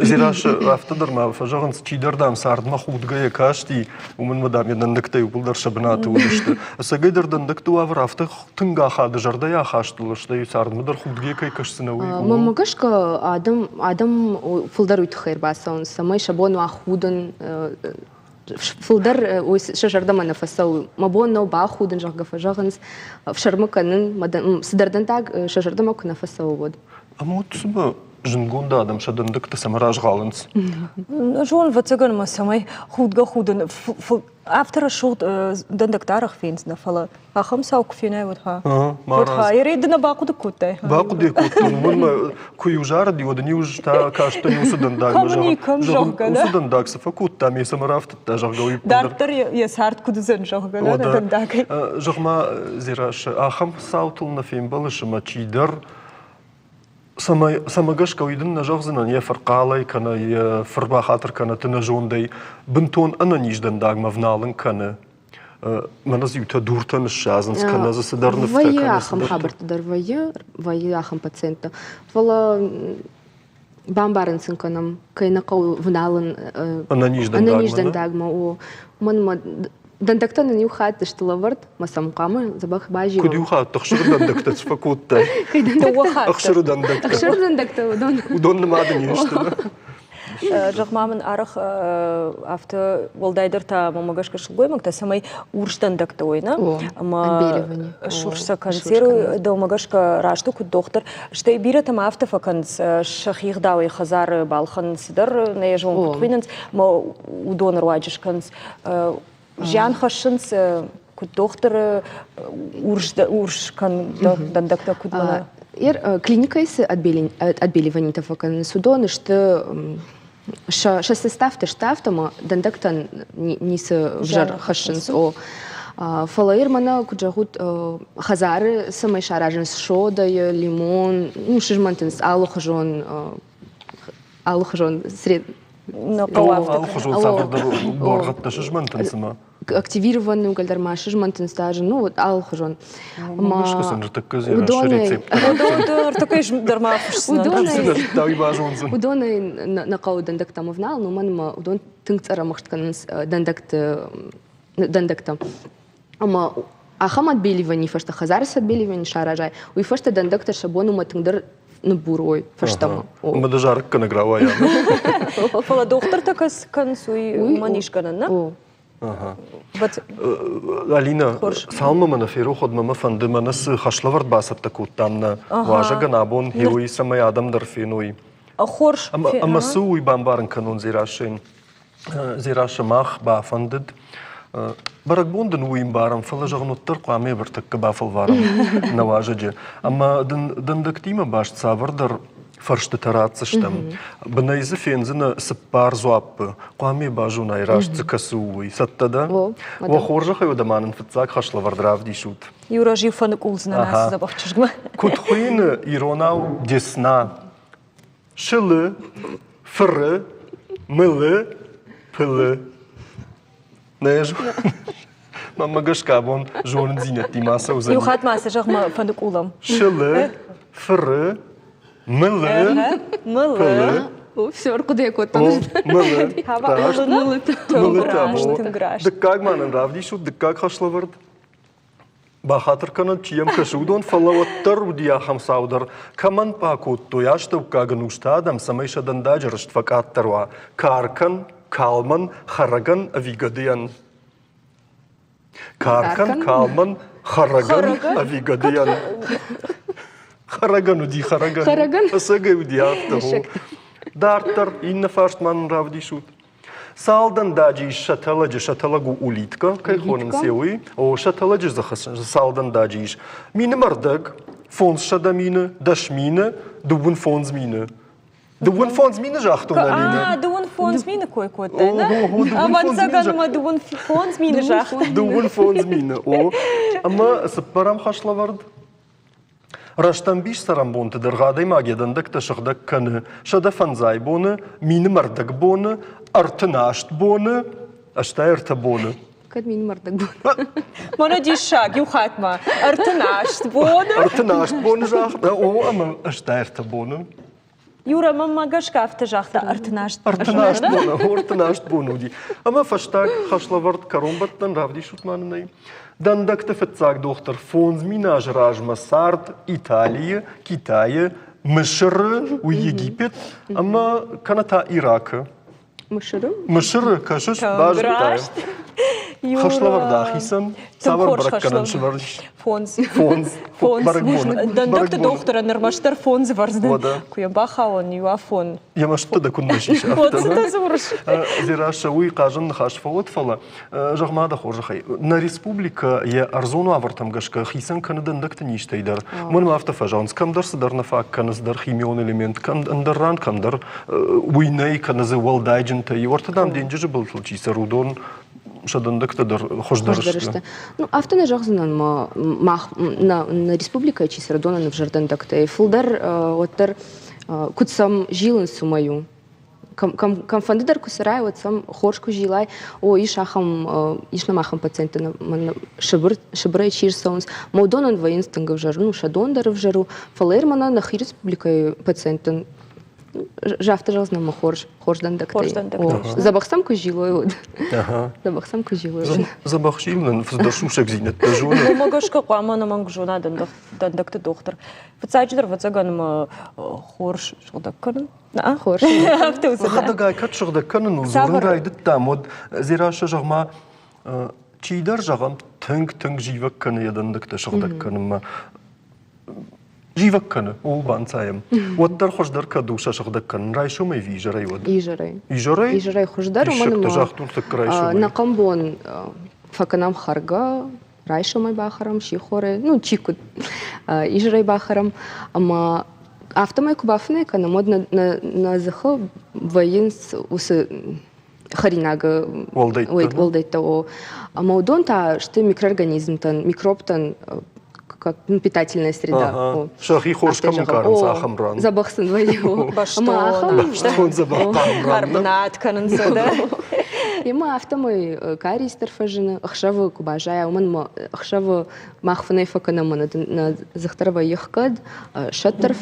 S1: Зираш, афтӕ дӕр ма фӕзӕгъынц, чидӕр, дам, цардмӕ худгӕйӕ касти, уымӕн ма, дам, йӕ дӕндӕгтӕ иууылдӕр сӕ бынаты уыдысты. Ӕцӕгӕйдӕр дӕндӕгты уавӕр афтӕ тынг ахады зӕрдӕйы ахастыл, стӕй цардмӕ дӕр худгӕ кӕй кӕсдзынӕ, уый.
S8: Мӕнмӕ гӕсгӕ, адӕм, адӕм фылдӕр уый тыххӕй ӕрбацӕуынц, цӕмӕй сӕ бон уа худын, фылдӕр сӕ зӕрдӕмӕ нӕ фӕцӕуы. Мӕ бон нӕу бахудын, зӕгъгӕ, фӕзӕгъынц, ӕфсӕрмы кӕнын, цыдӕр дӕндаг сӕ зӕрдӕмӕ куы нӕ фӕцӕуы, уӕд.
S1: Ӕмӕ уӕд цымӕ зындгонд адӕм сӕ дӕндӕгтӕ цӕмӕ разгъалынц?
S2: Зон, ӕвӕццӕгӕн ма цӕмӕй худгӕ-худын афтӕ рӕсугъд дӕндӕгтӕ арӕх фендзынӕ, фӕлӕ ахӕм цау куы фенай, уӕд ха. Уӕд ха. Ерей ды нӕ бахъуыды кодтай?
S1: Бахъуыды кодтон, уымӕн мӕ куы-иу зарыди, уӕд ын-иу та кастӕн уыцы дӕндагмӕ,
S2: зӕгъын, зӕгъгӕ,
S1: уыцы дӕндаг цы фӕкодта, ме цӕмӕ рафтыдта, зӕгъгӕ, уый.
S2: Дарддӕр йӕ цард куыд уыдзӕн, зӕгъгӕ, нӕ дӕндагӕй.
S1: Зӕгъ-ма, Дзерассӕ, ахӕм цаутыл нӕ фембӕлыс ӕмӕ чидӕр Цӕмӕ, цӕмӕ гӕсгӕ уый дын нӕ зӕгъдзынӕн йӕ фырхъалӕй кӕнӕ йӕ фырбахатыр кӕнӕ тынӕзондӕй бынтон ӕнӕниз дӕндагмӕ вналын кӕны. Мӕнӕ дзы иутӕ дуртӕ ныссадзынц, кӕнӕ дзы цыдӕр нывтӕ
S8: Вӕййы
S1: кӕнӕ
S8: ахӕм
S1: цыдӕртӕ.
S8: хабӕрттӕ дӕр вӕййы, вӕййы ахӕм пациенттӕ. Фӕлӕ бамбарын сын кӕнӕм, кӕй нӕ хъӕуы вналын
S1: ӕнӕниз
S8: ӕнӕниз дӕндагмӕ. О, уымӕн ӕмӕ Дӕндӕгтӕ нын иу хатт сты лӕвӕрд, мӕ сӕм хъуамӕ дзӕбӕх базилӕм.
S1: Куыд иу хатт ӕхсыры дӕндӕгтӕ цы фӕкодтай?
S8: Дыууӕ хатты.
S1: Ӕхсыры дӕндӕгтӕ.
S8: Ӕхсыры дӕндӕгтӕ уыдон.
S1: Уыдон нымады не сты.
S2: Зӕгъ-ма мын, арӕх афтӕ уӕлдайдӕр та мӕнмӕ гӕсгӕ сылгоймӕгтӕ, цӕмӕй урс дӕндӕгтӕ уой, нӕ? Ӕмӕ сурс сӕ консервы дӕумӕ гӕсгӕ раст у куыд дохтыр. Стӕй бирӕтӕ ма афтӕ фӕкӕнынц, сӕхи гъдауӕй хӕдзары балхӕнынц цыдӕр, нӕ йӕ зонын куыд хуыйнынц, ӕмӕ уыдоны руаджы скӕнынц. Зиан хӕссынц куыд дохтыры урс урс дӕндӕгтӕ куыд мӕнӕ?
S8: Клиникӕйы цы отбеливанитӕ фӕкӕнынц, уыдон сты сӕ составтӕ сты афтӕ ӕмӕ дӕндӕгтӕн ницы взӕр хӕссынц. О. Фӕлӕ ир мӕнӕ куыд зӕгъут, хӕдзары цӕмӕй саразынц содӕйы, лимон, ну, сызмӕнтынц алыхуызон алыхуызон сред
S1: Алыхуызон цавӕрдӕр буаргъӕдтӕ сызмӕнтынц цыма?
S8: Активированный уголь дӕр ма сызмӕнтынц даже, ну вот алыхуызон. Уыдонӕй нӕ хъӕуы дӕндӕгтӕм ӕвналын, уымӕн ӕмӕ уыдон тынг цъӕрӕмыхст кӕнынц дӕндӕгты дӕндӕгтӕ. Ӕмӕ ахӕм отбеливание фӕстӕ хӕдзары цы отбеливание саразай, уый фӕстӕ дӕндӕгтӕ сӕ бон уымӕ тынгдӕр ныббур уой фӕстӕмӕ.
S1: Ӕмӕ дӕ зарӕггӕнӕг рауайа.
S2: Фӕлӕ дохтыртӕ кӕнынц, уый уымӕн ис гӕнӕн, нӕ?
S1: Алина, цалынмӕ мӕ нӕ ферох, уӕдмӕ мӕ фӕнды, мӕнӕ цы хӕслӕвӕрд бацӕттӕ кодтам нӕ уазӕгӕн абон, уый цӕмӕй адӕм дӕр феной.
S2: Хорз.
S1: Ӕмӕ цы уый бамбарын кӕнон Дзерассӕйӕн? Дзерассӕ, мах бафӕндыд бӕрӕгбон дын уый ӕмбарӕм, фӕлӕ зӕгъын, уӕддӕр хъуамӕ ӕвӕртӕккӕ бафӕлварӕм нӕ уазӕджы. Ӕмӕ дын дӕндӕгтимӕ баст цавӕрдӕр фӕрстытӕ ратдзыстӕм. Бынӕй дзы фендзынӕ цыппар дзуаппы. Хъуамӕ базонай, раст дзы кӕцы у, уый. Цӕттӕ дӕ? Уӕ хорзӕхӕй уӕдӕ ма нын фыццаг хӕслӕвӕрд равдисут.
S2: Иу раз-иу фӕныкъулдзынӕн ацы дзӕбӕх чызгмӕ.
S1: Куыд хуыйны иронау десна? Сылы, фыры, мылы, пылы. Нӕ Мӕнмӕ гӕсгӕ абон зонындзинӕдтимӕ ацӕудзӕн.
S2: Иу хатт ма цы зӕгъ-ма фӕныкъулӕм.
S1: Сылы, фыры, мылы,
S2: мылы.
S1: Пылы.
S8: Все, ӕрхъуыды кодтон.
S1: Мылы. Мылы. Дыккаг ма нын равдисут, дыккаг хӕслӕвӕрд. Бахатыр кӕнӕд, чи йӕм кӕсы, уыдон, фӕлӕ уӕддӕр уыди ахӕм цау дӕр, кӕмӕн пъа кодтой астӕуккаг ӕнусты адӕм, цӕмӕй сӕ дӕндаджы рыст фӕкъаддӕр уа каркӕн, калмӕн, хӕрӕгӕн ӕви гӕдыйӕн? Каркӕн, калмӕн, хӕрӕгӕн ӕви гӕдыйӕн? Хӕрӕгӕн уыди, хӕрӕгӕн.
S8: Хӕрӕгӕн?
S1: Ӕцӕгӕй уыди афтӕ. Дарддӕр иннӕ фарст ма нын равдисут. Цал дӕндаджы ис сӕтӕлӕджы? Сӕтӕлӕг у улитка, кӕй хонынц уый. О, сӕтӕлӕджы дзыхы цал дӕндаджы ис? Мины мӕрдӕг, 500 мины, 10 мины, 55 мины. 55 мины загътон, Алинӕ?
S2: А, 55 мины кой кодтай, нӕ? Ӕвӕццӕгӕн ма 55 мины загътай.
S1: 55 мины, о. Ӕмӕ цыппӕрӕм хӕслӕвӕрд? Рӕстӕмбис цӕрӕнбонты дӕргъы адӕймаг йӕ дӕндӕгтӕ сыгъдӕг кӕны 105 боны, мины мӕрдӕг боны, 38 боны, 83 боны.
S8: Кӕд мины мӕрдӕг боны?
S2: Мӕнӕ диссаг, иу хатт ма. 38 боны.
S1: 38 боны загъта, о, ӕмӕ 83 боны.
S2: Юра, мӕнмӕ гӕсгӕ афтӕ загъта 38.
S1: 38 боны, 38 боны уыди. Ӕмӕ фӕстаг хӕслӕвӕрд кӕронбӕттӕн равдисут ма нын ӕй. Дӕндӕгты фыццаг дохтыр 5000 азы размӕ цард Италийы, Китайы, Мысыры, уый Египет ӕмӕ кӕнӕ та Иракы.
S8: Мысыры?
S1: Мысыры, кӕсыс, базыдтай. Хӕслӕвӕрд ахицӕн. Цавӕр бӕрӕггӕнӕн сывӕрдис?
S2: Фондз.
S1: Фондз.
S2: Фондз. Дӕндӕгты дохтырӕн ӕрмӕстдӕр фондз вӕрдзынӕн. Куы йӕм бахауон, иу афон.
S1: Йӕ мӕстытӕ дӕ куыннӕ сиса.
S2: Фондзытӕ дзурыс.
S1: Дзерассӕ, уый хъазӕн ныхас фӕуӕд, фӕлӕ зӕгъ-ма дӕ хорзӕхӕй, нӕ республикӕ йӕ ӕрдзон уавӕртӕм гӕсгӕ хицӕн кӕны дӕндӕгты низтӕй дӕр. Мӕнмӕ афтӕ фӕзӕгъынц, кӕмдӕр цыдӕр нӕ фаг кӕны, цыдӕр химион элемент, кӕм ӕндӕр ран кӕмдӕр уый нӕй, кӕнӕ дзы уӕлдайджынтӕ. Иуӕртӕ, дам, денджызы былтыл чи цӕры, уыдон сӕ дӕндӕгтӕ дӕр хуыздӕр сты.
S8: Ну, афтӕ нӕ зӕгъдзынӕн, мах нӕ республикӕйы чи цӕры, уыдонӕн ӕвзӕр дӕндӕгтӕй фылдӕр уӕддӕр куыд сӕм зилынц, уымӕй у. Кӕмфӕнды дӕр куы цӕрай, уӕд сӕм хорз куы зилай, о, ис ахӕм, ис нӕм ахӕм пациенттӕ, Сыбыр, Сыбырӕй чи рцӕуынц, мӕ уыдонӕн вӕййынц тынг ӕвзӕр, ну, сӕ дон дӕр ӕвзӕр у, фӕлӕ мӕнӕ нӕхи республикӕйы пациенттӕн. Афтӕ зӕгъдзынӕн мӕ хорз, хорз дӕндӕгтӕй.
S2: Хорз дӕндӕгтӕ.
S8: Дзӕбӕх сӕм куы зилой, уӕд. Дзӕбӕх сӕм куы зилой.
S1: Дзӕбӕх зилынӕн фылдӕр сусӕгдзинӕдтӕ зоны.
S2: Уымӕ гӕсгӕ хъуамӕ ӕнӕмӕнг зона дӕндӕгты дохтыр. Фыццаджыдӕр, ӕвӕццӕгӕн, мӕ хорз сыгъдӕг кӕнын.
S8: Хорз.
S2: Афтӕ уыдзӕн.
S1: Хӕдӕгай кӕд сыгъдӕг кӕныныл дзурын райдыдтам, уӕд Дзерассӕ, зӕгъ-ма, чидӕр, зӕгъӕм, тынг-тынг зивӕг кӕны йӕ дӕндӕгтӕ сыгъдӕг кӕнынмӕ. Зивӕг кӕны, ууыл банцайӕм. Уӕддӕр хуыздӕр кӕд у сӕ сыгъдӕг кӕнын, райсомӕй ӕви изӕрӕй уӕд?
S8: Изӕрӕй.
S1: Изӕрӕй?
S8: Изӕрӕй хуыздӕр, уымӕн
S1: ӕмӕ загътон тӕккӕ райсомӕй.
S8: Нӕхъӕн бон фӕкӕнӕм хӕргӕ, райсомӕй бахӕрӕм, сихорӕй, ну чи куыд, изӕрӕй бахӕрӕм. Ӕмӕ афтӕмӕй куы бафынӕй кӕнӕм, уӕд нӕ дзыхы вӕййынц уыцы хӕринагы уӕлдӕйттӕ. О. Ӕмӕ уыдон та сты микроорганизмтӕн, микробтӕн как питательная среда.
S1: Сӕхи хорз кӕм ӕнкъарынц, ахӕм ран.
S8: Дзӕбӕх сын вӕййы.
S1: Бӕстон дзӕбӕх хъарм ран.
S2: Ӕрбынат кӕнынц дӕ.
S8: Ӕмӕ афтӕмӕй кариес дӕр фӕзыны, ӕхсӕвы куы баззайа, уымӕн ӕмӕ ӕхсӕвы мах фынӕй фӕкӕнӕм, ӕмӕ нӕ дзых дӕр вӕййы хгӕд, сӕт дӕр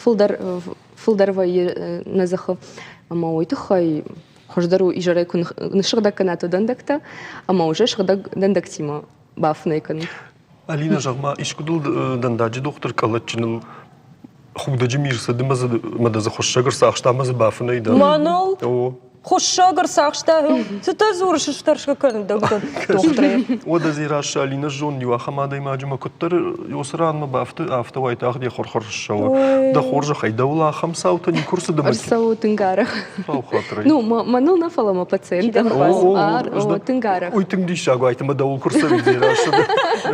S8: фылдӕр фылдӕр вӕййы нӕ дзыхы. Ӕмӕ уый тыххӕй хуыздӕр у изӕрӕй куы ныссыгъдӕг кӕнат дӕндӕгтӕ ӕмӕ уже сыгъдӕг дӕндӕгтимӕ бафынӕй кӕнут.
S1: Алина, зӕгъ-ма, искуы дыл дӕндаджы дохтыр къӕлӕтджыныл худӕджы ми рцыд ӕмӕ дӕ дзы хуыссӕг ӕрцахста ӕмӕ дзы бафынӕй дӕ?
S2: Мӕныл? Хуыссӕг ӕрцахста. Цытӕ дзурыс, стӕрсгӕ кӕнын дӕ дохтырӕй.
S1: Уӕдӕ Дзерассӕ Алинӕ зон, иу ахӕм адӕймаджы мӕ куыддӕр уыцы ранмӕ бафты, афтӕ уайтагъд йӕ хъуыр-хъуыр ссӕуы. Дӕ хорзӕхӕй, дӕуыл ахӕм цаутӕ никуы рцыд ӕмӕ
S8: Ӕрцӕуы тынг арӕх. Ну, мӕныл нӕ, фӕлӕ мӕ пациенттӕм. Тынг арӕх.
S1: Уый тынг диссаг уайт, ӕмӕ дӕуыл куы рцӕуид Дзерассӕ.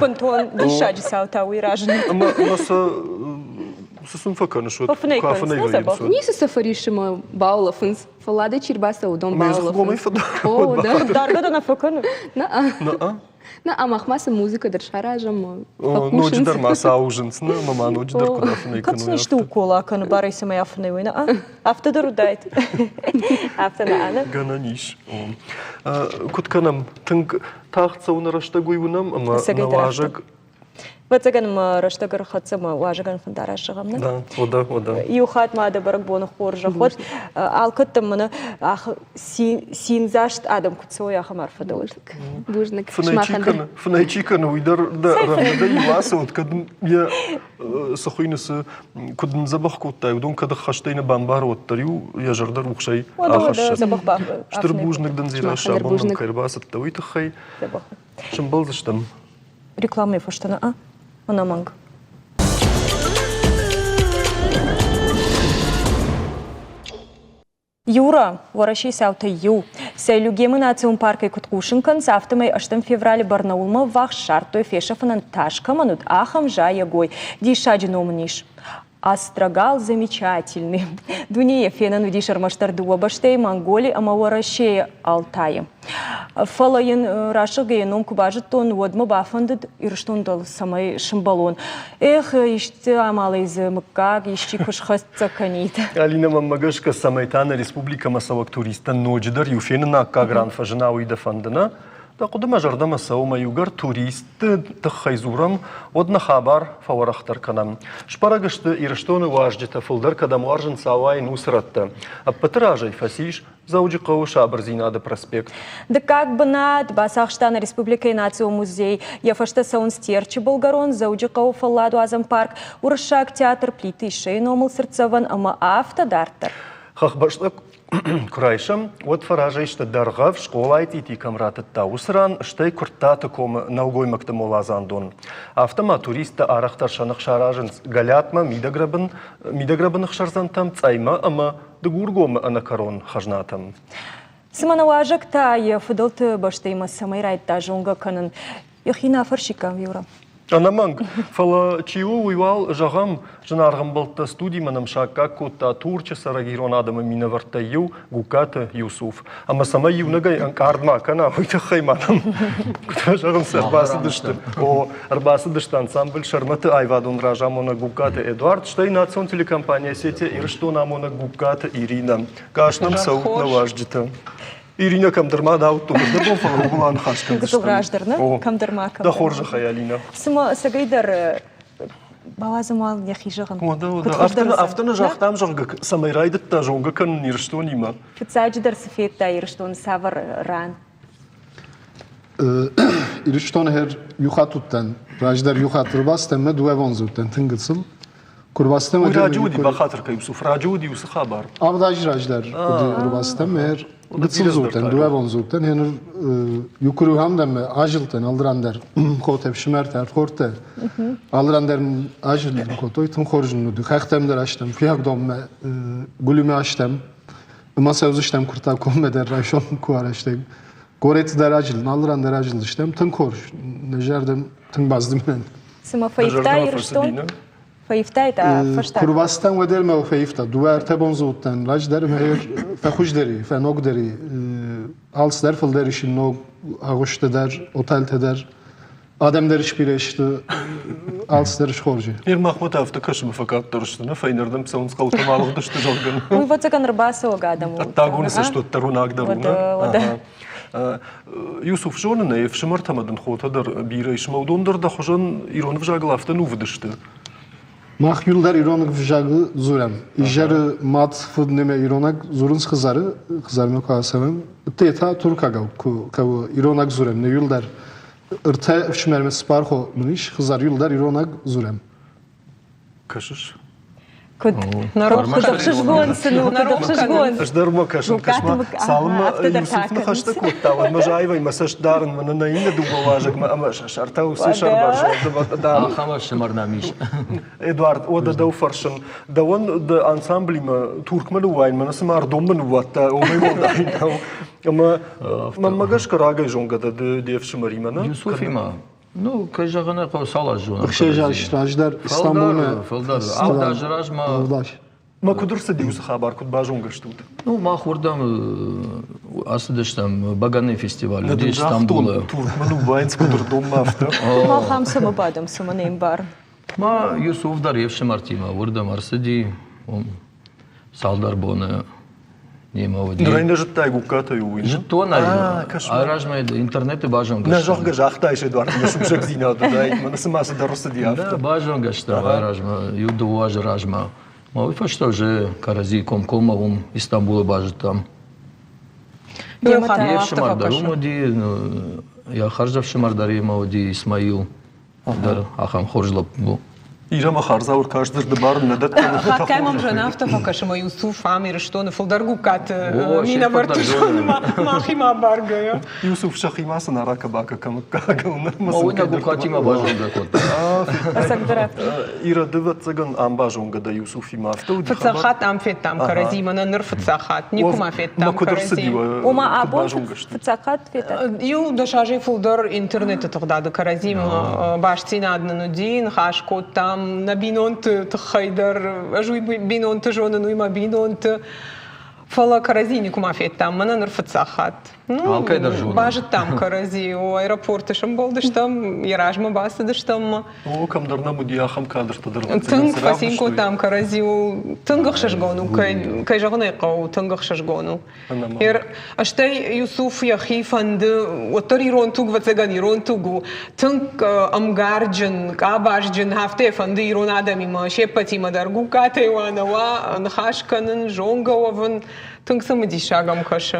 S2: Бынтон диссаджы цаутӕ уый разыны.
S1: Ӕмӕ сӕ цы сын фӕкӕныс, уӕд
S2: Фӕфынӕй кӕнынц,
S8: Ницы сӕ фӕриссы мӕ баулӕфынц. Фӕлладӕй чи рбацӕуы, уыдон баулӕфынц.
S2: Даргӕ дӕр нӕ фӕкӕны?
S8: Нӕ. Нӕ, ӕмӕ ма сын музыкӕ дӕр саразӕм.
S1: Ноджыдӕр ма сӕ аузынц, нӕ, ӕмӕ ма ноджыдӕр куыд афынӕй
S2: кӕной. Кӕд сын исты укол акӕны, барӕй цӕмӕй афынӕй уой, нӕ? Афтӕ дӕр уыдаид. Афтӕ нӕ, ӕнӕ?
S1: Гӕнӕн ис. Куыд кӕнӕм? Тынг тагъд цӕуыны рӕстӕг уый уынӕм, ӕмӕ нӕ уазӕг
S2: Ӕвӕццӕгӕн мӕ рӕстӕг ӕрхӕццӕ мӕ уазӕгӕн фӕндараст зӕгъӕм, нӕ?
S1: Да, ода, ода.
S2: Иу хатт ма дӕ бӕрӕгбоны хорзӕх уӕд. Алкӕддӕр мӕнӕ циндзаст адӕм куыд цӕуой, ахӕм арфӕ дӕ уӕд.
S8: Бузныг.
S1: Фынӕй чи кӕны, уый дӕр дӕ рӕвдыдӕй иу ацӕуӕд, кӕд йӕ цы хуыйны, цы куыд ын дзӕбӕх кодтай, уыдон кӕд ӕххӕстӕй нӕ бамбары, уӕддӕр иу йӕ зӕрдӕ рухсӕй ахӕссы. Стыр бузныг дын, Дзерассӕ, абон нӕм кӕй ӕрбацыдтӕ, уый тыххӕй. Сӕмбӕлдзыстӕм.
S2: Рекламӕйы фӕстӕ нӕ, ӕнӕмӕнг. Юра, Уӕрӕсейы цаутӕй иу. Сӕйлюгемы национ паркӕй куыд хъусын кӕнынц, афтӕмӕй 8 февралы Барнаулмӕ ӕввахс ссардтой фесӕфынӕн тас кӕмӕн уыд, ахӕм зайӕгой. Диссаджы ном ын ис. Астрагал замечательный. Дунейы фенӕн уыдис ӕрмӕстдӕр дыууӕ бӕстӕйы Монголи ӕмӕ Уӕрӕсейы Алтайы. Фӕлӕ йын расыгӕй йӕ ном куы базыдтон, уӕд мӕ бафӕндыд Ирыстон дӕр цӕмӕй сымбӕлон. Эх, исты амалӕй дзы мыггаг исчи куы схӕццӕ кӕнид.
S1: Алинӕ, мӕнмӕ гӕсгӕ, цӕмӕй та нӕ республикӕмӕ цӕуӕг туристтӕн ноджыдӕр иу феныны аккаг ран фӕзына, уый дӕ фӕнды, нӕ? Дӕ хъуыдымӕ зӕрдӕмӕ цӕуы мӕ иугӕр туристты тыххӕй дзурӕм, уӕд нӕ хабар фӕуӕрӕхдӕр кӕнӕм. Сбӕрӕг сты, Ирыстоны уазджытӕ фылдӕр кӕдӕм уарзынц ауайын, уыцы рӕттӕ. Ӕппӕты разӕй фӕцис Дзӕуджыхъӕуы Сабырдзинады проспект.
S2: Дыккаг бынат бацахста нӕ республикӕйы национ музей. Йӕ фӕстӕ цӕуынц Терчы былгӕрон, Дзӕуджыхъӕуы фӕлладуадзӕн парк, Уырыссаг театр, Плиты Иссӕйы номыл цыртдзӕвӕн ӕмӕ афтӕ дарддӕр.
S1: Хӕхбӕсты куы райсӕм, уӕд фӕразӕй сты Дӕргъӕв, скъолайы цъити кӕм ратыдта, уыцы ран, стӕй Куырттаты комы нӕлгоймӕгты моладзандон. Афтӕ ма туристтӕ арӕхдӕр сӕ ных саразынц Гӕлиатмӕ, Мидӕгрӕбын, Мидӕгрӕбыны ӕхсӕрдзӕнтӕм, Цъӕймӕ ӕмӕ Дыгургомы ӕнӕкӕрон хӕзнатӕм.
S2: Цымӕ нӕ уазӕг та йӕ фыдӕлты бӕстӕимӕ цӕмӕй райдыдта зонгӕ кӕнын? Йӕхи нӕ афӕрсиккам, Юра?
S1: Ӕнӕмӕнг, фӕлӕ чи у, уый уал, зӕгъӕм, зынаргъ ӕмбӕлттӕ студимӕ нӕм саккаг кодта Турчы цӕрӕг ирон адӕмы минӕвӕрттӕй иу Гугкаты Юсуф. Ӕмӕ цӕмӕй иунӕгӕй ӕнкъард ма кӕна, уый тыххӕй ма нӕм, куыд фӕзӕгъынц, ӕрбацыдысты. О, ӕрбацыдысты ансамбль Сӕрмӕты аивадон разамонӕг Гугкаты Эдуард, стӕй национ телекомпани Осетия Ирыстон амонӕг Гугкаты Иринӕ. Гас нӕм цӕут нӕ уазджытӕ. Иринӕ кӕмдӕр ма даудтон, дӕ бон фӕлӕ ууыл аныхас кӕндзыстӕм.
S2: Гыццыл раздӕр, нӕ? Кӕмдӕр ма, кӕмдӕр.
S1: Дӕ хорзӕхӕй, Алинӕ.
S2: Цыма ӕцӕгӕйдӕр. Бауадзӕм уал йӕхи зӕгъын.
S1: Уӕдӕ, уӕдӕ. Афтӕ, афтӕ нӕ загътам, зӕгъгӕ, цӕмӕй райдыдта зонгӕ кӕнын Ирыстонимӕ.
S2: Фыццаджыдӕр цы федта Ирыстоны цавӕр ран?
S13: Ирыстоны хӕр иу хатт уыдтӕн. Раздӕр иу хатт ӕрбацыдтӕн мӕ дыууӕ бон дзы уыдтӕн тынг гыццыл. Куы ӕрбацыдтӕн,
S1: Уый раджы уыди, бахатыр кӕн, Юсуф, раджы уыди уыцы хабар.
S13: Авд азы раздӕр ӕрбацыдтӕн мӕ гыццыл дзурдтӕн, дыууӕ бон дзурдтӕн. Ныр иу куы ам дӕр азылдтӕн, алыран дӕр хотӕ, фсымӕртӕ, ӕрдхордтӕ. Алыран дӕр азылдтӕн кодтой, тынг хорз нын уыди. Хӕхтӕм дӕр астӕм, Фиагдонмӕ, Гулимӕ астӕм. Ӕмӕ цӕудзыстӕм Куырттагоммӕ дӕр райсом куы арӕзтӕй. Горӕты дӕр азылдтӕн, алыран дӕр азылдыстӕм. Тынг хорз, нӕ зӕрдӕм тынг бацыд мӕн.
S2: Цыма фӕивта Ирыстон? Фӕивтай та фӕстаг.
S13: Куы рбацыдтӕн, уӕдӕр мӕ фӕивта. Дыууӕ ӕртӕ бон дзы уыдтӕн. Раздӕр мӕ фӕхуыздӕри, фӕногдӕри. Алцыдӕр фылдӕр ис ног агъуысты дӕр, отельтӕ дӕр. Адӕм дӕр сбирӕ сты, алцыдӕр схорз.
S1: Ныр махмӕ та афтӕ кӕсы, фӕкъаддӕр сты, нӕ фӕйнӕрдӕм цӕуынц хъӕутӕм алыгъдысты, зӕгъгӕ.
S2: Уый ӕвӕццӕгӕн ӕрбацӕуӕг адӕм у.
S1: Ӕддагоны цӕст уӕддӕр уынагдӕр у, нӕ? Юсуф, зонын ӕй, ӕфсымӕртӕ ӕмӕ дын хотӕ дӕр бирӕ ис, ӕмӕ уыдон дӕр дӕ хуызӕн ирон ӕвзагыл афтӕ нувыд сты.
S13: Мах иуылдӕр ирон ӕвзагыл дзурӕм. Изӕры мад, фыд немӕ иронаг дзурынц хӕдзары, хӕдзармӕ куы ацӕуӕм. Те та туркагау куы хъӕуы иронаг дзурӕм, нӕ иуылдӕр. Ӕртӕ ӕфсымӕрмӕ цыппар хо мын ис, хӕдзар иуылдӕр иронаг дзурӕм.
S1: Кӕсыс?
S2: Куыд куыд ӕхсызгон сын у, куыд ӕхсызгон.
S1: Ӕз дӕр ма кӕсын, кӕсма, цалынмӕ Юсуф ныхӕстӕ кодта, уӕдмӕ заивӕй мӕ цӕст дарын мӕнӕ нӕ иннӕ дыууӕ уазӕгмӕ ӕмӕ сӕ сӕртӕ уыцы сӕрбӕрзонд дарын.
S14: Ахӕм ӕфсымӕр нӕм ис.
S1: Эдуард, уӕдӕ дӕу фӕрсын, дӕуӕн дӕ ансамблимӕ Туркмӕ ныууайын, мӕнӕ цыма ӕрдоммӕ ныууадтӕ, уымӕй уӕлдай нӕу. Ӕмӕ мӕнмӕ гӕсгӕ рагӕй зонгӕ дӕ де фсымӕримӕ, нӕ?
S14: Юсуфимӕ? Ну, кӕй зӕгъын ӕй хъӕуы, цал азы зонӕм.
S13: Ӕхсӕз азы раздӕр Стамбулмӕ.
S14: Фылдӕр, авд азы размӕ.
S1: Ма куыд ӕрцыди уыцы хабар, куыд базонгӕ стут?
S14: Ну, мах уырдӕм ацыдыстӕм Баганы фестиваль, уыди Стамбулы.
S1: Туркмӕ ныууайынц куыд ӕрдоммӕ афтӕ.
S2: Мах ам цӕмӕ бадӕм, цӕмӕ не мбарын.
S14: Ма Юсуф дӕр йе фсымӕртимӕ уырдӕм ӕрцыди, уым цалдӕр боны немӕ уыди.
S1: Ныр ӕй нӕ зыдтай Гугкатӕй уый?
S14: Зыдтон ӕй. Айразмӕ интернеты базонгӕ
S1: Нӕ зӕгъгӕ загътай, Эдуард, мӕ сусӕгдзинад уыдаид, мӕнӕ цыма цыдӕр ӕрцыди афтӕ.
S14: Базонгӕ стӕм айразмӕ, иу дыууӕ азы размӕ. Ма уый фӕстӕ уже кӕрӕдзийы комкоммӕ уым Истамбулы базыдтам. Йе фсымӕр дӕр уым уыди, йӕ хӕрзӕфсымӕр дӕр йемӕ уыди Исмаил. дӕр ахӕм хорз лӕппу.
S1: Ирӕмӕ хардзау ӕркаст дзырды бар нӕ дӕтты.
S15: Хатгай мӕм зӕн афтӕ фӕкӕсы, ӕмӕ Юсуф ам Ирыстоны фылдӕр гуккаты минӕвӕртты зоны махимӕ баргӕйӕ.
S1: Юсуф сӕхимӕ сын аракӕ-бакӕ кӕмыккагыл.
S14: Уый нӕ гуккатимӕ базонгӕ кодта.
S1: Ира, ды ӕвӕццӕгӕн ам базонгӕ дӕ Юсуфимӕ афтӕ уыди
S15: Фыццаг хатт ам федтам кӕрӕдзи, мӕнӕ ныр фыццаг хатт. Никуы ма федтам
S1: куыд ӕрцыди
S2: Ома абон фыццаг хатт федтат?
S15: Иу дӕс азӕй фылдӕр интернеты тыгъдады кӕрӕдзимӕ бастдзинад нын уыди, ныхас кодтам нӕ бинонты тыххӕй дӕр. Ӕз уый бинонты зонын, уый мӕ бинонты. Фӕлӕ кӕрӕдзи никуыма федтам, мӕнӕ ныр фыццаг хатт. Ну,
S14: Алкӕй дӕр зонын.
S15: Базыдтам кӕрӕдзи, о, аэропорты сӕмбӕлдыстӕм, йӕ размӕ бацыдыстӕм.
S1: О, кӕмдӕр нӕм уыди ахӕм кадртӕ дӕр.
S15: Тынг фӕцин кодтам кӕрӕдзиуыл. Тынг ӕхсызгон у, кӕй, кӕй зӕгъын ӕй хъӕуы, тынг ӕхсызгон у. Стӕй Юсуф йӕхи фӕнды, уӕддӕр ирон туг, ӕвӕццӕгӕн, ирон туг у. Тынг ӕмгарджын, къабазджын, афтӕ йӕ фӕнды ирон адӕмимӕ, се ппӕтимӕ дӕр гуккатӕй уа, нӕ уа, ныхас кӕнын, зонгӕ уӕвын. Тынг цымыдисаг ӕм кӕсы.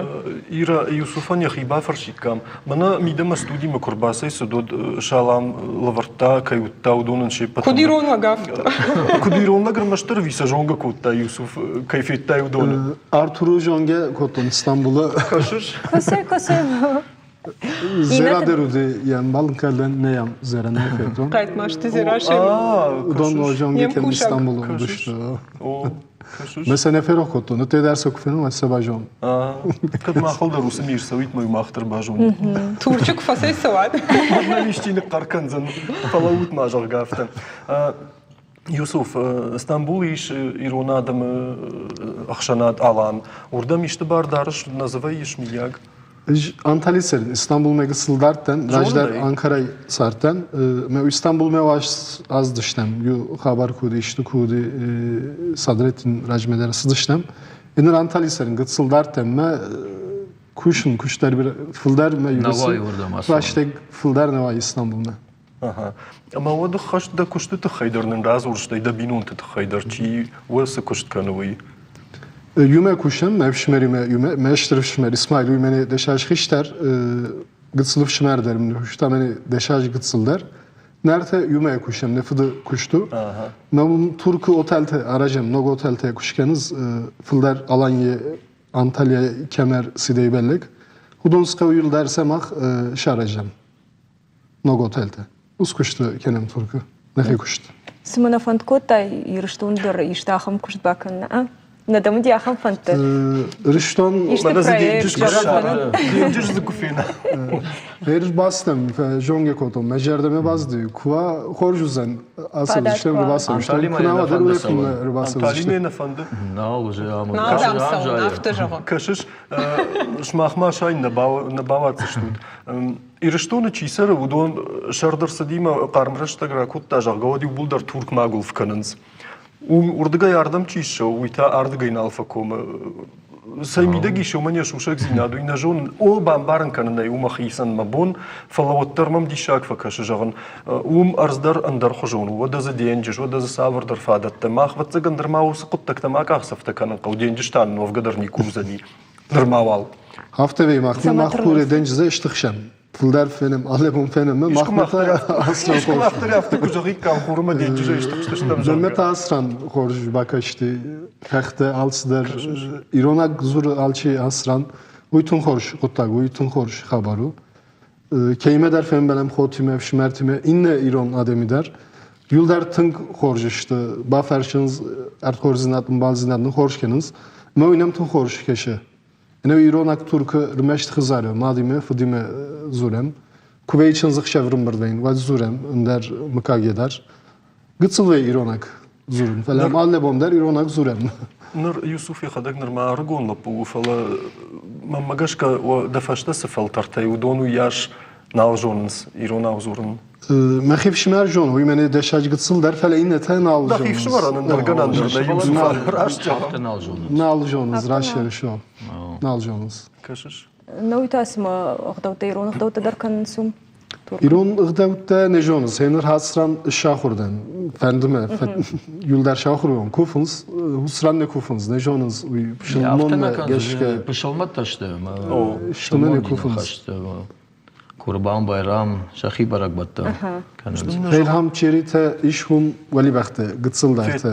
S1: Ира, Юсуфӕн йӕхи бафӕрсиккам. Мӕнӕ мидӕмӕ студимӕ куы рбацӕйцыд, уӕд салам лӕвӕрдта, кӕй уыдта, уыдонӕн се ппӕтӕн.
S15: Куыд ирон лӕг афтӕ.
S1: Куыд ирон лӕг ӕрмӕстдӕр ӕви сӕ зонгӕ кодта Юсуф, кӕй федтай, уыдоны?
S13: Артуры зонгӕ кодтон Стамбулы.
S1: Кӕсыс?
S2: Кӕсай, кӕсай.
S13: Зера дӕр уыди йӕ ӕмбал кӕлӕн нӕ йӕм Зера нӕ федтон.
S15: Хъайтмазты Зера
S13: Уыдон зонгӕ кӕм Стамбулы уыдысты. Мӕ сӕ нӕ ферох кодтон, ты дӕр сӕ куы фенон, уӕд сӕ базон.
S1: Кӕд махыл дӕр уыцы ми рцӕуид, мӕ мах дӕр базонид.
S15: Турчы куы фӕцӕйцӕуат.
S1: Уӕд нӕм исчи ныхъхъӕр кӕндзӕн, фӕлӕуут ма, зӕгъгӕ, афтӕ. Юсуф, Стамбулы ис ирон адӕмы ӕхсӕнад Алан. Уырдӕм исты бар дарыс, нӕ дзы вӕййыс, мыййаг?
S13: Ӕз Анталийы цӕрын, Стамбулмӕ гыццыл дардтӕн, раздӕр Анкарайы цардтӕн. Мӕ Стамбулмӕ аздыстӕм, иу хабар куы уыди, исты куы уыди, Садреттин размӕ дӕр цыдыстӕм. Ныр Анталийы цӕрын, гыццыл дардтӕн, мӕ кусын, куыст дӕр фылдӕр мӕ
S14: Навайы уырдӕм
S13: ацӕуын. Рӕстӕг фылдӕр нӕ ваййы Стамбулмӕ.
S1: Ӕмӕ уӕд ӕххӕст дӕ куысты тыххӕй дӕр нын радзур, стӕй дӕ бинонты тыххӕй дӕр, чи уӕ цы куыст кӕны, уый.
S13: Иумӕ кусӕм, мӕ ӕфсымӕримӕ, иумӕ, мӕ стыр ӕфсымӕр Исмаил, уый мӕнӕ дӕсаз хистӕр, гыццыл ӕфсымӕр дӕр мын хуыста мӕнӕ дӕсаз гыццыл дӕр. Нартӕ иумӕ кусӕм, нӕ фыды куыст у. Мӕ уым Туркы отельтӕ аразӕм, ног отельтӕ куы скӕнынц, фылдӕр Аланийы, Анталия, Кемер, Сидейбеллек. Уыдон схъӕуы иуыл дӕр сӕ мах саразӕм. Ног отельтӕ. Ус куысты кӕнӕм Туркы, нӕхи куыст.
S2: Цымӕ нӕ фӕнд кодтай Ирыстон дӕр исты ахӕм куыст бакӕнын, а? Нӕ дӕм уыди ахӕм фӕндтӕ?
S13: Ирыстон...
S2: Исты проект, зӕгъӕм.
S1: Денджыз дзы куы фена.
S13: Ерыс бацыдтӕн, зонгӕ кодтон, мӕ зӕрдӕмӕ бацыди, куы хорз уыдзӕн, ацӕудзыстӕм, ӕрбацӕудзыстӕм, куы нӕ уа дӕр улӕфынмӕ ӕрбацӕудзыстӕм.
S1: Анталимӕ нӕ фӕнды?
S14: Нал уже ам.
S15: Нал дӕм цӕуын, афтӕ зӕгъы.
S1: Кӕсыс, сымах ма сайын нӕ бауадздзыстут. Ирыстоны чи цӕры, уыдон сӕрд ӕрцыдимӕ хъарм рӕстӕг ракодта, зӕгъгӕ, уӕд иууылдӕр Туркмӕ агуылф кӕнынц. Уым уырдыгӕй ардӕм чи ссӕуы, уый та ардыгӕй нал фӕкомы. Цӕй мидӕг ис уымӕн йӕ сусӕгдзинад, уый нӕ зонын. О, бамбарын кӕнын ӕй у мӕхицӕн мӕ бон, фӕлӕ уӕддӕр мӕм диссаг фӕкӕсы, зӕгъын, уым ӕрдз дӕр ӕндӕрхуызон у, уӕдӕ дзы денджыз, уӕдӕ дзы цавӕрдӕр фадӕттӕ. Мах, ӕвӕццӕгӕн, нырма уыцы хъуыддӕгтӕм акъахдзӕфтӕ кӕнын хъӕуы, денджыз та нын уӕвгӕ дӕр никуы уыдзӕни. Нырма уал.
S13: Афтӕ мах мах куры денджызӕй стыхсӕм. Фылдӕр фенӕм, алы бон фенӕм. Махмӕ та Асран хорз.
S1: Афтӕ афтӕ куы зӕгъиккам, хурмӕ денджызӕй стыхстыстӕм, зӕгъгӕ.
S13: Мӕ та Асран хорз бакасти. Хӕхтӕ, алцыдӕр. Иронаг дзуры алчи Асран. Уый тынг хорз хъуыддаг, уый тынг хорз хабар у. Кӕимӕ дӕр фембӕлӕм хотимӕ, ӕфсымӕртимӕ, иннӕ ирон адӕми дӕр. Иуылдӕр тынг хорз сты, бафӕрсынц, ӕрдхордзинад, ӕмбалдзинад нын хорз кӕнынц. Ӕмӕ уый нӕм тынг хорз кӕсы. Ӕнӕ иронаг Туркы рмӕст хызары мадимӕ, фыдимӕ дзурӕм. Куы чындзы хсӕв рымбырдӕн, уӕд дзурӕм ӕндӕр мыггагӕй дӕр. Гыццыл вӕй иронаг дзурын, фӕлӕ алы бон дӕр иронаг дзурӕм.
S1: Ныр Юсуф йӕхӕдӕг нырма ӕрыгон лӕппу у, фӕлӕ мӕнмӕ гӕсгӕ дӕ фӕстӕ цы фӕлтӕртӕй, уыдон уыйас нал зонынц иронау дзурын.
S13: Мӕхи фсымӕр зоны, уый мӕнӕ дӕсаджы гыццыл дӕр, фӕлӕ иннӕтӕ нал зонынц.
S1: Дӕхи фсымӕрӕн ӕндӕр гӕнӕн дӕр нӕй, Юсуф, раст зӕгъӕм.
S14: Нал зонынц.
S13: Нал зонынц, раст зӕгъыс, нал зонынц.
S1: Кӕсыс?
S2: Науи та цыма ӕгъдӕуттӕ, ирон ӕгъдӕуттӕ дӕр кӕнынц уым?
S13: Ирон ӕгъдӕуттӕ нӕ зонынц. Ныр хацран сахуыр дӕн. Фӕнды мӕ, иуылдӕр сахуыр уон. Куфынц, уыцы ран нӕ куфынц, нӕ зонынц уый пысылмонмӕ гӕсгӕ.
S14: Пысылмӕттӕ сты.
S13: Сты нӕ куфынц.
S14: Курбан Байрам сӕхи бӕрӕгбӕттӕ кӕнынц.
S13: Хелхам черитӕ ис уым уӕлибӕхтӕ, гыццылдӕртӕ,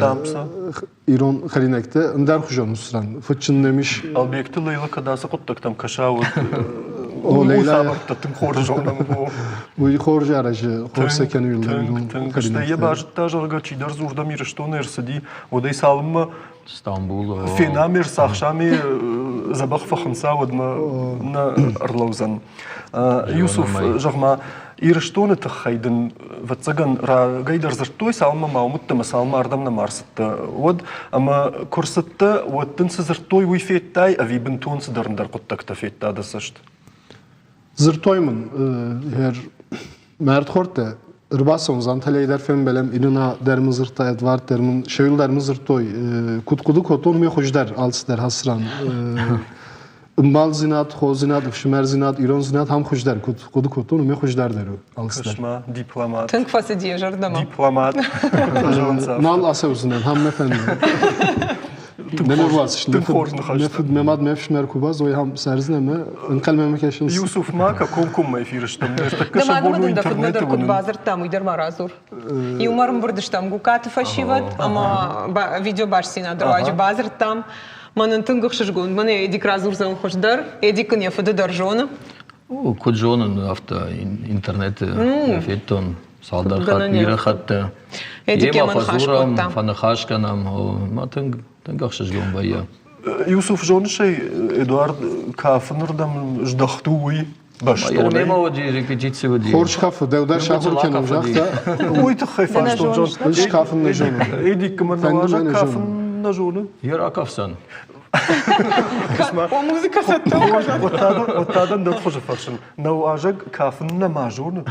S13: ирон хӕринӕгтӕ ӕндӕрхуызон усран. Фыдджын нӕм ис.
S1: Албегты Лейла кӕд ацы хъуыддӕгтӕм кӕса, уӕд уый хабӕрттӕ тынг хорз зонӕм.
S13: Уый хорз аразы, хорз сӕ кӕны
S1: ирон хӕринӕгтӕ. Стӕй йӕ базыдта, зӕгъгӕ, чидӕр дзурдӕм Ирыстоны ӕрцыди, уӕд ӕй цалынмӕ
S14: Стамбулы.
S1: Фенӕм ӕрцахсӕм дзӕбӕх фӕхынца, уӕдмӕ нӕ ӕрлӕудзӕн. Юсуф, зӕгъ-ма, Ирыстоны тыххӕй дын, ӕвӕццӕгӕн, рагӕй дӕр дзырдтой, цалынмӕ ма уым уыдтӕ ӕмӕ цалынмӕ ардӕм нӕма ӕрцыдтӕ, уӕд ӕмӕ куы рцыдтӕ, уӕд дын цы дзырдтой, уый федтай ӕви бынтон цыдӕр ӕндӕр хъуыддӕгтӕ федта дӕ цӕст?
S13: Дзырдтой мын, мӕ ӕрдхордтӕ ӕрбацӕуынц, Анталийӕ дӕр фембӕлӕм, Ирина дӕр мын дзырдта, Эдвард дӕр мын, Шеуил дӕр мын дзырдтой, куыд хъуыды кодтон, уымӕй хуыздӕр алцыдӕр хӕсран. Ӕмбалдзинад, хоздзинад, ӕфсымӕрдзинад, ирондзинад ам хуыздӕр куыд хъуыды кодтон, уымӕй хуыздӕр дӕр у алцыдӕр.
S1: Кӕс-ма, дипломат.
S15: Тынг фӕцыди йӕ зӕрдӕмӕ.
S1: Дипломат.
S13: Нал ацӕудзынӕн, ам нӕ фӕнды.
S1: Тынг хорз ныхӕстӕ.
S13: Мӕ фыд, мӕ мад, ме фсымӕр куы базой, ам цӕрдзынӕ ӕмӕ ӕнхъӕлмӕ мӕ кӕсынц.
S1: Юсуф ма кӕ комкоммӕ эфиры стӕм. Ныртӕккӕ сӕ бон у интернеты
S15: куыд бадзырдтам, уый дӕр ма радзур. Иумӕ ӕрымбырд стӕм Гукаты фӕсивӕд ӕмӕ видеобастдзинады руаджы бадзырдтам. Мӕнӕн тынг ӕхсызгон, мӕнӕ Эдик радзурдзӕн хуыздӕр. Эдик ын йӕ фыды дӕр зоны.
S14: Куыд зонын, афтӕ интернеты федтон цалдӕр хатт, бирӕ хатты. Йемӕ фӕдзурӕм, фӕныхас кӕнӕм, мӕ тынг тынг ӕхсызгон вӕййы.
S1: Юсуф, зоныс ӕй, Эдуард кафынырдӕм здӕхт у уый?
S14: Бӕстонӕй. Мемӕ уыди, репетици уыди.
S13: Хорз кафы, дӕу дӕр сахуыр кӕнын, загъта.
S1: Уый тыххӕй фарстон, Джон.
S13: Ӕз кафын нӕ зонын.
S1: Эдик мӕ нӕ кафын нӕ зоны.
S14: Йе ракафдзӕн.
S15: О, музыка цӕттӕ у.
S1: Уӕдта дӕн дӕр хуызы фӕрсын. Нӕ уазӕг кафын нӕма зоны.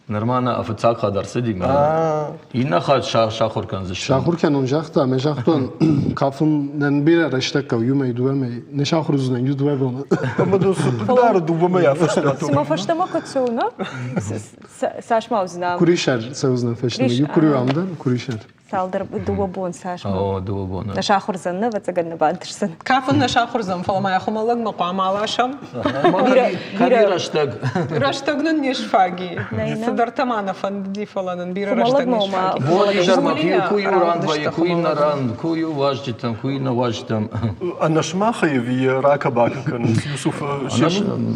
S14: Нырма нӕ фыццаг хатт ӕрцыди мӕ. Иннӕ хатт сахуыр кӕндзыстӕм.
S13: Сахуыр кӕнон загъта, ӕмӕ загътон, кафын нӕн бирӕ рӕстӕг хъӕуы, иу мӕй, дыууӕ мӕй. Не сахуыр уыдзынӕн иу дыууӕ боны.
S1: Ӕмӕ дын цы хъыгдары дыууӕ мӕйӕ фӕстӕ?
S2: Цыма фӕстӕмӕ куыд цӕуы, нӕ? Цас ма уыдзынӕ?
S13: Куырисӕр цӕудзынӕн фӕстӕмӕ. Иу куыри ам дӕн, куырисӕр.
S2: Цалдӕр дыууӕ бон цас
S14: О, дыууӕ боны.
S2: Нӕ сахуырдзӕн, нӕ, ӕвӕццӕгӕн, нӕ бантысдзӕн.
S15: Кафын нӕ сахуырдзӕн, фӕлӕ ма йӕ хуымӕллӕгмӕ хъуамӕ аласӕм.
S14: Бирӕ рӕстӕг.
S15: Рӕстӕг нын не сфаг и. Цыдӕртӕ ма нӕ фӕндыди, фӕлӕ нын бирӕ рӕстӕг не сфаг и.
S14: Бон изӕрмӕ куы иу ран вӕййы, куы иннӕ ран, куы иу уазджытӕм, куы иннӕ уазджытӕм.
S1: Ӕнӕ сымахӕй ӕви ракӕ-бакӕ кӕнынц Юсуфы?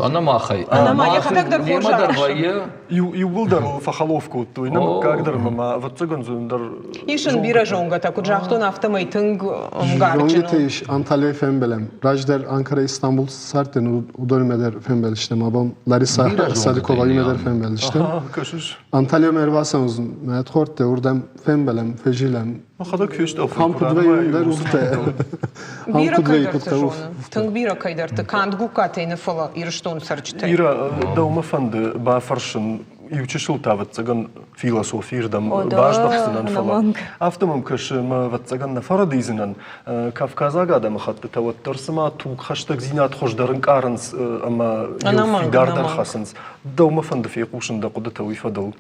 S14: Ӕнӕ махӕй.
S15: Ӕнӕ ма йӕхӕдӕг дӕр хорз
S14: Немӕ дӕр вӕййы.
S1: Иууылдӕр ыл фӕхӕлоф кодтой, нӕ мыггаг дӕр ӕмӕ ма, ӕвӕццӕгӕн, дзы ӕндӕр
S15: Ис ын бирӕ зонгӕтӕ, куыд загътон, афтӕмӕй тынг ӕмгарджын
S13: Зонгӕтӕ ис Анталияйы фембӕлӕм. Раздӕр Анкара Истанбул цардтӕн, уыдонимӕ дӕр фембӕлдыстӕм. Абон Лариса Садыковаимӕ дӕр фембӕлдыстӕм.
S1: Кӕсыс?
S13: Анталиямӕ ӕрбацӕуынц мӕ ӕдхордтӕ, уырдӕм фембӕлӕм, фӕзилӕм.
S1: Мӕхӕдӕг фестъӕлфын.
S13: Ам куыд вӕййы, дӕр уфтӕ.
S15: Бирӕ кӕйдӕрты зоны. Тынг бирӕ кӕйдӕрты. Канд Гуккатӕй нӕ, фӕлӕ Ирыстоны цӕрджытӕй.
S1: Ира, дӕумӕ фӕнды бафӕрсын, иучысыл та, ӕвӕццӕгӕн, философийы рдӕм баздӕхдзынӕн, фӕлӕ афтӕ мӕм кӕсы, ӕмӕ, ӕвӕццӕгӕн, нӕ фӕрӕдийдзынӕн. Кавказаг адӕмыхӕттытӕ уӕддӕр цыма тугхӕстӕгдзинад хуыздӕр ӕнкъарынц ӕмӕ йыл фидардӕр хӕцынц. Дӕумӕ фӕнды фехъусын дӕ хъуыдытӕ уый фӕдыл.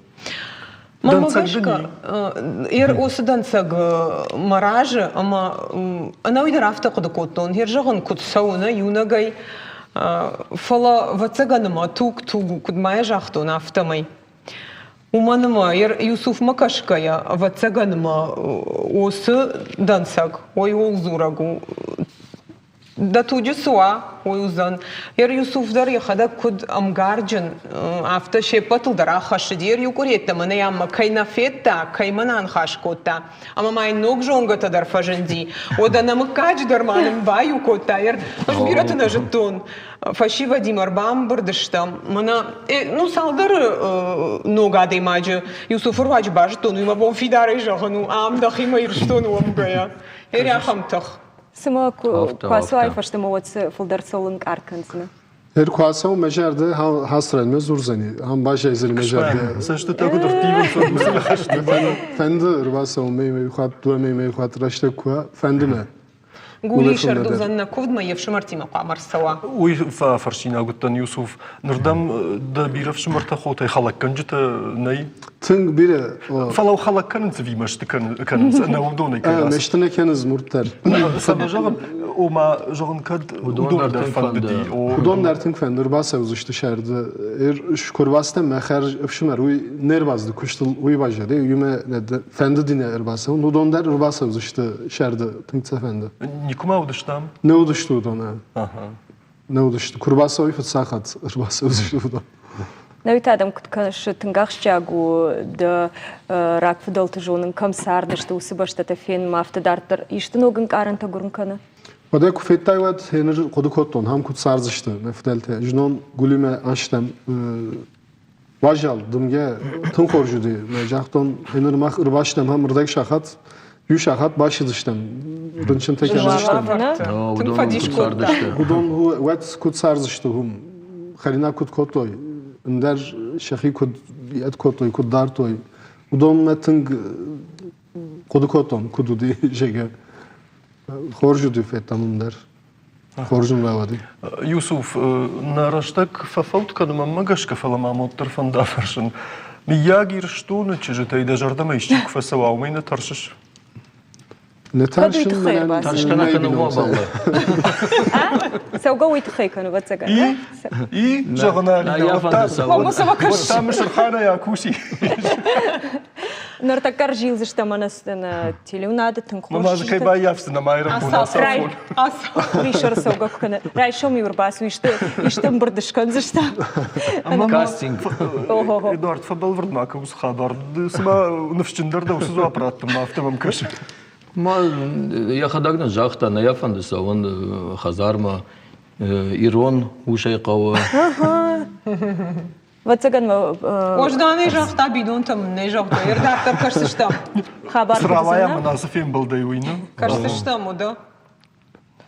S15: Мӕнмӕ гӕсгӕ, ер уыцы дӕнцӕг мӕ разы ӕмӕ ӕнӕуи дӕр афтӕ хъуыды кодтон, ер зӕгъын, куыд цӕуы нӕ иунӕгӕй, фӕлӕ ӕвӕццӕгӕн ӕмӕ туг туг у, куыд ма йӕ загътон, афтӕмӕй. Уымӕн ӕмӕ ер Юсуфмӕ кӕсгӕйӕ, ӕвӕццӕгӕн ӕмӕ уыцы дӕнцӕг, уый ууыл дзурӕг у, Дӕ туджы цы уа, уый уыдзӕн. Ер Юсуф дӕр йӕхӕдӕг куыд ӕмгарджын, афтӕ се ппӕтыл дӕр аххӕссыди. Ер иу къуыреттӕ мӕнӕй ам кӕй нӕ федта, кӕй мӕ нӕ аныхас кодта, ӕмӕ ма йын ног зонгӕтӕ дӕр фӕзынди. Уӕдӕ нӕ мыггаджы дӕр ма нын баиу кодта. Ер ӕз бирӕты нӕ зыдтон. Фӕсивӕдимӕ ӕрбамбырд стӕм. Мӕнӕ, ну, цалдӕр ног адӕймаджы Юсуфы руаджы базыдтон, уый мӕ бон фидарӕй зӕгъын у, ам дӕхимӕ Ирыстоны уӕвгӕйӕ. Ер ахӕм тых.
S2: Цымӕ куы ацӕуай фӕстӕмӕ, уӕд фылдӕр цӕуыл ӕнкъард кӕндзынӕ?
S13: Ӕр куы ацӕуы мӕ зӕрдӕ хасрӕнмӕ дзурдзӕни, ам баззайдзӕни мӕ зӕрдӕ.
S1: Цӕстытӕ куыд ӕрттивынц, уыцы ныхӕсты.
S13: Фӕнды ӕрбацӕуын мӕ иу хатт, дыууӕ мӕ иу хатт рӕстӕг куы уа, фӕнды мӕ.
S15: Гулийы сӕрдудзӕн нӕ куывдмӕ йе фсымӕртимӕ хъуамӕ ӕрцӕуа.
S1: Уый фӕфӕрсинаг уыдтӕн, Юсуф. Ныр дӕм дӕ бирӕ фсымӕртӕ хотӕй хӕлӕггӕнджытӕ нӕй?
S13: Тынг бирӕ.
S1: Фӕлӕ хӕлӕг кӕнынц ӕви мӕсты кӕнынц ӕнӕ уыдонӕй кӕй рацыд?
S13: Мӕсты нӕ кӕнынц мурддӕр.
S1: Цӕмӕ зӕгъын, ома зӕгъын кӕд уыдон дӕр фӕндыди.
S13: Уыдон дӕр тынг фӕнды ӕрбацӕудзысты сӕрды. Куы ӕрбацыдтӕн мӕ хӕрз ӕфсымӕр, уый не рбацыд куыстыл, уый баззад. Уымӕ фӕндыди нӕ ӕрбацӕуын. Уыдон дӕр ӕрбацӕудзысты сӕрды, тынг сӕ фӕнды.
S1: Никуы ма уыдыстӕм?
S13: Нӕ уыдысты уыдон. Нӕ уыдысты. Куы рбацӕуой фыццаг хатт ӕрбацӕудзысты уыдон.
S2: Науи та адӕм куыд кӕсы, тынг ахсджиаг у дӕ рагфыдӕлты зонын, кӕм цардысты, уыцы бӕстӕтӕ фенынмӕ, афтӕ дарддӕр исты ног ӕнкъарӕнтӕ гуырын кӕны?
S13: Уӕдӕ куы федтай, уӕд ныр хъуыды кодтон, ам куыд цардзысты мӕ фыдӕлтӕ. Знон Гулимӕ астӕм уазал дымгӕ тынг хорз уыди. Мӕ загътон, ныр мах ӕрбастӕм ам ӕрдӕг сахат, иу сахат басидзыстӕм, рынчынтӕ кӕндзыстӕм.
S15: Тынг фӕдис кодта.
S13: Уыдон уӕд куыд цардзысты уым, хӕринаг куыд кодтой, ӕндӕр сӕхи куыд ӕд кодтой, куыд дардтой, уыдонмӕ тынг хъуыды кодтон, куыд уыди, зӕгъгӕ. Хорз уыди, федтам уым дӕр. Хорз ын рауади.
S1: Юсуф, нӕ рӕстӕг фӕфӕуд кӕны мӕнмӕ гӕсгӕ, фӕлӕ ма уӕддӕр фӕнды афӕрсын. Мыййаг Ирыстоны чызджытӕй дӕ зӕрдӕмӕ исчи куы фӕцӕуа, уымӕй нӕ тӕрсыс?
S13: Нӕ тӕрсын мӕнӕн.
S14: Тӕрсгӕ нӕ кӕны уымӕ бӕллы.
S2: Цӕугӕ уый тыххӕй кӕны, ӕвӕццӕгӕн.
S1: И? И, зӕгъын, Уӕдта Мысырханӕй акуси.
S2: Ныртӕккӕ ӕрзилдзыстӕм ӕнӕ телеуынады тынг хорз.
S1: Мӕ кӕй баййафдзынӕ майрӕмбон ацафон.
S2: Къуырисӕры цӕугӕ куы кӕны. Райсом-иу ӕрбацу, исты исты ӕмбырд скӕндзыстӕм.
S14: Кастинг.
S1: Эдуард, фӕбӕлвырд ма кӕ уыцы хабар. Цыма ныфсджындӕр дӕ уыцы дзуапп раттынмӕ, афтӕ мӕм кӕсы.
S14: Ма йӕхӕдӕг нын загъта, нӕ йӕ фӕнды цӕуын хӕдзармӕ. Ирон усӕй хъӕуы.
S2: Ӕвӕццӕгӕн мӕ
S15: Уӕзданӕй загъта бинонтӕм нӕ загъта, дарддӕр кӕсдзыстӕм.
S2: Хабар
S1: Цы рауайа мын ацы фембӕлдӕй, уый нӕ?
S15: Кӕсдзыстӕм, уыдо.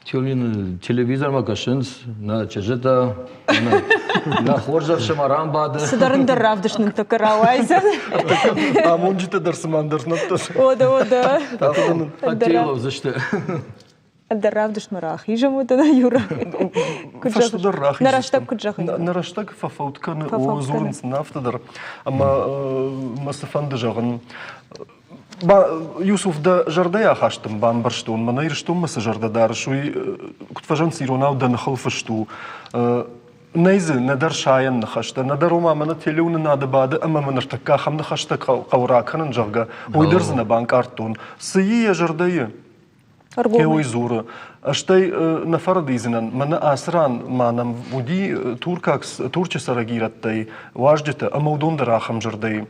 S14: Телевизормӕ кӕсынц, нӕ чызджытӕ, нӕ хорз ӕфсымӕр ам бады.
S2: Цыдӕр ӕндӕр равдыст нын тӕккӕ рауайдзӕн.
S1: Амонджытӕ дӕр цыма ӕндӕр нӕмттӕ.
S2: О, да, о, да.
S14: Ӕдде лӕудзысты.
S2: Ӕндӕр равдыстмӕ рахизӕм уыдына, Юра.
S1: Фӕстӕдӕр рахизӕм.
S2: Нӕ рӕстӕг куыд зӕгъын?
S1: Нӕ рӕстӕг фӕфӕуд кӕны, о, дзурынц нын афтӕ дӕр. Ӕмӕ мӕ цы фӕнды зӕгъын, Юсуф, дӕ зӕрдӕйы ахаст дын бамбӕрстон, мӕнӕ Ирыстонмӕ цы зӕрдӕ дарыс, уый куыд фӕзӕгъынц иронау дӕ ныхыл фыст у. Нӕй дзы нӕдӕр сайӕн ныхӕстӕ, нӕдӕр ома мӕнӕ телеуынынады бады ӕмӕ мӕ ныртӕккӕ ахӕм ныхӕстӕ хъӕуы ракӕнын, зӕгъгӕ, уый дӕр дзы нӕ банкъардтон. Цы и йӕ зӕрдӕйы? Кӕуый дзуры. Стӕй нӕ фӕрӕдидзынӕн, мӕнӕ ацы ран ма нӕм уыди туркаг, Турчы цӕрӕг ирӕттӕй уазджытӕ ӕмӕ уыдон дӕр ахӕм зӕрдӕйы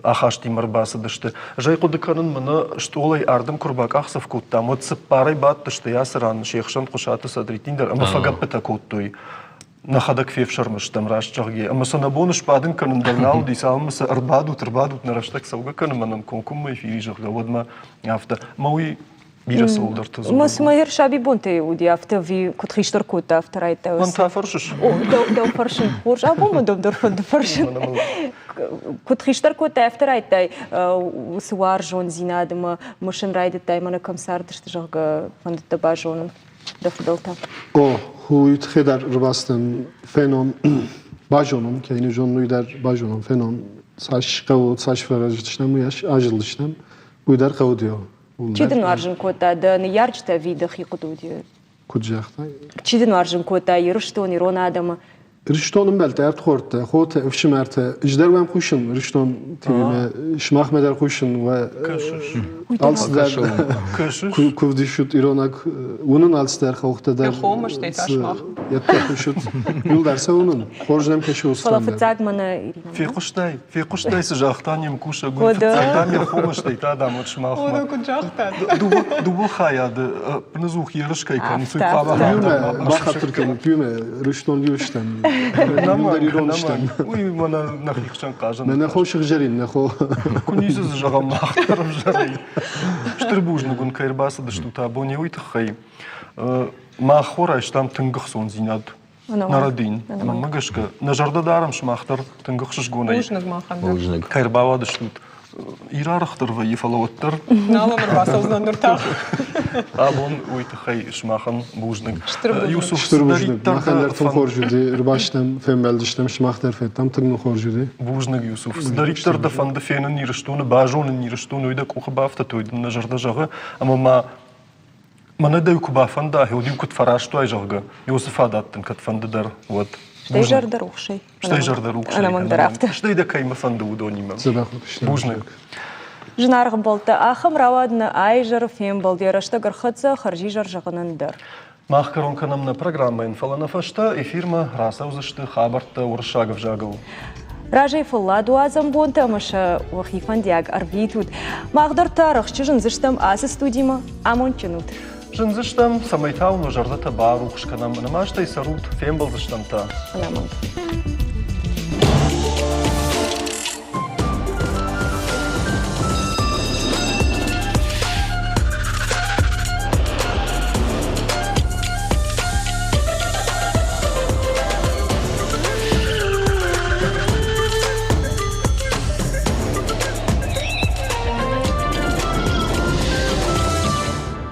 S1: ахастимӕ ӕрбацыдысты. Ӕз ӕй хъуыды кӕнын, мӕнӕ стъолӕй ардӕм куы ӕрбакъахдзӕф кодтам, уӕд цыппарӕй бадтысты ацы ран се хсӕн Хъуысаты Садриддин дӕр ӕмӕ фӕгӕппытӕ кодтой. Нӕхӕдӕг фефсӕрмы стӕм, раст зӕгъгӕ, ӕмӕ сӕ нӕ бон сбадын кӕнын дӕр нал уыди, цалынмӕ сӕ ӕрбадут, ӕрбадут, нӕ рӕстӕг цӕугӕ кӕны мӕнӕн комкоммӕ эфири, зӕгъгӕ, уӕдмӕ афтӕ. Мӕ уый бирӕ цӕуылдӕрты дзуры.
S2: Мӕ цыма йӕ сабибонтӕй уыди, афтӕ ӕви куыд хистӕр кодта, афтӕ райдта.
S1: Мӕн та фӕрсыс?
S2: О, дӕу фӕрсын. Хорз, абон мӕ дӕу дӕр фӕнды фӕрсын. Куыд хистӕр кодтай, афтӕ райдтай уыцы уарзондзинад ӕмӕ мысын райдыдтай, мӕнӕ кӕм цардысты, зӕгъгӕ, фӕндыд дӕ базонын дӕ фыдӕлтӕ?
S13: О, уый тыххӕй дӕр ӕрбацыдтӕн фенон, базонон, кӕй не зонын, уый дӕр базонон, фенон, цас хъӕуы, цас фӕрӕздзыстӕм, уый азылдыстӕм, уый дӕр хъӕуы дӕу.
S2: Чи дын уарзын кодта дӕ ныййарджытӕ ӕви дӕхи хъуыды уыди?
S13: Куыд загътай?
S2: Чи дын уарзын кодта Ирыстон, ирон адӕмы?
S13: Ирыстоны ӕмбӕлттӕ, ӕрдхордтӕ, хотӕ, ӕфсымӕртӕ, ӕз дӕр уӕм хъусын Ирыстон ТВ-мӕ, сымахмӕ дӕр хъусын уӕ алцыдӕр куывд исут иронаг, уынын алцыдӕр хохтӕ дӕр.
S15: Хомыстӕй та сымах.
S13: Йедтӕ хъусут, иуылдӕр сӕ уынын, хорз нӕм кӕсы уыцы
S2: Фӕлӕ фыццаг мӕнӕ Ирина.
S1: Фехъуыстай, фехъуыстай, цы загъта не мкусӕг, уый фыццаг дам йӕ хомыстӕй та дам уӕд сымахмӕ.
S15: Куыд загъта?
S1: Дыууӕ хайады ӕппынӕдзух ерыс кӕй кӕнынц, уый хъуамӕ
S13: бахатыр кӕнут, иумӕ Ирыстон иу стӕм, иуылдӕр ирон стӕм.
S1: Уый мӕнӕ нӕхи хсӕн хъазӕн.
S13: Мӕнӕ хо сыгъзӕрин, нӕ хо.
S1: Куы ницы дзы зӕгъӕм мах дӕр ӕвзӕрӕй. Стыр бузныг уын, кӕй ӕрбацыдыстут абон уый тыххӕй. Мах хо райстам тынг ӕхцондзинад Нӕрӕдин. Мӕнмӕ гӕсгӕ, нӕ зӕрдӕ дарӕм сымах дӕр тынг ӕхсызгонӕй.
S15: Бузныг махӕн дӕр.
S14: Бузныг.
S1: Кӕй ӕрбауадыстут. Ирарӕхдӕр вӕййы, фӕлӕ уӕддӕр.
S15: Нал ӕм ӕрбацӕудзынӕн ныр та.
S1: Абон уый тыххӕй сымахӕн бузныг.
S15: Стыр бузныг.
S1: Юсуф,
S13: Стыр бузныг. Махӕн дӕр тынг хорз уыди. Ӕрбацыдтӕм, фембӕлдыстӕм, сымах дӕр федтам, тынг нын хорз уыди.
S1: Бузныг, Юсуф. Цыдӕриддӕр дӕ фӕнды фенын Ирыстоны, базонын Ирыстоны, уый дӕ къухы бафтыд, уый дын нӕ зӕрдӕ зӕгъы. Ӕмӕ ма Мӕнӕ дӕу куы бафӕнда, уӕд-иу куыд фӕрӕзтой, зӕгъгӕ, уыцы фадат дын кӕдфӕнды дӕр уӕд.
S2: Стӕй зӕрдӕрухсӕй.
S1: Стӕй зӕрдӕрухсӕй.
S2: Ӕнӕмӕнгдӕр афтӕ.
S1: Стӕй дӕ кӕимӕ фӕнды, уыдонимӕ. Бузныг.
S2: Зынаргъ ӕмбӕлттӕ, ахӕм рауад нӕ айзӕры фембӕлд, йӕ рӕстӕг ӕрхӕццӕ хӕрзизӕр зӕгъынӕн дӕр.
S1: Мах кӕрон кӕнӕм нӕ программӕйӕн, фӕлӕ нӕ фӕстӕ эфирмӕ рацӕудзысты хабӕрттӕ уырыссаг ӕвзагыл.
S2: Разӕй фӕлладуадзӕн бонтӕ ӕмӕ сӕ уӕхи фӕндиаг ӕрвитут. Мах дӕр та рӕхджы зындзыстӕм ацы студимӕ. Амондджын ут!
S1: Зындзыстӕм, цӕмӕй та уын уӕ зӕрдӕтӕ барухс кӕнӕм, ӕнӕмастӕй цӕрут, фембӕлдзыстӕм та.
S2: Ӕнӕмӕнг.